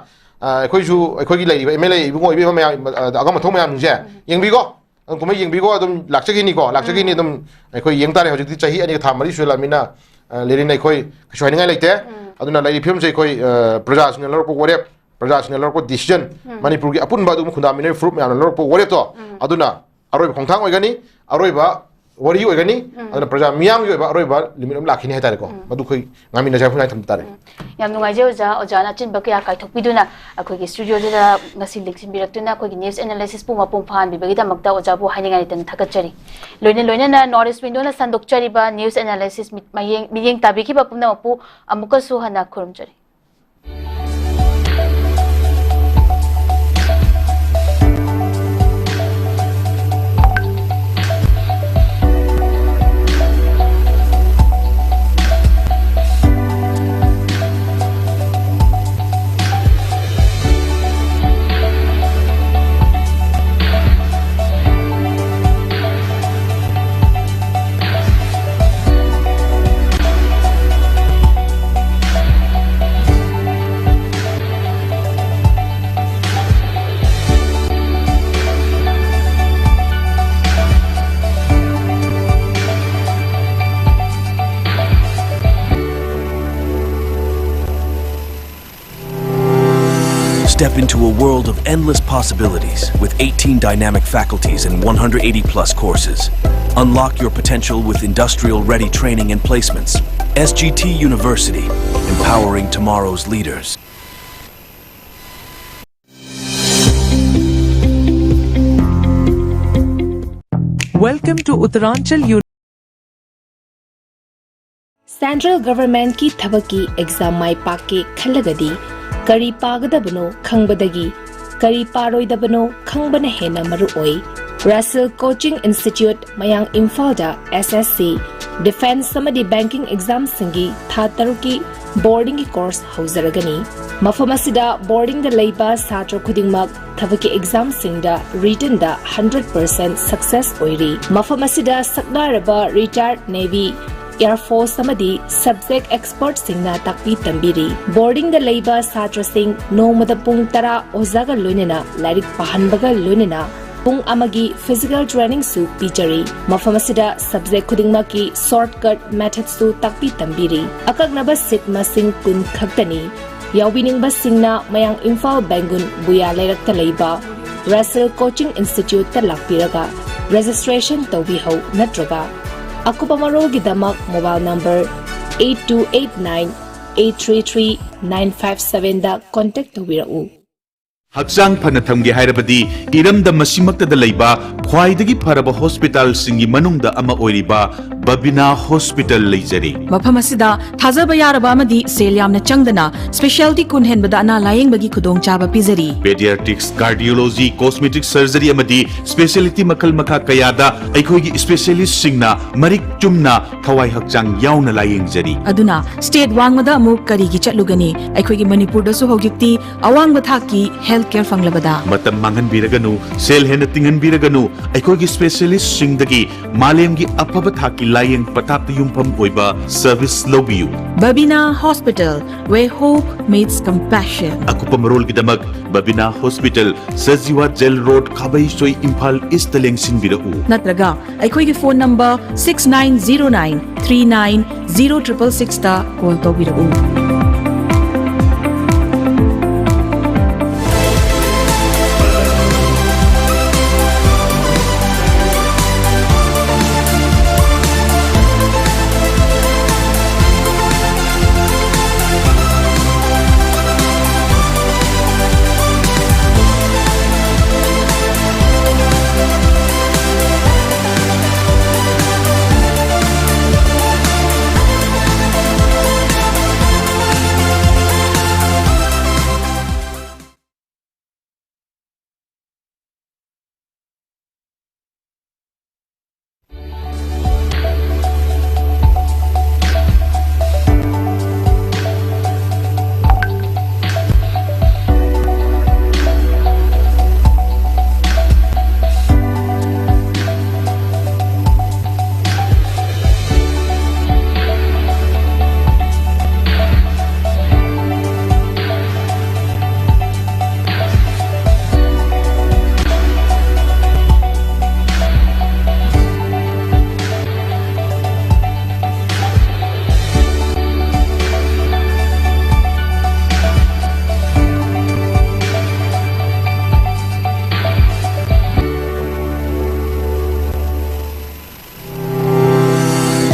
ꯑ, ꯑꯩꯈꯣꯏꯁꯨ, ꯑꯩꯈꯣꯏꯒꯤ ꯂꯩꯔꯤꯕ ꯑꯦꯝ ꯑꯦꯜ ꯑꯦ ꯏꯕꯨꯡꯉꯣ ꯏꯕꯦꯝꯃ ꯃꯌꯥꯝ, ꯑ, ꯑꯉꯝ ꯑꯊꯧ ꯃꯌꯥꯝꯁꯦ ꯌꯦꯡꯕꯤꯀꯣ꯫ ꯑꯗꯨꯝ ꯀꯨꯝꯍꯩ ꯌꯦꯡꯕꯤꯀꯣ, ꯑꯗꯨꯝ ꯂꯥꯛꯆꯈꯤꯅꯤꯀꯣ, ꯂꯥꯛꯆꯈꯤꯅꯤ꯫ ꯑꯗꯨꯝ ꯑꯩꯈꯣꯏ ꯌꯦꯡ ꯇꯥꯔꯦ꯫ ꯍꯧꯖꯤꯛꯇꯤ ꯆꯍꯤ ꯑꯅꯤꯒ ꯊꯥ ꯃꯔꯤ ꯁꯨꯖꯜꯂꯛꯑꯃꯤꯅ, ꯑ, ꯂꯦꯔꯤꯟ, ꯑꯩꯈꯣꯏ ꯀꯩꯁꯨ ꯍꯥꯏꯅꯤꯡꯉꯥꯏ ꯂꯩꯇꯦ꯫ ꯑꯗꯨꯅ ꯂꯩꯔꯤꯕ ꯐꯤꯕꯝꯁꯦ ꯑꯩꯈꯣꯏ, ꯑ, ꯄ꯭ꯔꯖꯥꯁꯤꯡꯅ ꯂꯧꯔꯛꯄ ꯋꯥꯔꯦꯞ, ꯄ꯭ꯔꯖꯥꯁꯤꯡꯅ ꯂꯧꯔꯛꯄ ꯗꯤꯁꯤꯖꯟ, ꯃꯅꯤꯄꯨꯔꯒꯤ ꯑꯄꯨꯟꯕ ꯑꯗꯨꯒꯨꯝꯕ ꯈꯨꯟꯗꯥꯃꯤꯟꯅꯔꯤꯕ ꯐꯨꯔꯨꯞ ꯃꯌꯥꯝꯅ ꯂꯧꯔꯛꯄ ꯋꯥꯔꯦꯞꯇꯣ, ꯑꯗꯨꯅ ꯑꯔꯣꯏꯕ ꯈꯣꯡꯊꯥꯡ ꯑꯣꯏꯒꯅꯤ, ꯑꯔꯣꯏꯕ ꯋꯥꯔꯤ ꯑꯣꯏꯒꯅꯤ꯫ ꯑꯗꯨꯅ ꯄ꯭ꯔꯖꯥ ꯃꯤꯌꯥꯝꯒꯤ ꯑꯣꯏꯕ ꯑꯔꯣꯏꯕ ꯂꯤꯃꯤꯠ ꯑꯃ ꯂꯥꯛꯈꯤꯅꯤ ꯍꯥꯏꯇꯥꯔꯦꯀꯣ꯫ ꯃꯗꯨ ꯑꯩꯈꯣꯏ ꯉꯥꯡꯃꯤꯟꯅꯁꯦ ꯍꯥꯏꯕ ꯈꯨꯟꯅꯥꯏ ꯊꯝꯕ ꯇꯥꯔꯦ꯫ ꯎꯝ꯫ ꯌꯥꯝ ꯅꯨꯡꯉꯥꯏꯖꯩ ꯑꯣꯖꯥ, ꯑꯣꯖꯥꯅ ꯑꯆꯤꯟꯕ ꯀꯌꯥ ꯀꯥꯏꯊꯣꯛꯄꯤꯗꯨꯅ ꯑꯩꯈꯣꯏꯒꯤ ꯁ꯭ꯇꯨꯗꯤꯑꯣꯗ ꯉꯁꯤ ꯂꯦꯡꯁꯤꯟꯕꯤꯔꯛꯇꯨꯅ ꯑꯩꯈꯣꯏꯒꯤ ꯅ꯭ꯌꯨꯁ ꯑꯦꯅꯥꯂꯥꯏꯁꯤꯁꯄꯨ ꯃꯄꯨꯡ ꯐꯥꯍꯟꯕꯤꯕꯒꯤꯗꯃꯛꯇ ꯑꯣꯖꯥꯕꯨ ꯍꯥꯏꯅꯤꯡꯉꯥꯏ ꯂꯩꯇꯅ ꯊꯥꯒꯠꯆꯔꯤ꯫ ꯂꯣꯏꯅ ꯂꯣꯏꯅꯅ ꯅꯣꯔꯠ ꯏꯁ ꯋꯤꯟꯗꯣꯅ ꯁꯟꯗꯣꯛꯆꯔꯤꯕ ꯅ꯭ꯌꯨꯁ ꯑꯦꯅꯥꯂꯥꯏꯁꯤꯁ ꯃꯤꯠ-, ꯃꯌꯦꯡ-, ꯃꯤꯠꯌꯦꯡ ꯇꯥꯕꯤꯈꯤꯕ ꯄꯨꯝꯅꯃꯛꯄꯨ ꯑꯃꯨꯛꯀꯁꯨ ꯍꯟꯅ ꯈꯨꯔꯨꯝꯖꯔꯤ꯫ Step into a world of endless possibilities with eighteen dynamic faculties and one hundred eighty plus courses. Unlock your potential with industrial ready training and placements. S G T University, empowering tomorrow's leaders. Welcome to Uttaranchal Uni- Central Government ꯀꯤ ꯊꯕꯛꯀꯤ exam ꯃꯥꯏ ꯄꯥꯛꯀꯦ ꯈꯜꯂꯒꯗꯤ ꯀꯔꯤ ꯄꯥꯒꯗꯕꯅꯣ ꯈꯪꯕꯗꯒꯤ ꯀꯔꯤ ꯄꯥꯔꯣꯏꯗꯕꯅꯣ ꯈꯪꯕꯅ ꯍꯦꯟꯅ ꯃꯔꯨ ꯑꯣꯏ꯫ Russell Coaching Institute, ꯃꯌꯥꯡ ꯏꯝꯐꯥꯜꯗ S S C, defence ꯑꯃꯗꯤ banking exam ꯁꯤꯡꯒꯤ ꯊꯥ ꯇꯔꯨꯛꯀꯤ boarding ꯒꯤ course ꯍꯧꯖꯔꯒꯅꯤ꯫ ꯃꯐꯝ ꯑꯁꯤꯗ boarding ꯗ ꯂꯩꯕ ꯁꯥꯇ꯭ꯔ ꯈꯨꯗꯤꯡꯃꯛ ꯊꯕꯛꯀꯤ exam ꯁꯤꯡꯗ written ꯗ hundred percent success ꯑꯣꯏꯔꯤ꯫ ꯃꯐꯝ ꯑꯁꯤꯗ ꯁꯛꯅꯥꯏꯔꯕ retired Navy, Air Force ꯑꯃꯗꯤ subject expert ꯁꯤꯡꯅ ꯇꯥꯛꯄꯤ ꯇꯝꯕꯤꯔꯤ꯫ Boarding ꯗ ꯂꯩꯕ ꯁꯥꯇ꯭ꯔꯁꯤꯡ ꯅꯣꯡꯃꯗ ꯄꯨꯡ ꯇꯔꯥ ꯑꯣꯖꯥꯒ ꯂꯣꯏꯅꯅ ꯂꯥꯏꯔꯤꯛ ꯄꯥꯍꯟꯕꯒ ꯂꯣꯏꯅꯅ ꯄꯨꯡ ꯑꯃꯒꯤ physical training ꯁꯨ ꯄꯤꯖꯔꯤ꯫ ꯃꯐꯝ ꯑꯁꯤꯗ subject ꯈꯨꯗꯤꯡꯃꯛꯀꯤ shortcut method ꯁꯨ ꯇꯥꯛꯄꯤ ꯇꯝꯕꯤꯔꯤ꯫ ꯑꯀꯛꯅꯕ seat ꯃꯁꯤꯡ ꯀꯨꯟ ꯈꯛꯇꯅꯤ꯫ ꯌꯥꯎꯕꯤꯅꯤꯡꯕꯁꯤꯡꯅ ꯃꯌꯥꯡ ꯏꯝꯐꯥꯜ ꯕꯦꯡꯒꯨꯟ ꯕꯨꯌꯥ ꯂꯩꯔꯛꯇ ꯂꯩꯕ Russell Coaching Institute ꯇ ꯂꯥꯛꯄꯤꯔꯒ registration ꯇꯧꯕꯤꯍꯧ, ꯅꯠꯇ꯭ꯔꯒ ꯑꯀꯨꯞꯄ ꯃꯔꯣꯜꯒꯤꯗꯃꯛ mobile number eight two eight nine eight three three nine five seven ꯗ contact ꯇꯧꯕꯤꯔꯛꯎ꯫ ꯍꯛꯆꯥꯡ ꯐꯅ ꯊꯝꯒꯦ ꯍꯥꯏꯔꯕꯗꯤ ꯏꯔꯝꯗꯝ ꯑꯁꯤꯃꯛꯇꯗ ꯂꯩꯕ ꯈ꯭ꯋꯥꯏꯗꯒꯤ ꯐꯔꯕ hospital ꯁꯤꯡꯒꯤ ꯃꯅꯨꯡꯗ ꯑꯃ ꯑꯣꯏꯔꯤꯕ ꯕꯕꯤꯅꯥ Hospital ꯂꯩꯖꯔꯤ꯫ ꯃꯐꯝ ꯑꯁꯤꯗ ꯊꯥꯖꯕ ꯌꯥꯔꯕ ꯑꯃꯗꯤ ꯁꯦꯜ ꯌꯥꯝꯅ ꯆꯪꯗꯅ specialty ꯀꯨꯟ ꯍꯦꯟꯕꯗ ꯑꯅꯥ ꯂꯥꯌꯦꯡꯕꯒꯤ ꯈꯨꯗꯣꯡꯆꯥꯕ ꯄꯤꯖꯔꯤ꯫ Pediatrics, cardiology, cosmetic surgery ꯑꯃꯗꯤ specialty ꯃꯈꯜ ꯃꯈꯥ ꯀꯌꯥꯗ ꯑꯩꯈꯣꯏꯒꯤ specialist ꯁꯤꯡꯅ ꯃꯔꯤꯛ ꯆꯨꯝꯅ ꯊꯋꯥꯏ ꯍꯛꯆꯥꯡ ꯌꯥꯎꯅ ꯂꯥꯌꯦꯡꯖꯔꯤ꯫ ꯑꯗꯨꯅ state ꯋꯥꯡꯃꯗ ꯑꯃꯨꯛ ꯀꯔꯤꯒꯤ ꯆꯠꯂꯨꯒꯅꯤ? ꯑꯩꯈꯣꯏꯒꯤ ꯃꯅꯤꯄꯨꯔꯗꯁꯨ ꯍꯧꯖꯤꯛꯇꯤ ꯑꯋꯥꯡꯕ ꯊꯥꯛꯀꯤ health care ꯐꯪꯂꯕꯗ꯫ ꯃꯇꯝ ꯃꯥꯡꯍꯟꯕꯤꯔꯒꯅꯨ, ꯁꯦꯜ ꯍꯦꯟꯅ ꯇꯤꯡꯍꯟꯕꯤꯔꯒꯅꯨ, ꯑꯩꯈꯣꯏꯒꯤ specialist ꯁꯤꯡꯗꯒꯤ ꯃꯥꯂꯦꯝꯒꯤ ꯑꯐꯕ ꯊꯥꯛꯀꯤ ꯂꯥꯌꯦꯡ ꯄꯊꯥꯞꯇ ꯌꯨꯝꯐꯝ ꯑꯣꯏꯕ service ꯂꯧꯕꯤꯌꯨ꯫ Babina Hospital, where hope meets compassion. ꯑꯀꯨꯞꯄ ꯃꯔꯣꯜꯒꯤꯗꯃꯛ Babina Hospital, Sajiwa Jail Road, ꯈꯥꯕꯩꯁꯣꯏ, Imphal East ꯇ ꯂꯦꯡꯁꯤꯟꯕꯤꯔꯛꯎ꯫ ꯅꯠꯇ꯭ꯔꯒ ꯑꯩꯈꯣꯏꯒꯤ phone number six nine zero nine three nine zero triple six ꯇ call ꯇꯧꯕꯤꯔꯛꯎ꯫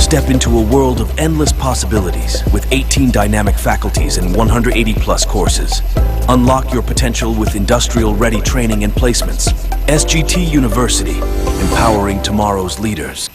Step into a world of endless possibilities with eighteen dynamic faculties and one hundred eighty plus courses. Unlock your potential with industrial ready training and placements. S G T University, empowering tomorrow's leaders.